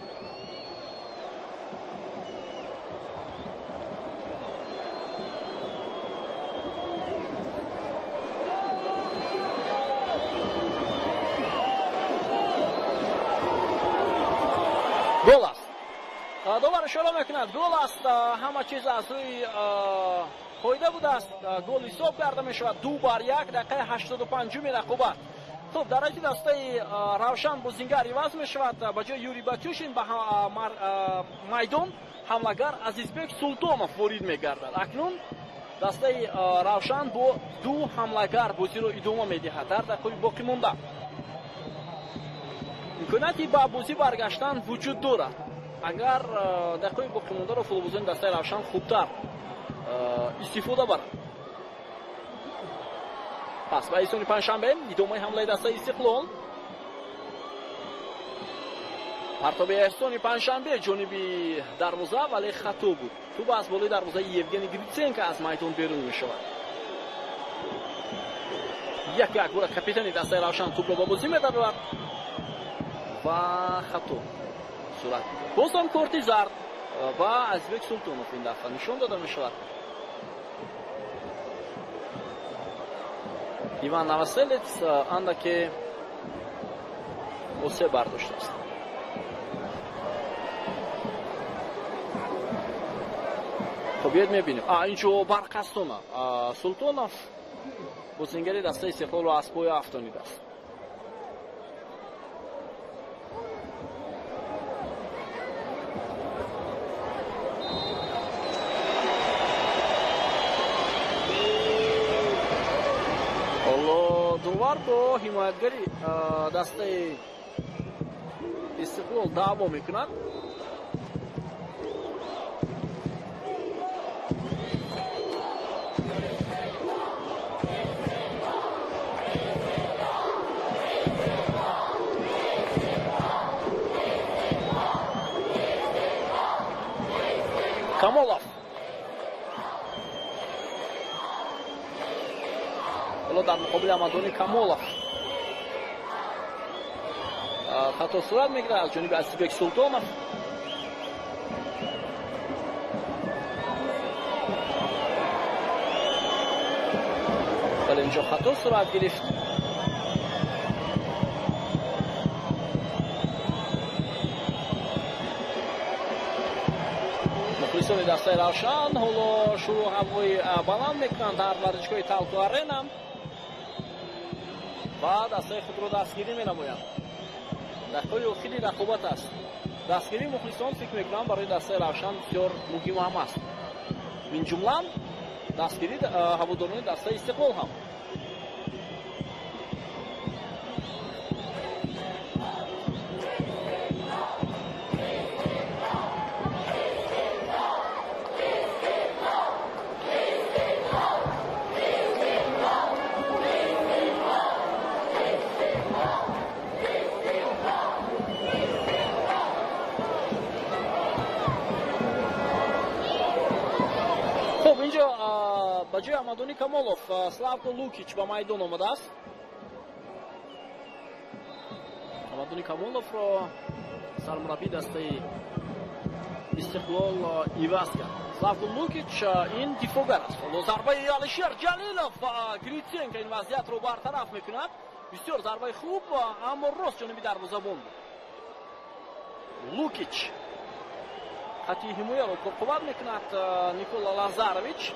Гол аст. Довар ишора мекунад, гол аст. Ҳама чиз аз рӯи қоида будааст. Гол ҳисоб карда мешавад. 2-1 дақиқаи 85-уми рақобат. Хуб, дар райти дастаи Равшан бозингар иваз мешавад. Ба ҷои Юрий Батюшин ба майдон ҳамлагар Азизбек Султонов ворид мегардад. Акнун дастаи Равшан бо ду ҳамлагар бозиро идома медиҳад дар дақиқаи боқӣ монда. Имконияти ба бозӣ баргаштан вуҷуд дорад, агар дақиқаи боқимондаро футболбозони дастаи Равшан хубтар истифода барад. Пас ба Эҳсони Панҷшанбе, идомаи ҳамлаи дастаи Истиқлол. Партоби Эҳсони Панҷшанбе ҷониби дарвоза, вале хато буд. Тӯб аз болои дарвозаи Евгений Гриценко аз майдон берун мешавад. Як як бора капитани дастаи Равшан тӯбро ба бозӣ медарорад ва хато сурат. Боз ҳам корти зард ба Азизбек Султонов ин дафъа нишон дода мешавад. Иван Новоселец андаке осеб бардоштааст. Хоб, биёед мебинем. Инҷо барқастона Султонов бозингари дастаи Истиқлолро аз поя афтонидааст. Ҳоло довар бо ҳимоятгари дастаи Истиқлол даъво мекунад. Камолов. Ҳоло дар муқобили Амадони Камолов хато сурат мегирад аз ҷониби Азизбек Султонов. Вале инҷо хато сурат гирифт. Мухлисони дастаи Равшан ҳоло шурӯъ ҳавои баланд мекунанд дар варзишгоҳи Талко Арена ва дастаи худро дастгирӣ менамоянд. Дақиқаи охири рақобат аст. Дастгирии мухлисон фикр мекунам барои дастаи Равшан бисёр муҳим ҳам аст. Мин ҷумла дастгирии ҳаводорони дастаи Истиқлол ҳам. Хуб, инҷо ба ҷои Амадони Камолов Славко Лукич ба майдон омадааст. Амадони Камоловро сармураббии дастаи Истиқлол иваз кард. Славко Лукич ин дифогар аст. Ҳоло зарбаи Алишер Ҷалилов ва Гриценко ин вазъиятро бартараф мекунад. Бисёр зарбаи хуб, аммо рост ҷониби дарвозабон буд. Лукич хати ҳимояро пурқувват мекунад Никола Лазарович.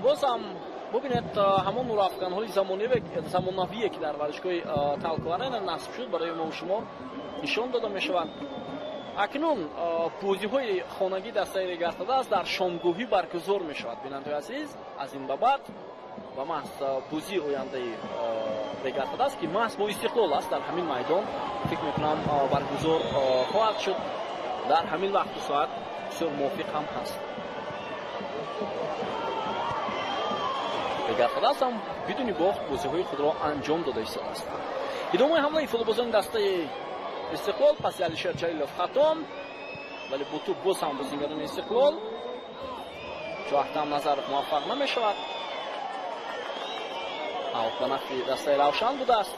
Боз ҳам бубинед ҳамон нурафканҳои замонавие ки дар варзишгоҳи Талко Арена насб шуд барои мо шумо нишон дода мешаванд. Акнун бозиҳои хонагӣ дастаи Регар-ТадАЗ дар шомгоҳӣ баргузор мешавад. Бинандаҳои азиз, аз ин ба баъд ва маҳз бозии ояндаи Регар-ТадАЗ ки маҳз бо Истиқлол аст дар ҳамин майдон фикр мекунам баргузор хоҳад шуд. Дар ҳамин вақту соат бисёр мувофиқ ҳам ҳаст. Регар-ТадАЗ ҳам бидуни бохт бозиҳои худро анҷом дода истодааст. Идомаи ҳамлаи футболбозони дастаи Истиқлол паси Алишер Ҷалилов хатом, вале бо тӯб боз ҳам бозингарони Истиқлол. Чоҳтам Назаров муваффақ намешавад. Аут ба нафъи дастаи Равшан будааст.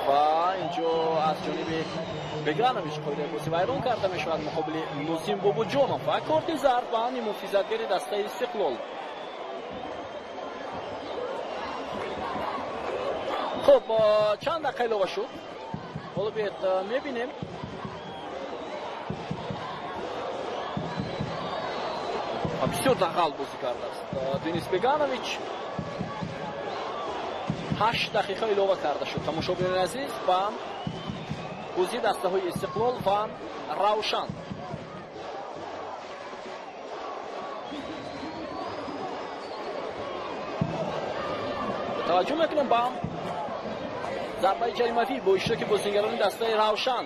Ва инҷо аз ҷониби Бегранович қоидаи бозӣ вайрон карда мешавад муқобили Нозим Бобоҷонов ва корти зард ба муҳофизатгари дастаи Истиқлол. Хуб, чанд дақиқа илова шуд? Ҳоло биёед мебинем. Ва бисёр дағал бозӣ кардааст Денис Беганович. 8 дақиқа илова карда шуд. Тамошобинони азиз, ба бозии дастаҳои Истиқлол ва Равшан. Таваҷҷӯҳ мекунем ба зарбаи ҷаримавӣ бо иштироки бозигарони дастаи Равшан.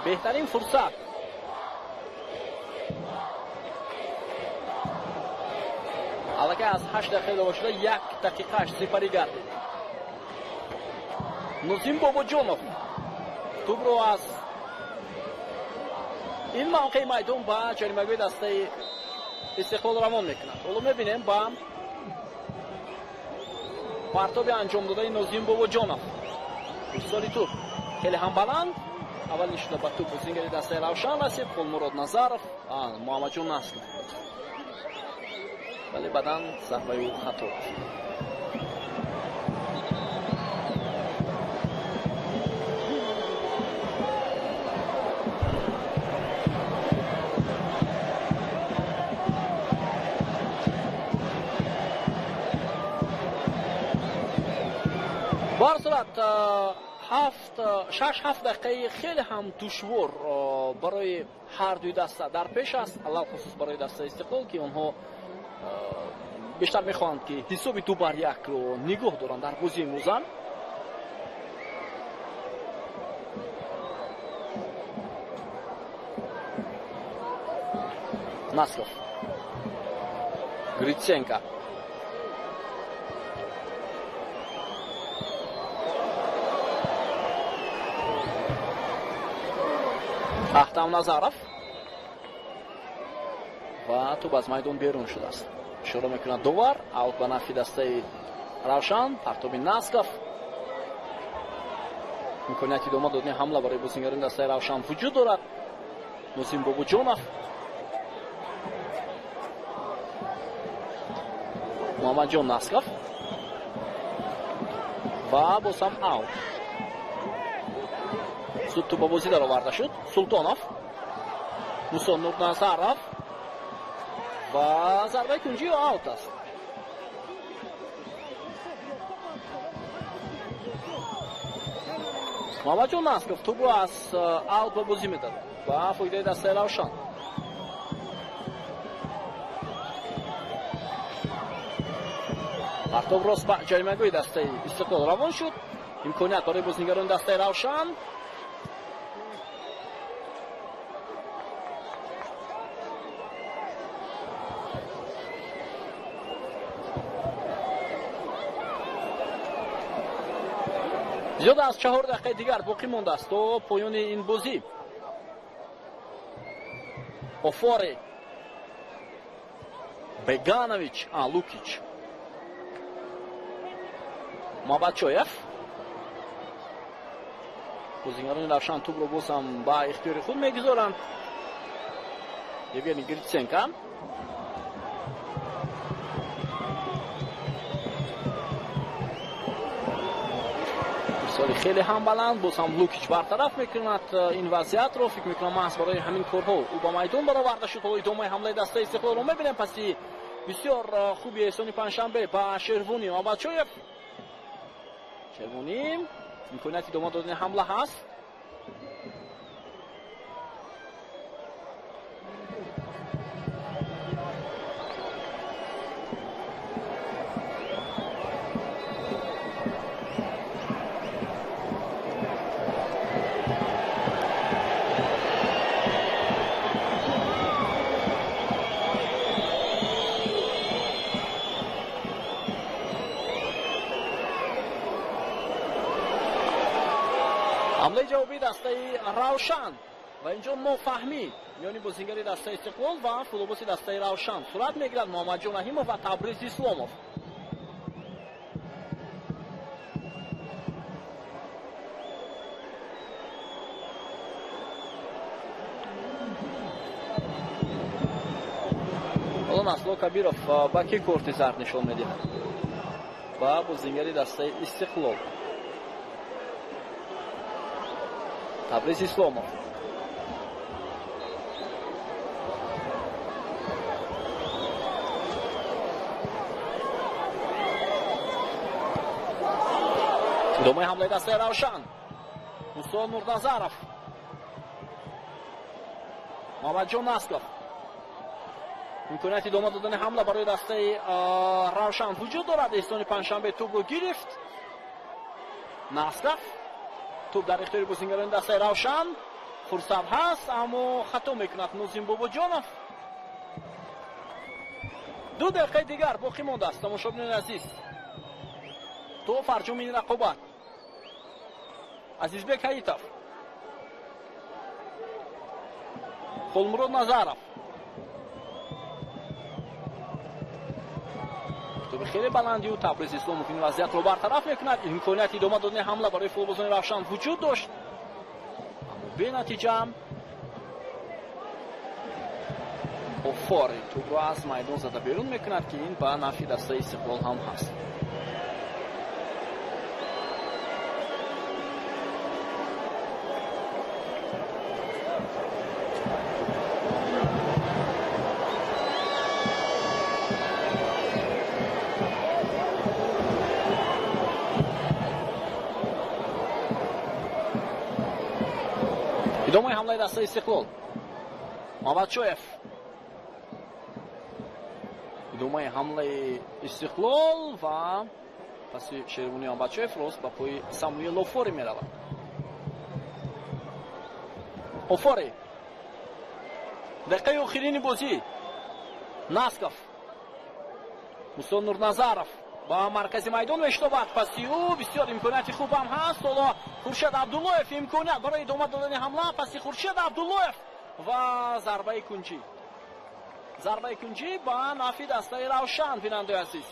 Беҳтарин фурсат. Аллакай аз 8 дақиқа илова шуда 1 дақиқааш сипарӣ гардид. Нозим Бобоҷонов тӯбро аз ин мавқеи майдон ба ҷаримагоҳи дастаи Истиқлол равон мекунад. Ҳоло мебинем ба партоби анҷом додаи Нозим Бобоҷонов. Ирсоли тӯб хеле ҳам баланд. Аввалин шуда ба тӯб бозигари дастаи Равшан расид. Хулмурод Назаров, Муҳаммадҷон Насков. Вале баъдан зарбаи ӯ хато рафт. Ба ҳар сурат 6-7 дақиқаи хеле ҳам душвор барои ҳар дуи даста дар пеш аст, алалхусус барои дастаи Истиқлол, ки онҳо бештар мехоҳанд, ки ҳисоби 2-1-ро нигоҳ доранд дар бозии имрӯза. Насков, Гриценко. Ахтам Назаров ва тӯб аз майдон берун шудааст. Ишора мекунад довар, аут ба нафи дастаи Равшан, партоби Насков. Имконияти идома додани ҳамла барои бозигарони дастаи Равшан вуҷуд дорад. Нозим Бобоҷонов, Муҳаммадҷон Насков ва боз ҳам аут. Зуд тӯб ба бозӣ дароварда шуд. Султонов, Мусо Нурназаров ва зарбаи кунҷӣ аут аст. Муҳаммадҷон Насков тӯбро аз аут ба бозӣ медарад ба фоидаи дастаи Равшан. Партоб рост ба ҷаримагоҳи дастаи Истиқлол равон шуд. Имконият барои бозигарони дастаи Равшан. Зиёда аз 4 дақиқаи дигар боқӣ мондааст то поёни ин бозӣ. Офори, Беганович, Лукич, Мабачоев. Бозигарони Равшан тӯбро боз ҳам ба ихтиёри худ мегузоранд. Евгений Гриценко. Ирсоли хеле ҳам баланд, боз ҳам Лукич бартараф мекунад ин вазъиятро. Фикр мекунам маҳз барои ҳамин корҳо ӯ ба майдон бароварда шуд. Ҳоло идомаи ҳамлаи дастаи Истиқлолро мебинем. Паси бисёр хуби Эҳсони Панҷшанбе ба Шервонӣ Мабачоев. Шервонӣ, имконияти идома додани ҳамла ҳаст. Ҳамлаи ҷавобии дастаи Равшан ва инҷо нофаҳмӣ миёни бозигари дастаи Истиқлол ва футболбози дастаи Равшан сурат мегирад. Муҳаммадҷон Раҳимов ва Табриз Исломов. Ҳоло Насло Кабиров ба кӣ корти зард нишон медиҳад? Ба бозигари дастаи Истиқлол. Табриз Исломов. Идомаи ҳамлаи дастаи Равшан. Мусо Нурназаров. Муҳаммадҷон Насков. Имконияти идома додани ҳамла барои дастаи Равшан вуҷуд дорад. Эҳсони Панҷшанбе тӯбро гирифт. Насков. Тӯб дар ихтиёри бозингарони дастаи Равшан. Фурсат ҳаст, аммо хато мекунад Нозим Бобоҷонов. 2 дақиқаи дигар боқӣ мондааст, тамошобинони азиз, то фарҷоми ин рақобат. Азизбек Ҳаитов, Холмурод Назаров. Тӯби хеле баландию Табриз Исломов ин вазъиятро бартараф мекунад. Имконияти идома додани ҳамла барои футболбозони Равшан вуҷуд дошт, аммо бенатиҷа. Офори тӯбро аз майдон зада берун мекунад, ки ин ба нафъи дастаи Истиқлол ҳам ҳаст. Идомаи ҳамлаи дастаи Истиқлол. Мамадшоев. Идомаи ҳамлаи Истиқлол ва паси Шервони Мамадшоев рост ба пои Самуэл Офори меравад. Офори. Дақиқаи охирини бозӣ. Насков. Мусо Нурназаров ба маркази майдон мештобад. Паси ӯ бисёр имконияти хуб ҳам ҳаст. Ҳоло Хуршед Абдуллоев имконият барои идома додани ҳамла. Паси Хуршед Абдуллоев ва зарбаи кунҷӣ. Зарбаи кунҷӣ ба нафъи дастаи Равшан, бинандаи азиз.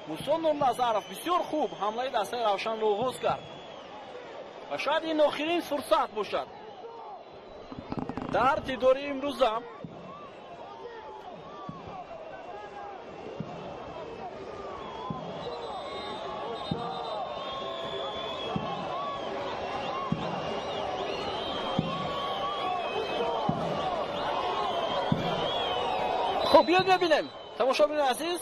Мусо Нурназаров бисёр хуб ҳамлаи дастаи Равшанро оғоз кард ва шояд ин охирин фурсат бошад дар дидори имрӯза. Хуб, биёд мебинем, тамошобинони азиз.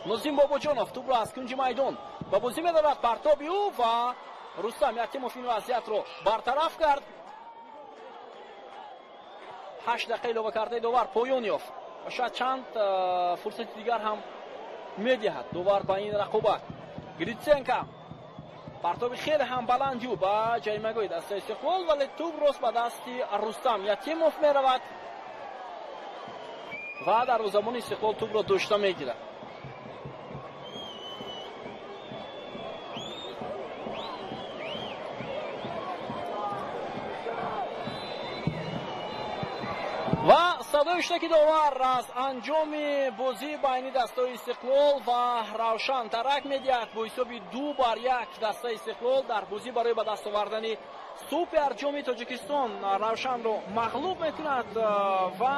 Нозим Бобоҷонов тӯбро аз кунҷи майдон ба бозӣ медорад. Партоби ӯ ва Рустам Ятимов ин вазъиятро бартараф кард. 8 дақиқа илова кардаи довар поён ёфт ва шояд чанд фурсати дигар ҳам медиҳад довар ба ин рақобат. Гритсенко партоби хеле ҳам баланди ӯ ба ҷаримагоҳи дастаи Истиқлол, вале тӯб рост ба дасти Рустам Ятимов меравад ва дарвозабони Истиқлол тӯбро дошта мегирад. Ва садои штаки довар аз анҷоми бозӣ байни дастаи Истиқлол ва Равшан тарак медиҳад. Бо ҳисоби 2-1 дастаи Истиқлол дар бозӣ барои ба даст овардани Суперҷоми Тоҷикистон Равшанро мағлуб мекунад ва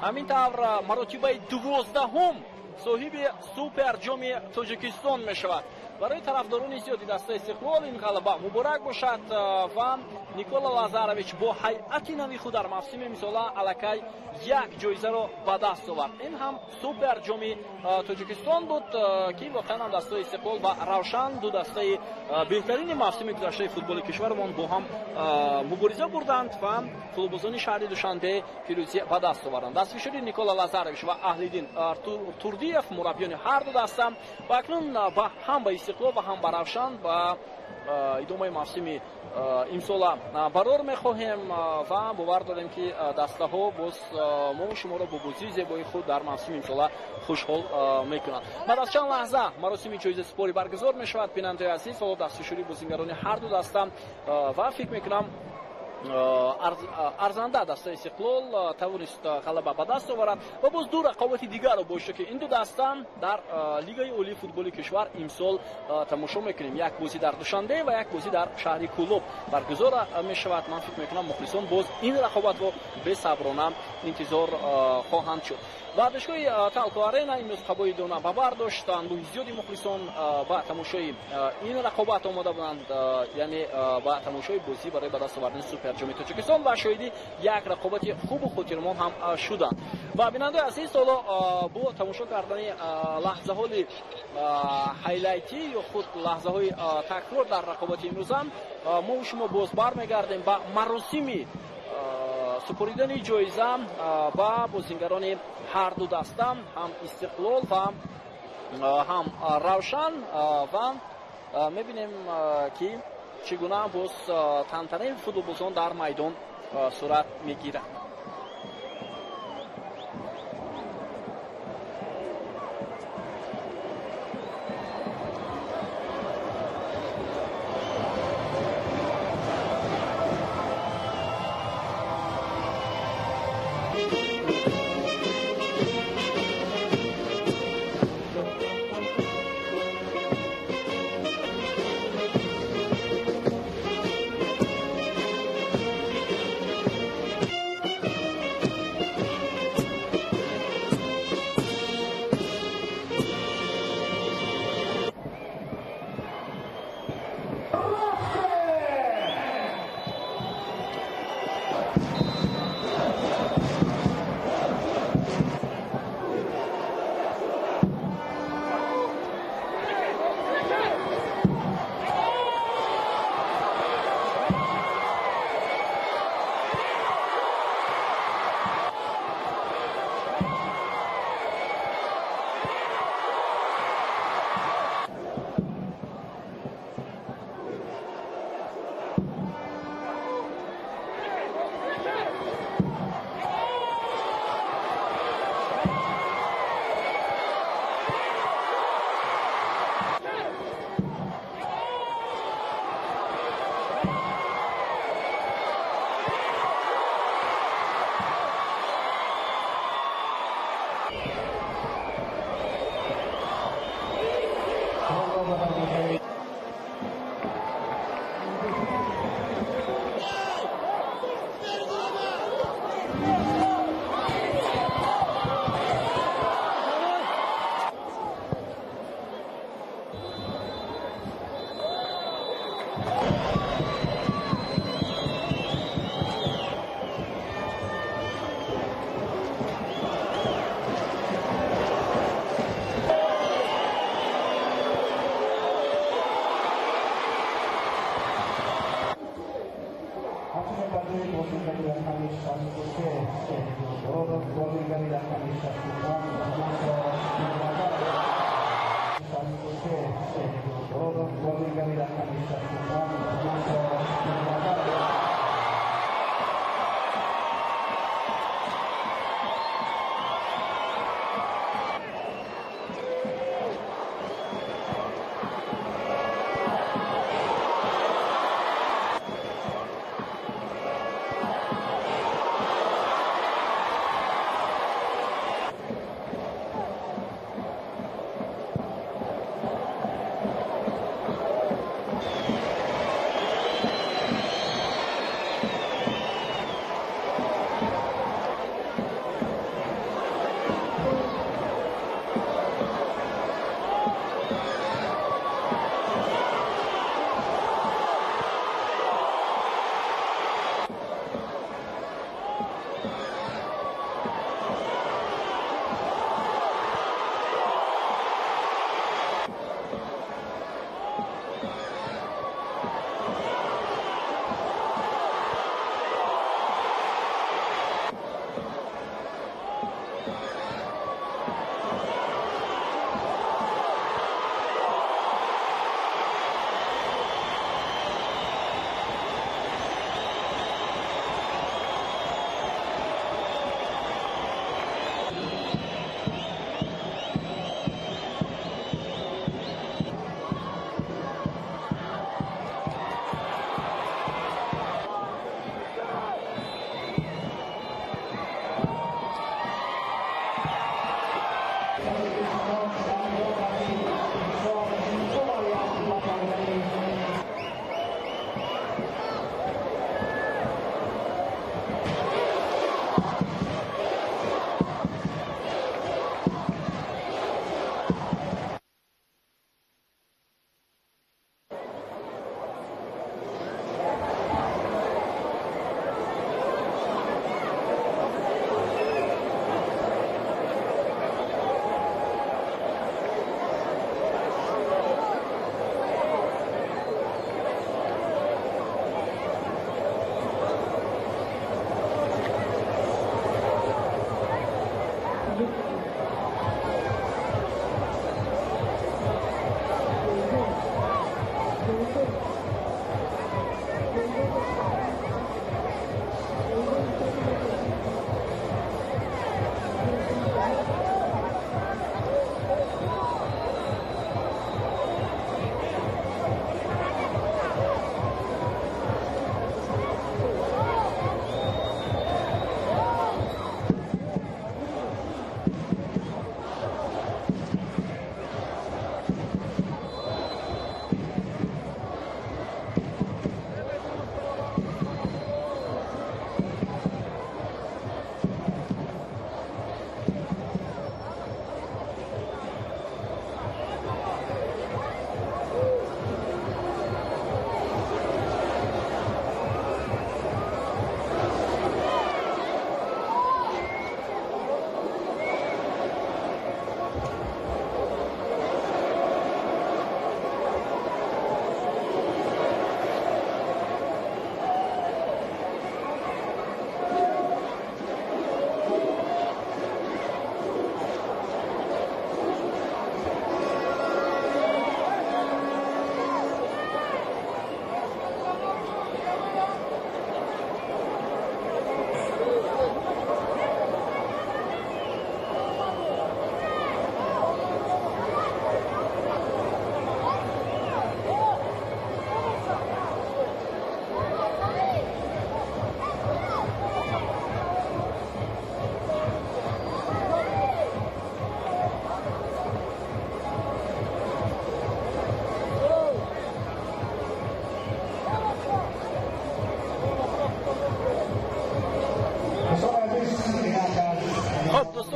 ҳамин тавр маротибаи 12-ум соҳиби Суперҷоми Тоҷикистон мешавад. Барои тарафдорони зиёди дастаи Истиқлол ин ғалаба муборак бошад ва Никола Лазарович бо ҳайати нави худ дар мавсими имсола аллакай як ҷоизаро ба даст овард. Ин ҳам Суперҷоми Тоҷикистон буд, ки воқеан ҳам дастаи Истиқлол ва Равшан ду дастаи беҳтарини мавсими гузаштаи футболи кишварамон бо ҳам мубориза бурданд ва футболбозони шаҳри Душанбе пирӯзӣ ба даст оварданд. Дастфишори Никола Лазарович ва Аҳлиддин Турдиев мураббиёни ҳар ду даста ва акнун ҳам ба Истиқлол ва ҳам ба Равшан ба идомаи мавсими имсола барор мехоҳем ва бовар дорем, ки дастаҳо боз мо шуморо бо бозии зебои худ дар мавсими имсола хушҳол мекунанд. Баъд аз чанд лаҳза маросими ҷоизасупорӣ баргузор мешавад. Бинандаи азиз, ҳоло дастфишори бозингарони ҳар ду даста ва фикр мекунам арзанда дастаи Истиқлол тавонист ғалаба ба даст оварад ва боз ду рақобати дигарро бо иштироки ин ду даста дар Лигаи олии футболи кишвар имсол тамошо мекунем. Як бозӣ дар Душанбе ва як бозӣ дар шаҳри Кӯлоб баргузор мешавад. Ман фикр мекунам, мухлисон боз ин рақобатро бесаброна интизор хоҳанд шуд. Варзишгоҳи Талко Арена имрӯз қабои дона ба бар дошт. Анбӯҳи зиёди мухлисон ба тамошои ин рақобат омода буданд, яъне ба тамошои бозӣ барои ба даст овардани Суперҷоми Тоҷикистон ва шоҳиди як рақобати хубу хотирмон ҳам шуданд. Ва бинандаи азиз, ҳоло бо тамошо кардани лаҳзаҳои хайлайтӣ ё худ лаҳзаҳои такрор дар рақобати имрӯза мо шумо боз бармегардем ба маросими супоридани ҷоиза ба бозингарони ҳар ду даста, ҳам Истиқлол ва ҳам Равшан, ва мебинем, ки чӣ гуна боз тантанаи футболбозон дар майдон сурат мегирад.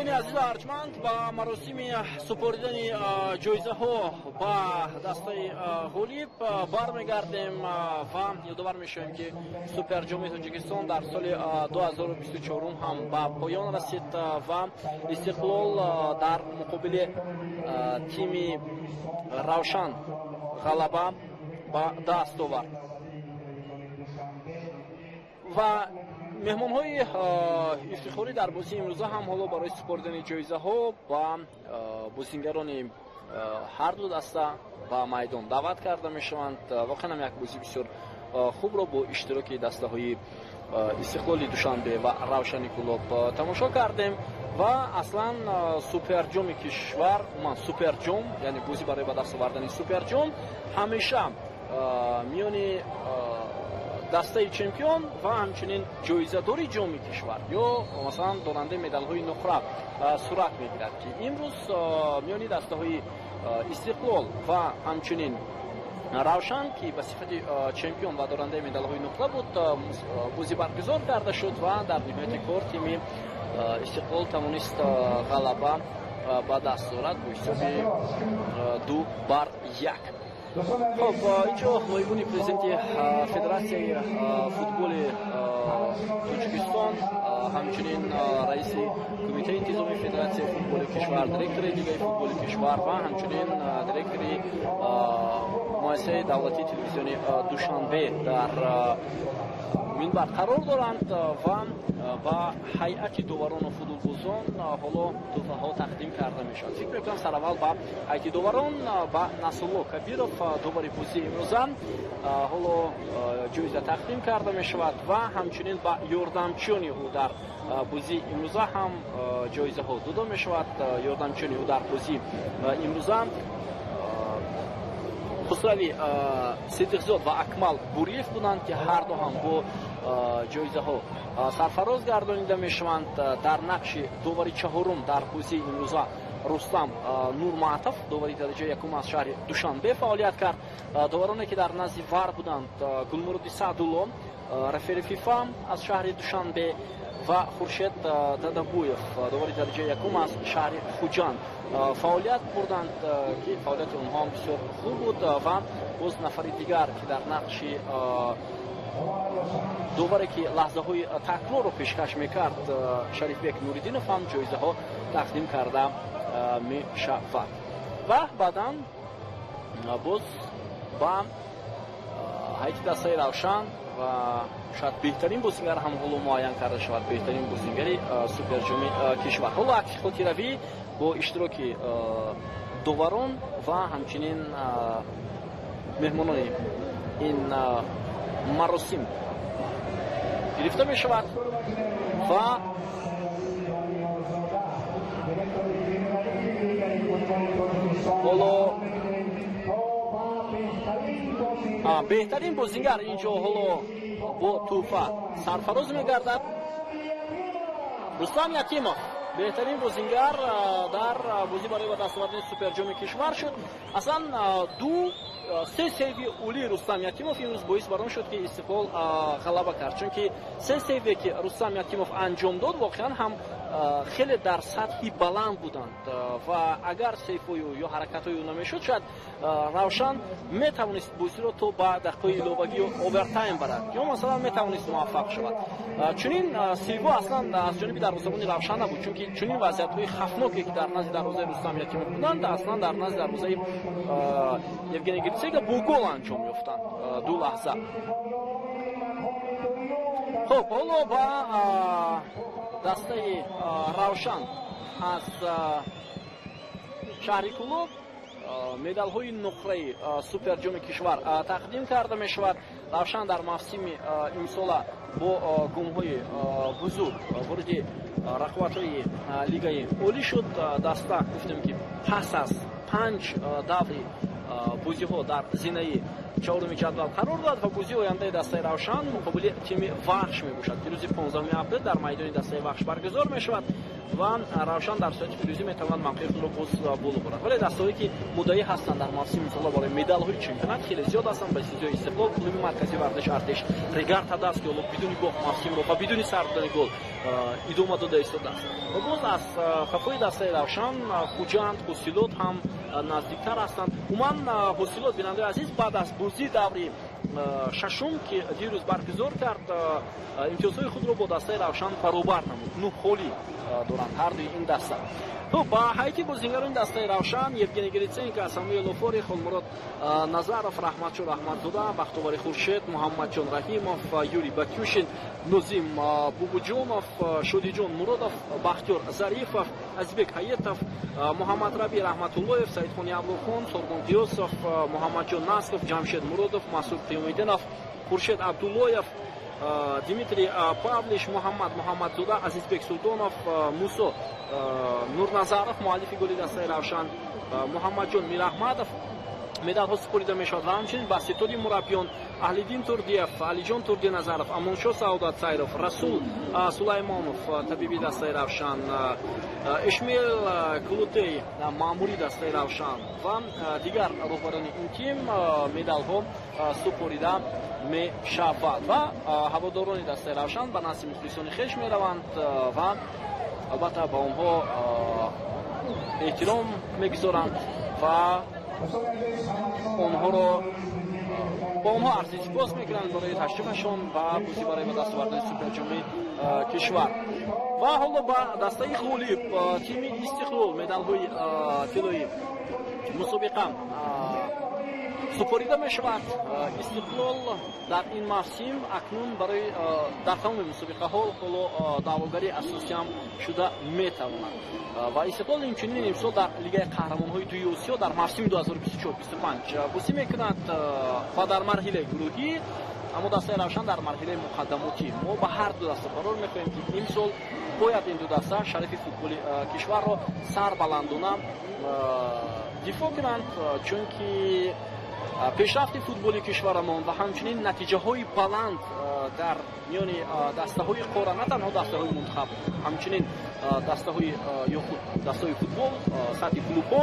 Бинандагони азизу арҷманд, ба маросими супоридани ҷоизаҳо ба дастаи ғолиб бармегардем ва ёдовар мешавем, ки Суперҷоми Тоҷикистон дар соли 2024 ҳам ба поён расид ва Истиқлол дар муқобили тими Равшан ғалаба ба даст овард. Ва меҳмонҳои ифтихорӣ дар бозии имрӯза ҳам ҳоло барои супоридани ҷоизаҳо ба бозингарони ҳарду даста ба майдон даъват карда мешаванд. Воқеан ҳам як бозии бисёр хубро бо иштироки дастаҳои Истиқлоли Душанбе ва Равшани Кӯлоб тамошо кардем. Ва аслан Суперҷоми кишвар, умуман Суперҷом, яъне бозӣ барои ба даст овардани Суперҷом ҳамеша миёни дастаи чемпион ва ҳамчунин ҷоизадори ҷоми кишвар ё масалан дорандаи медалҳои нуқра сурат мегирад, ки имрӯз миёни дастаҳои Истиқлол ва ҳамчунин Равшан, ки ба сифати чемпион ва дорандаи медалҳои нуқра буд, бозӣ баргузор карда шуд ва дар ниҳояти кор тими Истиқлол тавонист ғалаба ба даст орад бо ҳисоби 2-1. Хоб, инҷо ноибони президенти Федератсияи футболи Тоҷикистон, ҳамчунин раиси Кумитаи интизомии Федератсияи футболи кишвар, директори Лигаи футболи кишвар ва ҳамчунин директори муассисаи давлатии телевизиони Душанбе дар минбар қарор доранд ва ба ҳайати доварону футболбозон ҳоло тӯҳфаҳо тақдим карда мешавад. Фикр мекунам, сараввал ба ҳайати доварон, ба Насрулло Кабиров, довари бозии имрӯза, ҳоло ҷоиза тақдим карда мешавад ва ҳамчунин ба ёрдамчиёни ӯ дар бозии имрӯза ҳам ҷоизаҳо дода мешавад. Ёрдамчиёни ӯ дар бозии имрӯза Хусрави Сидиқзод ва Акмал Буриев буданд, ки ҳарду ҳам бо ҷоизаҳо сарфароз гардонида мешаванд. Дар нақши довари чаҳорум дар бозии имрӯза Рустам Нурматов, довари дараҷаи якум аз шаҳри Душанбе фаъолият кард. Довароне, ки дар назди ВАР буданд, Гулмуроди Саъдулло, рефери ФИФА аз шаҳри Душанбе, ва Хуршед Дадабуев, довари дараҷаи якум аз шаҳри Хуҷанд фаъолият бурданд, ки фаъолияти онҳо ҳам бисёр хуб буд. Ва боз нафари дигар, ки дар нақши доваре, ки лаҳзаҳои такрорро пешкаш мекард, Шарифбек Нуриддинов ҳам ҷоизаҳо тақдим карда мешавад. Ва баъдан боз ба ҳайати дастаи Равшан ва шояд беҳтарин бозингар ҳам ҳоло муайян карда шавад, беҳтарин бозингари Суперҷоми кишвар. Ҳоло акси хотиравӣ бо иштироки доварон ва ҳамчунин меҳмонони ин маросим гирифта мешавад. Ва ҳоло беҳтарин бозингар инҷо ҳоло бо тӯҳфа сарфароз мегардад. Рустам Ятимов беҳтарин бозингар дар бозӣ барои ба даст овардани Суперҷоми кишвар шуд. Аслан ду се сейви олии Рустам Ятимов имрӯз боис бар он шуд, ки Истиқлол ғалаба кард, чунки се сейве, ки Рустам Ятимов анҷом дод, воқеан ҳам хеле дар сатҳи баланд буданд ва агар сейфҳои ӯ ё ҳаракатҳои ӯ намешуд, шояд Равшан метавонист бозиро то ба дақиқаи иловагӣ ё овертайм барад ё масалан метавонист муваффақ шавад. Чунин сейвҳо аслан аз ҷониби дарвозабони Равшан набуд, чунки чунин вазъиятҳои хавфноке, ки дар назди дарвозаи Рустам Ятимов буданд, аслан дар назди дарвозаи Евгений Гриценко бо гол анҷом ёфтанд ду лаҳза. Хуб, ҳоло ба дастаи Равшан аз шаҳри Кӯлоб медалҳои нуқраи Суперҷоми кишвар тақдим карда мешавад. Равшан дар мавсими имсола бо гомҳои бузург вориди рақобатҳои Лигаи олӣ шуд. Даста гуфтем, ки пас аз панҷ даври бозиҳо дар зинаи чаҳоруми ҷадвал қарор дорад ва бозии ояндаи дастаи Равшан муқобили тими Вахш мебошад, ки рӯзи 15 апрел дар майдони дастаи Вахш баргузор мешавад ва Равшан дар соати пирӯзӣ метавонад мавқеи худро боз боло барад. Вале дастаҳое, ки муддаӣ ҳастанд дар мавсими имсола барои медалҳои чемпионат, хеле зиёд ҳастанд, ба истиснои Истиқлол, клуби марказии варзиши Артеш, Регар Тадас, ки ҳоло бидуни бохт мавсимро ва бидуни сар додани гол идома дода истодааст. Ва боз аз қафои дастаи Равшан Хуҷанд, Ҳосилот ҳам наздиктар ҳастанд. Умуман, Ҳосилот, бинандаи азиз, баъд аз бозии даври шашум, ки дирӯз баргузор кард, имтиёзҳои худро бо дастаи Равшан баробар намуд. 9 холӣ доранд ҳардуи ин даста. Хуб, ба ҳайати бозингарони дастаи Равшан: Евгений Гриценко, Самуэл Офори, Холмурод Назаров, Раҳматшо Раҳматзода, Бахтовари Хуршед, Муҳаммадҷон Раҳимов, Юрий Батюшин, Нозим Бубуҷонов, Шодиҷон Муродов, Бахтиёр Зарифов, Азизбек Ҳаетов, Муҳаммадраби Раҳматуллоев, Саидхони Абдулхон, Сорбон Қиёсов, Муҳаммадҷон Насков, Ҷамшед Муродов, Масуд Қиёмиддинов, Хуршед Абдуллоев, Дмитрий Павлиш, Муҳаммад Муҳаммадзода, Азизбек Султонов, Мусо Нурназаров, муаллифи голи дастаи Равшан, Муҳаммадҷон Мираҳмадов медалҳо супорида мешавад. Ва ҳамчунин ба ситоди мураббиён: Аҳлиддин Турдиев, Алиҷон Турдиназаров, Амоншо Саодат Сайров, Расул Сулаймонов, табиби дастаи Равшан, Ишмел Кулутей, маъмури дастаи Равшан ва дигар роҳбарони ин тим медалҳо супорида мешавад. Ва ҳаводорони дастаи Равшан ба назди мухлисони хеш мераванд ва албатта ба онҳо эҳтиром мегузоранд ва онҳоро бо онҳо арзи сипос мекунанд барои ташрифашон ва бозӣ барои ба даст овардани суперҷоми кишвар. Ва ҳоло ба дастаи ғолиб, тими Истиқлол, медалҳои тиллои мусобиқа супорида мешавад. Истиқлол дар ин мавсим акнун барои дар тамоми мусобиқаҳо ҳоло даъвогари асосиам шуда метавонад. Ва Истиқлол инчунин имсол дар Лигаи қаҳрамонҳои дуи Осиё дар мавсими 2024-25 бозӣ мекунад ва дар марҳилаи гурӯҳӣ, аммо дастаи Равшан дар марҳилаи муқаддамотӣ. Мо ба ҳар ду даста барор мехоҳем, ки имсол бояд ин ду даста шарафи футболи кишварро сарбаландона дифоъ кунанд, чунки пешрафти футболи кишварамон ва ҳамчунин натиҷаҳои баланд дар миёни дастаҳои қора, на танҳо дастаҳои мунтахаб, ҳамчунин дастаҳои ё худ дастаҳои футбол сатҳи клубҳо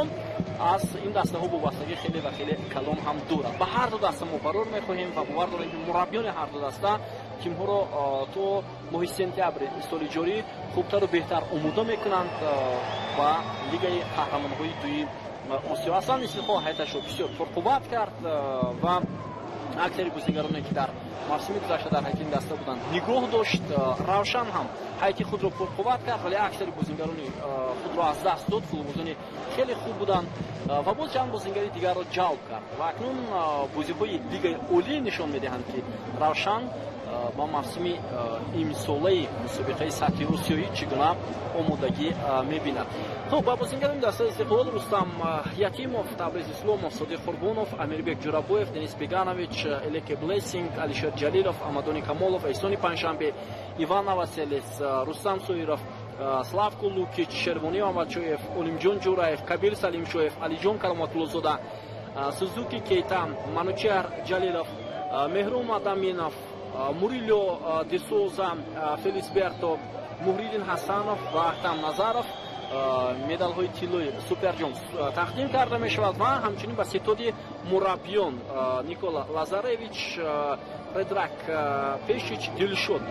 аз ин дастаҳо вобастагӣ хеле ва хеле калон ҳам дорад. Ба ҳар ду даста мо барор мехоҳем ва бовар дорем, ки мураббиёни ҳар ду даста тимҳоро то моҳи сентябри соли ҷорӣ хубтару беҳтар омода мекунанд ба Лигаи қаҳрамонҳои дуи Осиё. Аслан Истиқлол ҳайаташро бисёр пурқувват кард ва аксари бозигароне, ки дар мавсими гузашта дар ҳайати ин даста буданд, нигоҳ дошт. Равшан ҳам ҳайати худро пурқувват кард, вале аксари бозингарони худро аз даст дод. Футболбозони хеле хуб буданд ва боз чанд бозингари дигарро ҷалб кард. Ва акнун бозиҳои Лигаи Олӣ нишон медиҳанд, ки Равшан ба мавсими имсолаи мусобиқаи сатҳи осиёӣ чӣ гуна омодагӣ мебинад. Хуб, ба бозингарони дастаи Истиқлол: Рустам Ятимов, Табриз Исломов, Содиқ Қурбонов, Амирбек Ҷурабоев, Денис Беганович, Элеке Блессинг, Алишер Ҷалилов, Амадони Камолов, Эҳсони Панҷшанбе, Иван Наваселес, Рустам Соиров, Славко Лукич, Шервони Мамадшоев, Олимҷон Ҷураев, Кабир Салимшоев, Алиҷон Кароматуллозода, Сузуки Кейта, Манучеҳр Ҷалилов, Меҳрум Адаминов, Мурило Десоза, Фелисберто, Муҳриддин Ҳасанов ва Ахтам Назаров медалҳои тиллои суперҷом тақдим карда мешавад. Ва ҳамчунин ба ситоди мураббиён: Никола Лазаревич, Предрак Пешич, Дилшод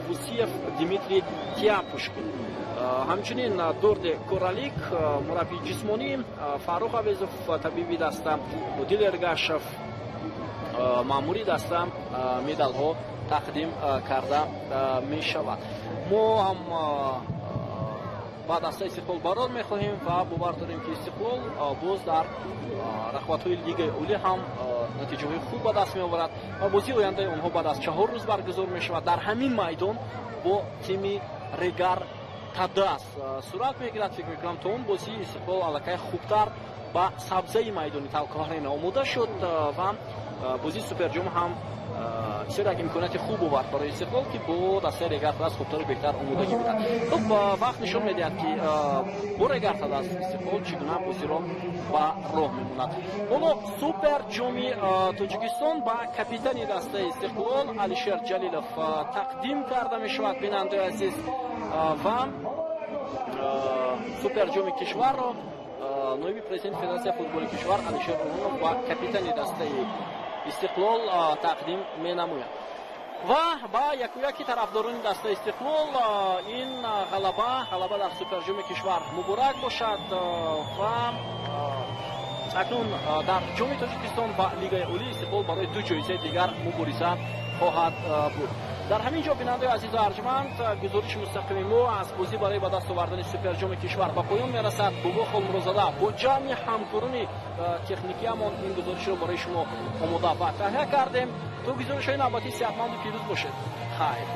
Вусиев, Дмитрий Тяпушкин, ҳамчунин Дорде Коралик, мураббии ҷисмонӣ, Фаррух Авезов, табиби даста, Дил Эргашев, маъмури даста медалҳо тақдим карда мешавад. Мо ҳам ба дастаи Истиқлол барор мехоҳем ва бовар дорем, ки Истиқлол боз дар рақобатҳои Лигаи Олӣ ҳам натиҷаҳои хуб ба даст меоварад. Ва бозии ояндаи онҳо баъд аз 4 рӯз баргузор мешавад, дар ҳамин майдон бо тими Регар Тадас сурат мегирад. Фикр мекунам, то он бозии Истиқлол аллакай хубтар ба сабзаи майдони Талко Арена омода шуд ва бозии суперҷом ҳам Бисёр як имконияти хуб овард барои Истиқлол, ки бо дастаи Регар-ТадАЗ хубтару беҳтар омодагӣ бинад. Хуб, вақт нишон медиҳад, ки бо Регар-ТадАЗ Истиқлол чӣ гуна бозиро ба роҳ мемонад. Ҳоло супер ҷоми Тоҷикистон ба капитани дастаи Истиқлол Алишер Ҷалилов тақдим карда мешавад, бинандаи азиз, ва супер ҷоми кишварро ноиби президенти Федератсияи футболи кишвар Алишер Урунов ба капитани дастаи Истиқлол тақдим менамояд. Ва ба якуяки тарафдорони дастаи Истиқлол ин ғалаба дар суперҷоми кишвар муборак бошад. Ва акнун дар Ҷоми Тоҷикистон ва Лигаи Олии Истиқлол барои ду ҷоизаи дигар мубориза хоҳад буд. Дар ҳамин ҷо, бинандаи азизу арҷманд, гузориши мустақими мо аз бозӣ барои ба даст овардани суперҷоми кишвар ба поён мерасад. Бобо Холмурозада бо ҷамъи ҳамкорони техникиамон ин гузоришро барои шумо омода ва таҳия кардем. То гузоришҳои навбатӣ сеҳатманду пирӯз бошед. Хайр.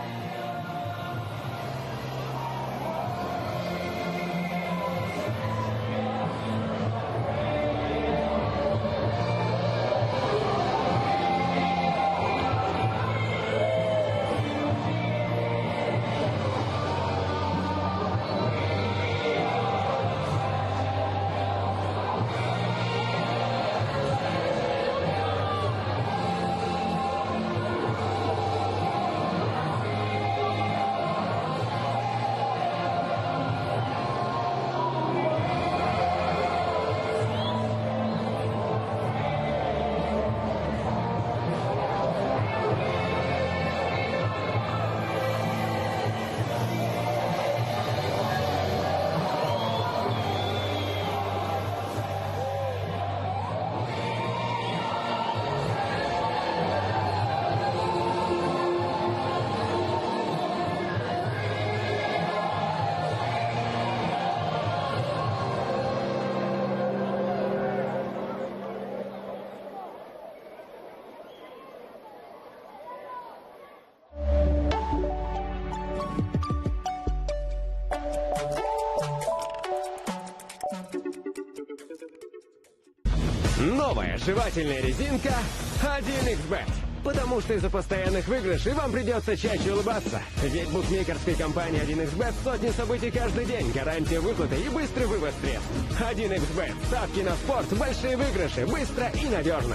Новая жевательная резинка 1xBet. Потому что из-за постоянных выигрышей вам придется чаще улыбаться. Ведь букмекерской компании 1xBet сотни событий каждый день, гарантия выплаты и быстрый вывод средств. 1xBet. Ставки на спорт, большие выигрыши, быстро и надежно.